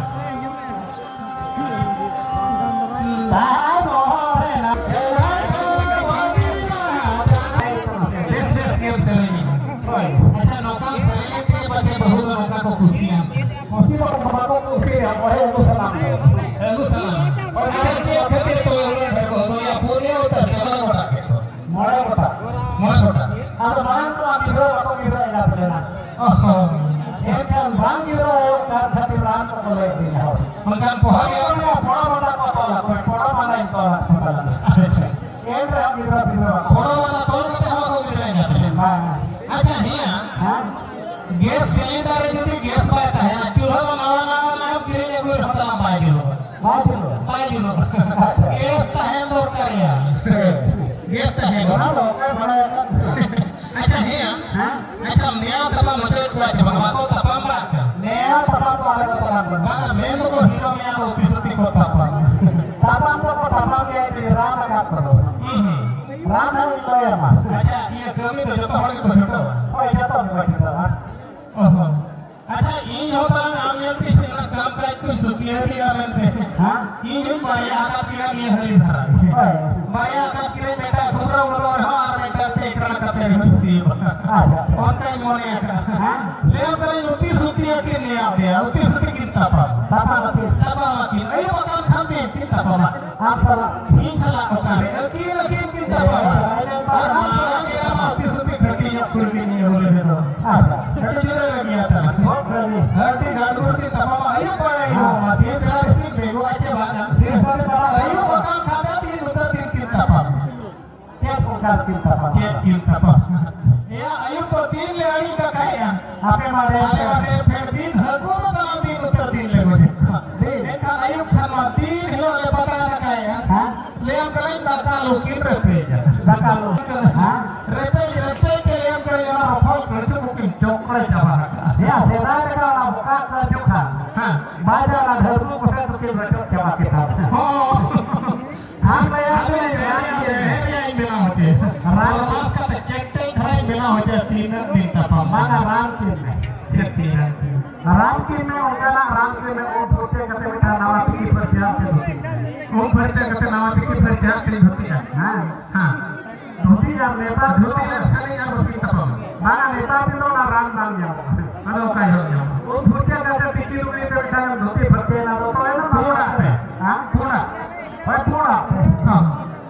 ᱛᱟᱭ ᱵᱚᱦᱚᱜ ᱨᱮᱱᱟᱜ ᱵᱮᱥ, ᱵᱮᱥ ᱜᱮᱢ ᱥᱮᱨᱮᱧᱟ᱾ ᱦᱳᱭ᱾ ᱟᱪᱪᱷᱟ, ᱱᱚᱝᱠᱟᱢ ᱥᱮᱨᱮᱧ ᱛᱮᱜᱮ ᱯᱟᱪᱮ ᱵᱟᱹᱦᱩ ᱫᱚ ᱱᱚᱝᱠᱟ ᱠᱚ ᱠᱩᱥᱤᱭᱟᱢ᱾ ᱠᱩᱥᱤ ᱫᱚ ᱵᱟᱠᱚ ᱠᱩᱥᱤᱭᱟᱜᱼᱟ, ᱚᱸᱰᱮ ᱟᱹᱜᱩ ᱥᱟᱱᱟᱢ ᱫᱚ᱾ ᱟᱹᱜᱩ ᱥᱟᱱᱟᱢ᱾ ᱟᱪᱪᱷᱟ, ᱪᱮᱫ ᱠᱷᱟᱹᱛᱤᱨ ᱛᱚᱵᱮ ᱩᱱᱟᱹᱜ ᱰᱷᱮᱨ ᱠᱚ ᱟᱹᱜᱩᱭᱟ? ᱯᱩᱱᱭᱟᱹ ᱩᱛᱟᱹᱨ ᱪᱟᱞᱟᱣ ᱜᱚᱴᱟ ᱠᱮᱫ ᱠᱚ᱾ ᱢᱚᱬᱮ ᱜᱚᱴᱟᱝ᱾ ᱢᱚᱬᱮ ᱜᱚᱴᱟᱝ᱾ ᱟᱫᱚ ᱢᱟᱲᱟᱝ ᱠᱚ ᱜᱤᱫᱽᱨᱟᱹ ᱵᱟᱠᱚ ᱜᱤᱫᱽᱨᱟᱹ ᱮᱸᱜᱟᱛ ᱞᱮᱱᱟ᱾ ᱚᱦᱚ᱾ ᱮᱱᱠᱷᱟᱱ ᱵᱟᱝ ᱜᱤᱫᱽᱨᱟᱹ ᱦᱩᱭᱩᱜ ᱠᱟᱱ ᱠᱷᱟᱹᱛᱤᱨ ᱨᱟᱱ ᱠᱚᱠᱚ ᱞᱟᱹᱭ ᱟᱹᱫᱤᱧᱟ, ᱦᱳᱭ᱾ ᱢᱮᱱᱠᱷᱟᱱ ᱯᱚᱦᱟ ᱜᱮ ᱯᱚᱲᱟ ᱢᱟᱰᱟ ᱠᱚ ᱛᱚᱞᱟ, ᱯᱚᱲᱟ ᱢᱟᱰᱟᱧ ᱛᱚᱞᱟ, ᱯᱚᱲᱟ ᱢᱟᱰᱟ᱾ ᱟᱪᱪᱷᱟ᱾ ᱮᱱ ᱨᱮᱦᱚᱸ ᱜᱤᱫᱽᱨᱟᱹ ᱯᱤᱫᱽᱨᱟᱹ ᱵᱟᱠᱚ ᱯᱷᱳᱲᱳ ᱵᱟᱞᱟ ᱛᱚᱞ ᱠᱟᱛᱮ ᱦᱚᱸ ᱵᱟᱠᱚ ᱜᱤᱫᱽᱨᱟᱹ ᱧᱟᱢ ᱞᱮᱱᱟ᱾ ᱵᱟᱝ᱾ ᱟᱪᱪᱷᱟ, ᱦᱮᱸ᱾ ᱦᱮᱸ? ᱜᱮᱥ ᱥᱤᱞᱤᱱᱰᱟᱨ ᱨᱮ ᱡᱩᱫᱤ ᱜᱮᱥ ᱵᱟᱭ ᱛᱟᱦᱮᱱᱟ, ᱪᱩᱞᱦᱟᱹ ᱢᱟ ᱱᱟᱣᱟ ᱱᱟᱣᱟ ᱱᱟᱣᱟ ᱠᱤᱨᱤᱧ ᱟᱹᱜᱩᱭ ᱨᱮᱦᱚᱸ ᱛᱟᱞᱟᱝ ᱵᱟᱭ ᱡᱩᱞᱩᱜᱼᱟ᱾ ᱵᱟᱭ ᱡᱩᱞᱩᱜᱼᱟ᱾ ᱵᱟᱭ ᱡᱩᱞᱩᱜᱼᱟ᱾ ᱜᱮᱥ ᱛᱟᱦᱮᱸ ᱫᱚᱨᱠᱟᱨ ᱭᱟ᱾ ᱜᱮᱥ ᱛᱟᱦᱮᱸ ᱚᱱᱟ ᱫᱚᱨᱠᱟᱨ᱾ ᱫᱚ ᱚᱠᱚᱭ ᱵᱟᱲᱟᱭᱟ? ᱟᱪᱪᱷᱟ, ᱦᱮᱸ᱾ ᱦᱮᱸ? ᱟᱪᱪᱷᱟ, ᱱᱮᱭᱟᱣ ᱛᱟᱯᱟᱢ ᱦᱚᱪᱚᱭᱮᱫ ᱠᱚᱣᱟ ᱪᱮ ᱵᱟᱝ? ᱵᱟᱠᱚ ᱛᱟᱯᱟᱢ ᱵᱟᱲᱟᱜ ᱠᱟᱱᱟ? ᱱᱮᱭᱟᱣ ᱛᱟᱯᱟᱢ ᱫᱚ ᱟᱞᱮ ᱫᱚ ᱛᱟᱯᱟᱢ ᱠᱟᱱᱟ᱾ ᱵᱟᱝᱟ, ᱢᱮᱱ ᱫᱚᱠᱚ ᱦᱤᱨᱳ ᱢᱮᱭᱟ ᱫᱚ ᱩᱛᱤ ᱥᱩᱛᱤ ᱠᱚ ᱛᱟᱯᱟᱢ᱾ ᱛᱟᱯᱟᱢ ᱫᱚᱠᱚ ᱛᱟᱯᱟᱢ ᱜᱮᱭᱟ, ᱡᱩᱫᱤ ᱨᱟᱱ ᱟᱠᱟᱫ ᱠᱚᱫᱚ᱾ ᱦᱩᱸ, ᱦᱩᱸ᱾ ᱨᱟᱱ ᱦᱚᱸ ᱤᱧ ᱞᱟᱹᱭ ᱟᱢᱟ᱾ ᱟᱪᱪᱷᱟ, ᱤᱭᱟᱹ ᱠᱟᱹᱢᱤ ᱫᱚ ᱡᱚᱛᱚ ᱦᱚᱲ ᱜᱮᱠᱚ ᱪᱷᱩᱴᱟᱹᱣᱟ? ᱦᱳᱭ, ᱡᱚᱛᱚ ᱜᱮᱠᱚ ᱪᱷᱩᱴᱟᱹᱣᱟ᱾ ᱚ ᱦᱚᱸ᱾ ᱟᱪᱪᱷᱟ, ᱤᱧ ᱦᱚᱸ ᱛᱟᱦᱞᱮ ᱟᱢ ᱧᱮᱞ ᱛᱮ ᱤᱧ ᱚᱱᱟ ᱠᱟᱢ ᱠᱟᱡᱽ ᱠᱚᱧ ᱥᱩᱠᱷᱤᱭᱟᱹ ᱠᱮᱫᱟ ᱢᱮᱱᱛᱮ᱾ ᱦᱮᱸ? ᱤᱧ ᱦᱚᱸᱧ ᱵᱟᱨᱭᱟ ᱟᱠᱟᱫ ᱠᱤᱱᱟ ᱱᱤᱭᱟᱹ ᱦᱟᱹᱞᱤ ᱫᱷᱟᱨᱟ᱾ ᱦᱳᱭ᱾ ᱵᱟᱨᱭᱟ ᱟᱠᱟᱫ ᱠᱤᱱᱟᱹᱧ, ᱢᱤᱫᱴᱟᱝ ᱠᱷᱩᱵᱨᱟᱹ ᱩᱨᱟᱹ ᱨᱮᱦᱚᱸ ᱟᱨ ᱢᱤᱫᱴᱟᱝ ᱛᱮ ᱮᱠᱲᱟ ᱠᱟᱛᱮ ᱨᱮᱦᱚᱸᱧ ᱥᱤᱭᱳᱜ᱾ ᱟᱪᱪᱷᱟ᱾ ᱚᱱᱠᱟᱧ ᱢᱚᱱᱮ ᱟᱠᱟᱫᱼᱟ᱾ ᱦᱮᱸ? ᱞᱟᱹᱭᱟᱢ ᱠᱟᱹᱱᱟᱹᱧ ᱩᱛᱤ ᱥᱩᱛᱤ ᱟᱹᱠᱤᱱ ᱱᱮᱭᱟᱣ ᱫᱮᱭᱟ, ᱩᱛᱤ ᱥᱩᱛᱤ ᱠᱤᱱ ᱛᱟᱯᱟᱢ᱾ ᱛᱟᱯᱟᱢ ᱟᱹᱠᱤᱱ᱾ ᱛᱟᱯᱟᱢ ᱟᱹᱠᱤᱱ᱾ ᱟᱹᱭᱩᱵ ᱟᱠᱟᱱ ᱠᱷᱟᱱ ᱫᱚ ᱠᱤᱱ ᱛᱟᱯᱟᱢᱟ᱾ ᱟᱢ ᱥᱟᱞᱟᱜ᱾ ᱤᱧ ᱥᱟᱞᱟᱜ ᱚᱠᱟᱨᱮ? ᱟᱹᱠᱤᱱ ᱟᱹᱠᱤᱱ ᱠᱤᱱ ᱛᱟᱯᱟᱢᱟ᱾ ᱟᱨ ᱢᱟᱨᱟᱝ ᱮᱨᱟ ᱢᱟ ᱩᱛᱤ ᱥᱩᱛᱤ ᱠᱟᱹᱴᱤᱡ ᱧᱚᱜ ᱠᱩᱲᱤ ᱠᱤᱱ ᱤᱭᱟᱹ ᱵᱚᱞᱮ ᱫᱚ᱾ ᱟᱪᱪᱷᱟ᱾ ᱟᱹᱰᱤ ᱡᱳᱨᱮ ᱨᱟᱹᱜᱤᱭᱟ ᱛᱟᱦᱞᱮ᱾ ᱠᱷᱩᱵ ᱨᱟᱹᱜᱤ᱾ ᱟᱹᱰᱤ ᱜᱟᱱᱰᱩᱨ ᱠᱤᱱ ᱛᱟᱯᱟᱢᱟ᱾ ᱟᱹᱭᱩᱵ ᱵᱮᱲᱟ ᱟᱹᱭᱩᱵ ᱢᱟ᱾ ᱫᱤᱱ ᱵᱮᱲᱟ ᱨᱮᱠᱤᱱ ᱵᱮᱸᱜᱚᱜᱼᱟ ᱪᱮ ᱵᱟᱝᱟ? ᱫᱤᱱ ᱵᱮᱲᱟ ᱟᱹᱭᱩᱵ ᱟᱠᱟᱱ ᱠᱷᱟᱱ ᱫᱚ ᱛᱤᱱ ᱩᱛᱟᱹᱨ ᱫᱤᱱ ᱠᱤᱱ ᱛᱟᱯᱟᱢᱟ᱾ ᱪᱮᱫ ᱚᱱᱠᱟ ᱠᱤᱱ ᱛᱟᱯᱟᱢᱟ? ᱪᱮᱫ ᱠᱤᱱ ᱛᱟᱯᱟᱢᱟ? ᱮᱭᱟ, ᱟᱹᱭᱩᱵ ᱫᱚ ᱫᱤᱱ ᱞᱮ ᱟᱹᱲᱤ ᱫᱟᱠᱟᱭᱮᱜᱼᱟ᱾ ᱟᱯᱮ ᱢᱟ ᱰᱷᱮᱨ ᱟᱞᱮ ᱢᱟ ᱰᱷᱮᱨ ᱯᱷᱮᱨ ᱫᱤᱱ ᱦᱟᱹᱠᱩ ᱫᱚ ᱛᱟᱞᱟᱝ ᱫᱤᱱ ᱩᱛᱟᱹᱨ ᱫᱤᱱ ᱞᱮ ᱜᱚᱡᱮᱫ ᱠᱚᱣᱟ᱾ ᱫᱤᱱ᱾ ᱮᱱᱠᱷᱟᱱ ᱟᱹᱭᱩᱵ ᱠᱷᱟᱱ ᱢᱟ ᱫᱤᱱ ᱦᱤᱞᱳᱜ ᱞᱮ ᱯᱟᱛᱲᱟ ᱫᱟᱠᱟᱭᱮᱜᱼᱟ᱾ ᱦᱮᱸ? ᱞᱟᱹᱭᱟᱢ ᱠᱟᱹᱱᱟᱹᱧ ᱫᱟᱠᱟ ᱞᱩ ᱠᱤᱱ ᱨᱮᱯᱮᱡᱟ᱾ ᱫᱟᱠᱟ ᱞᱩ᱾ ᱦᱮᱸ? ᱨᱮᱯᱮᱡ, ᱨᱮᱯᱮᱡ ᱛᱮ ᱞᱟᱹᱭᱟᱢ ᱠᱟᱹᱱᱟᱹᱧ ᱚᱱᱟ ᱨᱚᱯᱷᱚᱞ ᱠᱟᱹᱪᱩ ᱠᱚ ᱠᱤᱱ ᱪᱚᱠᱨᱮ ᱪᱟᱵᱟ ᱟᱠᱟᱫᱼᱟ᱾ ᱭᱟ, ᱥᱮᱫᱟᱭ ᱞᱮᱠᱟ ᱚᱱᱟ ᱵᱚᱠᱟ ᱠᱟᱹᱪᱩ ᱠᱷᱟᱱ᱾ ᱦᱮᱸ᱾ ᱵᱟᱡᱟ ᱚᱱᱟ ᱰᱷᱟᱹᱨᱵᱩ ᱠᱚᱥᱮ ᱫᱚ ᱠᱤᱱ ᱨᱚᱪᱚᱫ ᱪᱟᱵᱟ ᱠᱮᱫᱟ᱾ ᱦᱚᱸ᱾ ᱟᱢ ᱫᱚ ᱭᱟ, ᱟᱫᱚ ᱤᱧ ᱨᱮᱭᱟᱲ ᱤᱧ ᱵᱮᱱᱟᱣ ᱦᱚᱪᱚᱭᱟ᱾ ᱨᱟᱱ ᱵᱟᱥ ᱠᱟᱛᱮ ᱠᱮᱴᱮᱡ ᱫᱷᱟᱨᱟᱧ ᱵᱮᱱᱟᱣ ᱦᱚᱪᱚᱭᱟ, ᱛᱤᱱᱟᱹᱜ ᱫᱤᱱ ᱛᱟᱯᱟᱢ? ᱵᱟᱝᱟ, ᱨᱟᱱ ᱠᱤᱱ ᱢᱮ᱾ ᱪᱮᱫ ᱛᱤ ᱨᱟᱱ ᱠᱤᱱ? ᱨᱟᱱ ᱠᱤᱱ ᱢᱮ, ᱚᱱᱠᱟᱱᱟᱜ ᱨᱟᱱ ᱠᱤᱱ ᱢᱮ, ᱩᱢ ᱯᱷᱩᱨᱪᱟᱹ ᱠᱟᱛᱮ ᱢᱤᱫᱴᱟᱝ ᱱᱟᱣᱟ ᱛᱤᱠᱤ ᱯᱷᱟᱹᱨᱪᱟᱹ ᱟᱜ ᱛᱮ ᱫᱷᱩᱛᱤ ᱢᱮ᱾ ᱩᱢ ᱯᱷᱟᱹᱨᱪᱟᱹ ᱠᱟᱛᱮ ᱱᱟᱣᱟ ᱛᱤᱠᱤ ᱯᱷᱟᱹᱨᱪᱟᱹ ᱟᱜ ᱛᱮᱧ ᱫᱷᱩᱛᱤᱜᱼᱟ᱾ ᱦᱮᱸ᱾ ᱦᱮᱸ᱾ ᱫᱷᱩᱛᱤ ᱟᱨ ᱱᱮᱛᱟᱨ ᱫᱷᱩᱛᱤ ᱞᱮᱱᱠᱷᱟᱱ ᱤᱧ ᱟᱨ ᱵᱟᱹᱠᱤᱱ ᱛᱟᱯᱟᱢᱟ᱾ ᱵᱟᱝᱟ, ᱱᱮᱛᱟᱨ ᱫᱤᱱ ᱫᱚ ᱚᱱᱟ ᱨᱟᱱ ᱵᱟᱝ ᱧᱟᱢᱚᱜᱼᱟ᱾ ᱟᱫᱚ ᱚᱠᱟ ᱡᱚᱦᱚᱜ ᱧᱟᱢᱚᱜᱼᱟ? ᱩᱢ ᱯᱷᱩᱨᱪᱟᱹ ᱠᱟᱛᱮ ᱛᱤᱠᱤ ᱞᱩᱜᱽᱲᱤ ᱛᱮ ᱢᱤᱫᱴᱟᱝ ᱫᱷᱩᱛᱤ ᱯᱷᱟᱹᱨᱪᱟᱹᱭᱮᱱᱟ, ᱫᱚᱛᱚᱭᱮᱱᱟ, ᱯᱩᱸᱰᱟᱜ ᱛᱮ᱾ ᱦᱮᱸ? ᱯᱩᱸᱰᱟᱜ᱾ ᱦᱳᱭ, ᱯᱩᱸᱰᱟᱜ ᱛᱮ᱾ ᱦᱚᱸ᱾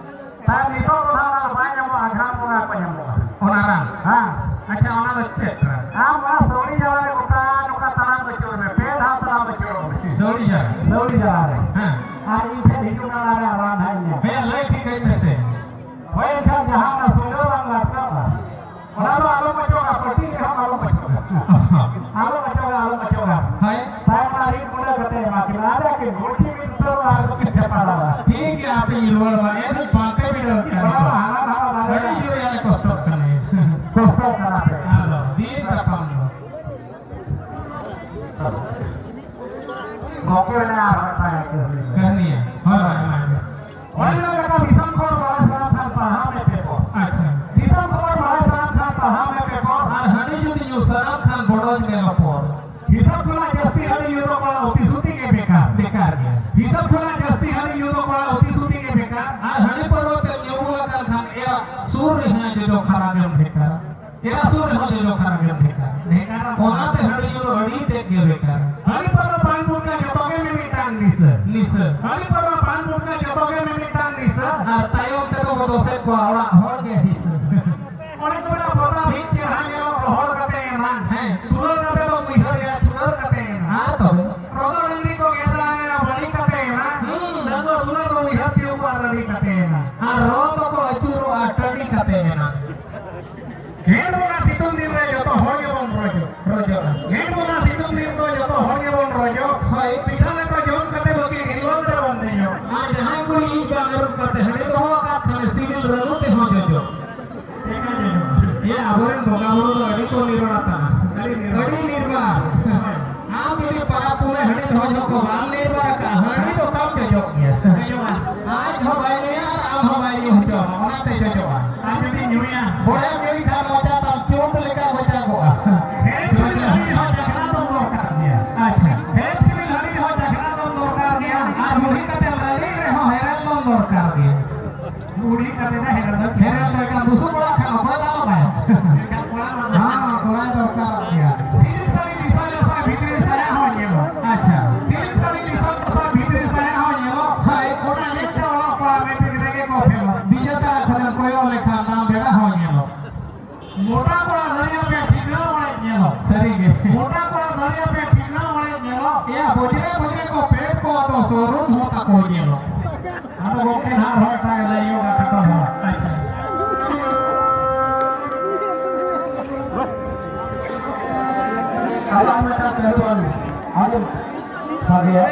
ᱛᱟᱭᱚᱢ ᱱᱤᱛᱚᱜ ᱫᱚ ᱱᱟᱦᱟᱜ ᱚᱱᱟ ᱫᱚ ᱵᱟᱭ ᱧᱟᱢᱚᱜᱼᱟ, ᱟᱸᱜᱷᱟᱲ ᱵᱚᱸᱜᱟ ᱠᱚ ᱧᱟᱢᱚᱜᱼᱟ᱾ ᱚᱱᱟ ᱨᱟᱱ? ᱦᱮᱸ᱾ ᱟᱪᱪᱷᱟ, ᱚᱱᱟ ᱫᱚ ᱪᱮᱫ ᱨᱟᱱ? ᱟᱢ ᱚᱱᱟ ᱥᱟᱹᱣᱲᱤ ᱡᱟᱞᱟ ᱨᱮ ᱜᱚᱴᱟ ᱱᱚᱝᱠᱟ ᱛᱟᱲᱟᱢ ᱟᱹᱪᱩᱨ ᱢᱮ, ᱯᱮ ᱫᱷᱟᱣ ᱛᱟᱲᱟᱢ ᱟᱹᱪᱩᱨᱚᱜ ᱢᱮ᱾ ᱥᱟᱹᱣᱲᱤ ᱡᱟᱞᱟ? ᱥᱟᱹᱣᱲᱤ ᱡᱟᱞᱟ ᱨᱮ᱾ ᱦᱮᱸ᱾ ᱟᱨ ᱤᱧ ᱴᱷᱮᱱ ᱦᱤᱡᱩᱜ ᱢᱮ, ᱚᱱᱟ ᱨᱮᱭᱟᱜ ᱨᱟᱱ ᱦᱟᱸᱜ ᱤᱧ ᱧᱟᱢᱟ᱾ ᱦᱮᱸ, ᱞᱟᱹᱭ ᱴᱷᱤᱠ ᱟᱹᱧ ᱢᱮᱥᱮ᱾ ᱠᱟᱹᱦᱱᱤᱭᱟ᱾ ᱦᱳᱭ, ᱦᱳᱭ, ᱦᱳᱭ᱾ ᱚᱱᱮ ᱚᱱᱟ ᱞᱮᱠᱟ ᱫᱤᱥᱚᱢ ᱠᱷᱚᱵᱚᱨ ᱵᱟᱲᱟᱭ ᱥᱟᱱᱟᱢ ᱠᱷᱟᱱ ᱯᱟᱲᱦᱟᱣ ᱢᱮ ᱯᱮᱯᱚᱨ᱾ ᱟᱪᱪᱷᱟ᱾ ᱫᱤᱥᱚᱢ ᱠᱷᱚᱵᱚᱨ ᱵᱟᱲᱟᱭ ᱥᱟᱱᱟᱢ ᱠᱷᱟᱱ ᱯᱟᱲᱦᱟᱣ ᱢᱮ ᱯᱮᱯᱚᱨ᱾ ᱟᱨ ᱦᱟᱺᱰᱤ ᱡᱩᱫᱤ ᱧᱩ ᱥᱟᱱᱟᱢ ᱠᱷᱟᱱ ᱵᱚᱰᱚᱡ ᱢᱮ ᱨᱚᱯᱚᱲ᱾ ᱦᱤᱥᱟᱹᱵ ᱠᱷᱚᱱᱟᱜ ᱡᱟᱹᱥᱛᱤ ᱦᱟᱺᱰᱤ ᱧᱩ ᱫᱚ ᱠᱚᱲᱟ ᱩᱛᱤ ᱥᱩᱛᱤ ᱜᱮ ᱵᱮᱠᱟᱨ᱾ ᱵᱮᱠᱟᱨ ᱜᱮᱭᱟ᱾ ᱦᱤᱥᱟᱹᱵ ᱠᱷᱚᱱᱟᱜ ᱡᱟᱹᱥᱛᱤ ᱦᱟᱺᱰᱤ ᱧᱩ ᱫᱚ ᱠᱚᱲᱟ ᱩᱛᱤ ᱥᱩᱛᱤ ᱜᱮ ᱵᱮᱠᱟᱨ᱾ ᱟᱨ ᱦᱟᱺᱰᱤ ᱯᱟᱹᱨᱣᱟᱹ ᱛᱮ ᱧᱩ ᱵᱩᱞ ᱟᱠᱟᱱ ᱠᱷᱟᱱ ᱮᱨᱟ ᱥᱩᱨ ᱨᱮᱦᱚᱸ ᱡᱚᱡᱚ ᱠᱷᱟᱨᱟ ᱜᱮᱢ ᱵᱷᱮᱠᱟᱨᱟ᱾ ᱮᱨᱟ ᱥᱩᱨ ᱨᱮᱦᱚᱸ ᱡᱚᱡᱚ ᱠᱷᱟᱨᱟ ᱜᱮᱢ ᱵᱷᱮᱠᱟᱨᱟ᱾ ᱵᱷᱮᱠᱟᱨᱟ᱾ ᱚᱱᱟᱛᱮ ᱦᱟᱺᱰᱤ ᱧᱩ ᱫᱚ ᱟᱹᱰᱤ ᱛᱮᱫ ᱜᱮ ᱵᱮᱠᱟᱨ᱾ ᱦᱟᱺᱰᱤ ᱯᱟᱹᱨᱣᱟᱹ ᱯᱟᱱ ᱜᱩᱴᱠᱟ ᱡᱚᱛᱚ ᱜᱮ ᱢᱤᱢᱤᱫᱴᱟᱝ ᱱᱤᱥᱟᱹ᱾ ᱱᱤᱥᱟᱹ᱾ ᱦᱟᱺᱰᱤ ᱯᱟᱹᱨᱣᱟᱹ ᱯᱟᱱ ᱜᱩᱴᱠᱟ ᱡᱚᱛᱚ ᱜᱮ ᱢᱤᱢᱤᱫᱴᱟᱝ ᱱᱤᱥᱟᱹ᱾ ᱟᱨ ᱛᱟᱭᱚᱢ ᱛᱮᱫᱚ ᱵᱚ ᱫᱚᱥᱮᱫ ᱠᱚᱣᱟ ᱚᱲᱟᱜ ᱦᱚᱲ ᱜᱮ ᱦᱤᱥᱟᱹ᱾ ᱚᱱᱮ ᱠᱚ ᱢᱮᱱᱟ, ᱯᱚᱛᱟᱢ ᱦᱤᱡ ᱪᱮᱦᱨᱟ ᱧᱮᱞᱚᱜ ᱨᱚᱦᱚᱲ ᱠᱟᱛᱮ ᱮᱱᱟᱝ᱾ ᱦᱮᱸ᱾ ᱫᱩᱞᱟᱹᱲ ᱠᱟᱛᱮ ᱫᱚ ᱩᱭᱦᱟᱹᱨ ᱮᱭᱟ ᱪᱩᱞᱟᱹᱲ ᱠᱟᱛᱮ ᱮᱱᱟᱝ᱾ ᱟᱨ ᱛᱚᱵᱮ? ᱨᱚᱫᱚ ᱰᱟᱹᱝᱨᱤ ᱠᱚ ᱜᱮᱸᱫᱽᱨᱟᱭᱟ ᱵᱟᱹᱲᱤ ᱠᱟᱛᱮ ᱮᱱᱟᱝ᱾ ᱦᱩᱸ᱾ ᱰᱟᱹᱝᱜᱩᱣᱟᱹ ᱫᱩᱞᱟᱹᱲ ᱫᱚ ᱩᱭᱦᱟᱹᱨ ᱛᱤᱭᱳᱜ ᱠᱚᱣᱟ ᱨᱟᱹᱲᱤ ᱠᱟᱛᱮ ᱮᱱᱟᱝ᱾ ᱟᱨ ᱨᱚ ᱫᱚᱠᱚ ᱟᱹᱪᱩᱨᱚᱜᱼᱟ ᱴᱟᱺᱰᱤ ᱠᱟᱛᱮ ᱮᱱᱟᱝ᱾ ᱜᱷᱮᱸᱴ ᱵᱚᱸᱜᱟ ᱥᱤᱛᱩᱝ ᱫᱤᱱ ᱨᱮ ᱡᱚᱛᱚ ᱦᱚᱲ ᱜᱮᱵᱚᱱ ᱨᱚᱡᱚᱜ᱾ ᱨᱚᱡᱚᱜᱼᱟ᱾ ᱜᱷᱮᱸᱴ ᱵᱚᱸᱜᱟ ᱥᱤᱛᱩᱝ ᱫᱤᱱ ᱫᱚ ᱡᱚᱛᱚ ᱦᱚᱲ ᱜᱮᱵᱚᱱ ᱨᱚᱡᱚᱜ᱾ ᱦᱳᱭ᱾ ᱯᱤᱴᱷᱟᱹ ᱞᱮᱴᱚ ᱡᱚᱢ ᱠᱟᱛᱮ ᱵᱟᱹᱠᱤ ᱰᱷᱤᱞᱣᱟᱹᱝ ᱨᱮᱵᱚᱱ ᱫᱮᱡᱚᱜ᱾ ᱟᱨ ᱡᱟᱦᱟᱸᱭ ᱠᱩᱲᱤ ᱤᱡ ᱵᱟᱝ ᱟᱹᱨᱩᱵ ᱠᱟᱛᱮ ᱦᱟᱺᱰᱤ ᱫᱚᱦᱚ ᱟᱠᱟᱫ ᱠᱷᱟᱱᱮ ᱥᱤᱵᱤᱞ ᱨᱟᱹᱱᱩ ᱛᱮᱦᱚᱸ ᱡᱚᱡᱚᱜ᱾ ᱮ, ᱟᱵᱚᱨᱮᱱ ᱵᱚᱸᱜᱟ ᱵᱩᱨᱩ ᱫᱚ ᱟᱹᱰᱤ ᱠᱚ ᱱᱤᱨᱚᱲ ᱟᱠᱟᱱᱟ᱾ ᱟᱹᱰᱤ ᱱᱤᱨᱵᱟᱨ᱾ ᱟᱹᱰᱤ ᱱᱤᱨᱵᱟᱨ᱾ ᱟᱢ ᱡᱩᱫᱤ ᱯᱟᱨᱟᱵᱽ ᱯᱩᱱᱟᱹᱭ ᱦᱟᱺᱰᱤ ᱫᱚᱦᱚ ᱡᱚᱦᱚᱜ ᱠᱚ ᱵᱟᱢ ᱱᱤᱨᱵᱟᱨ ᱟᱠᱟᱫᱼᱟ, ᱦᱟᱺᱰᱤ ᱫᱚ ᱛᱟᱢ ᱡᱚᱡᱚᱜ ᱜᱮᱭᱟ᱾ ᱡᱚᱡᱚᱜᱼᱟ᱾ ᱟᱡ ᱦᱚᱸ ᱵᱟᱭ ᱧᱩᱭᱟ ᱟᱨ ᱟᱢ ᱦᱚᱸ ᱵᱟᱭ ᱧᱩ ᱦᱚᱪᱚ ᱟᱢᱟ, ᱚᱱᱟᱛᱮ ᱡᱚᱡᱚᱜᱼᱟ᱾ ᱟᱨ ᱡᱩᱫᱤ ᱧᱩᱭᱟ? ᱵᱚᱲᱦᱮᱢ ᱧᱩᱭ ᱠᱷᱟᱱ ᱢᱚᱪᱟ ᱛᱟᱢ ᱪᱩᱛ ᱞᱮᱠᱟ ᱢᱚᱪᱟᱜᱚᱜᱼᱟ᱾ ᱦᱮᱸ, ᱦᱟᱺᱰᱤ ᱦᱚᱸ ᱪᱟᱠᱷᱱᱟ ᱫᱚ ᱫᱚᱨᱠᱟᱨ ᱜᱮᱭᱟ᱾ ᱟᱪᱪᱷᱟ᱾ ᱦᱮᱸ, ᱦᱟᱺᱰᱤ ᱦᱚᱸ ᱪᱟᱠᱷᱱᱟ ᱫᱚ ᱫᱚᱨᱠᱟᱨ ᱜᱮᱭᱟ᱾ ᱟᱨ ᱵᱩᱲᱦᱤ ᱠᱟᱛᱮ ᱨᱟᱹᱞᱤ ᱨᱮᱦᱚᱸ ᱦᱮᱨᱮᱞ ᱫᱚ ᱫᱚᱨᱠᱟᱨ ᱜᱮᱭᱟ᱾ ᱵᱩᱲᱦᱤ ᱠᱟᱛᱮ ᱫᱚ ᱦᱮᱨᱮᱞ ᱫᱚ ᱦᱮᱨᱮᱞ ᱫᱚ ᱮᱱᱠᱷᱟᱱ ᱵᱩᱥᱩᱵ ᱚᱲᱟᱜ ᱠᱷᱟᱱ ᱚᱠᱚᱭ ᱫᱟᱞ ᱟᱢᱟᱭ? ᱮᱱᱠᱷᱟᱱ ᱠᱚᱲᱟ ᱢᱟ ᱦᱮᱸ, ᱠᱚᱲᱟᱭ ᱫᱚᱨᱠᱟᱨᱚᱜ ᱜᱮᱭᱟ᱾ ᱥᱤᱞᱤᱠ ᱥᱟᱹᱲᱤ ᱞᱤᱥᱟ ᱞᱚᱥᱟ ᱵᱷᱤᱛᱨᱤ ᱥᱟᱭᱟ ᱦᱚᱸ ᱧᱮᱞᱚᱜ᱾ ᱟᱪᱪᱷᱟ᱾ ᱥᱤᱞᱤᱠ ᱥᱟᱹᱲᱤ ᱞᱤᱥᱟ ᱞᱚᱥᱟ ᱵᱷᱤᱛᱨᱤ ᱥᱟᱭᱟ ᱦᱚᱸ ᱧᱮᱞᱚᱜ᱾ ᱦᱳᱭ᱾ ᱚᱱᱟ ᱧᱮᱞ ᱛᱮ ᱚᱲᱟᱜ ᱠᱚᱲᱟ ᱢᱮᱱᱛᱮ ᱜᱤᱫᱽᱨᱟᱹ ᱜᱮ ᱠᱚ ᱯᱷᱮᱞᱚᱜ᱾ ᱵᱤᱡᱮᱛᱟ ᱠᱷᱚᱱᱮᱢ ᱠᱚᱭᱚᱜ ᱞᱮᱠᱷᱟᱱ ᱫᱟᱢ ᱵᱮᱲᱟ ᱦᱚᱸ ᱧᱮᱞᱚᱜ᱾ ᱢᱚᱴᱟ ᱠᱚᱲᱟ ᱫᱷᱟᱹᱨᱤᱭᱟ ᱯᱮ ᱴᱷᱤᱠᱱᱟ ᱚᱲᱮᱡ ᱧᱮᱞᱚᱜ᱾ ᱥᱟᱹᱨᱤ ᱜᱮ᱾ ᱢᱚᱴᱟ ᱠᱚᱲᱟ ᱫᱷᱟᱹᱨᱤᱭᱟ ᱯᱮ ᱴᱷᱤᱠᱱᱟ ᱚᱲᱮᱡ ᱧᱮᱞᱚᱜ᱾ ᱮᱭᱟ, ᱵᱚᱡᱽᱨᱮ ᱵᱚᱡᱽᱨᱮ ᱠᱚ ᱯᱮᱴ ᱠᱚ ᱟᱫᱚ ᱥᱳᱨᱩᱢ ᱦᱚᱸ ᱛᱟᱠᱚ ᱧᱮᱞᱚᱜ᱾ ᱟᱫᱚ ᱜᱚᱢᱠᱮ ᱱᱟᱦᱟᱜ ᱨᱚᱲ ᱴᱟᱜ ᱞᱟᱹᱭ ᱧᱚᱜᱟ ᱠᱟᱴᱟ ᱫᱷᱟᱨᱟ᱾ ᱟᱪᱪᱷᱟ᱾ ᱟᱫᱚ ᱟᱨ ᱢᱤᱫᱴᱟᱝ ᱠᱟᱹᱦᱱᱤ ᱵᱚᱱ ᱟᱸᱡᱚᱢ ᱥᱟᱰᱮᱭᱟ᱾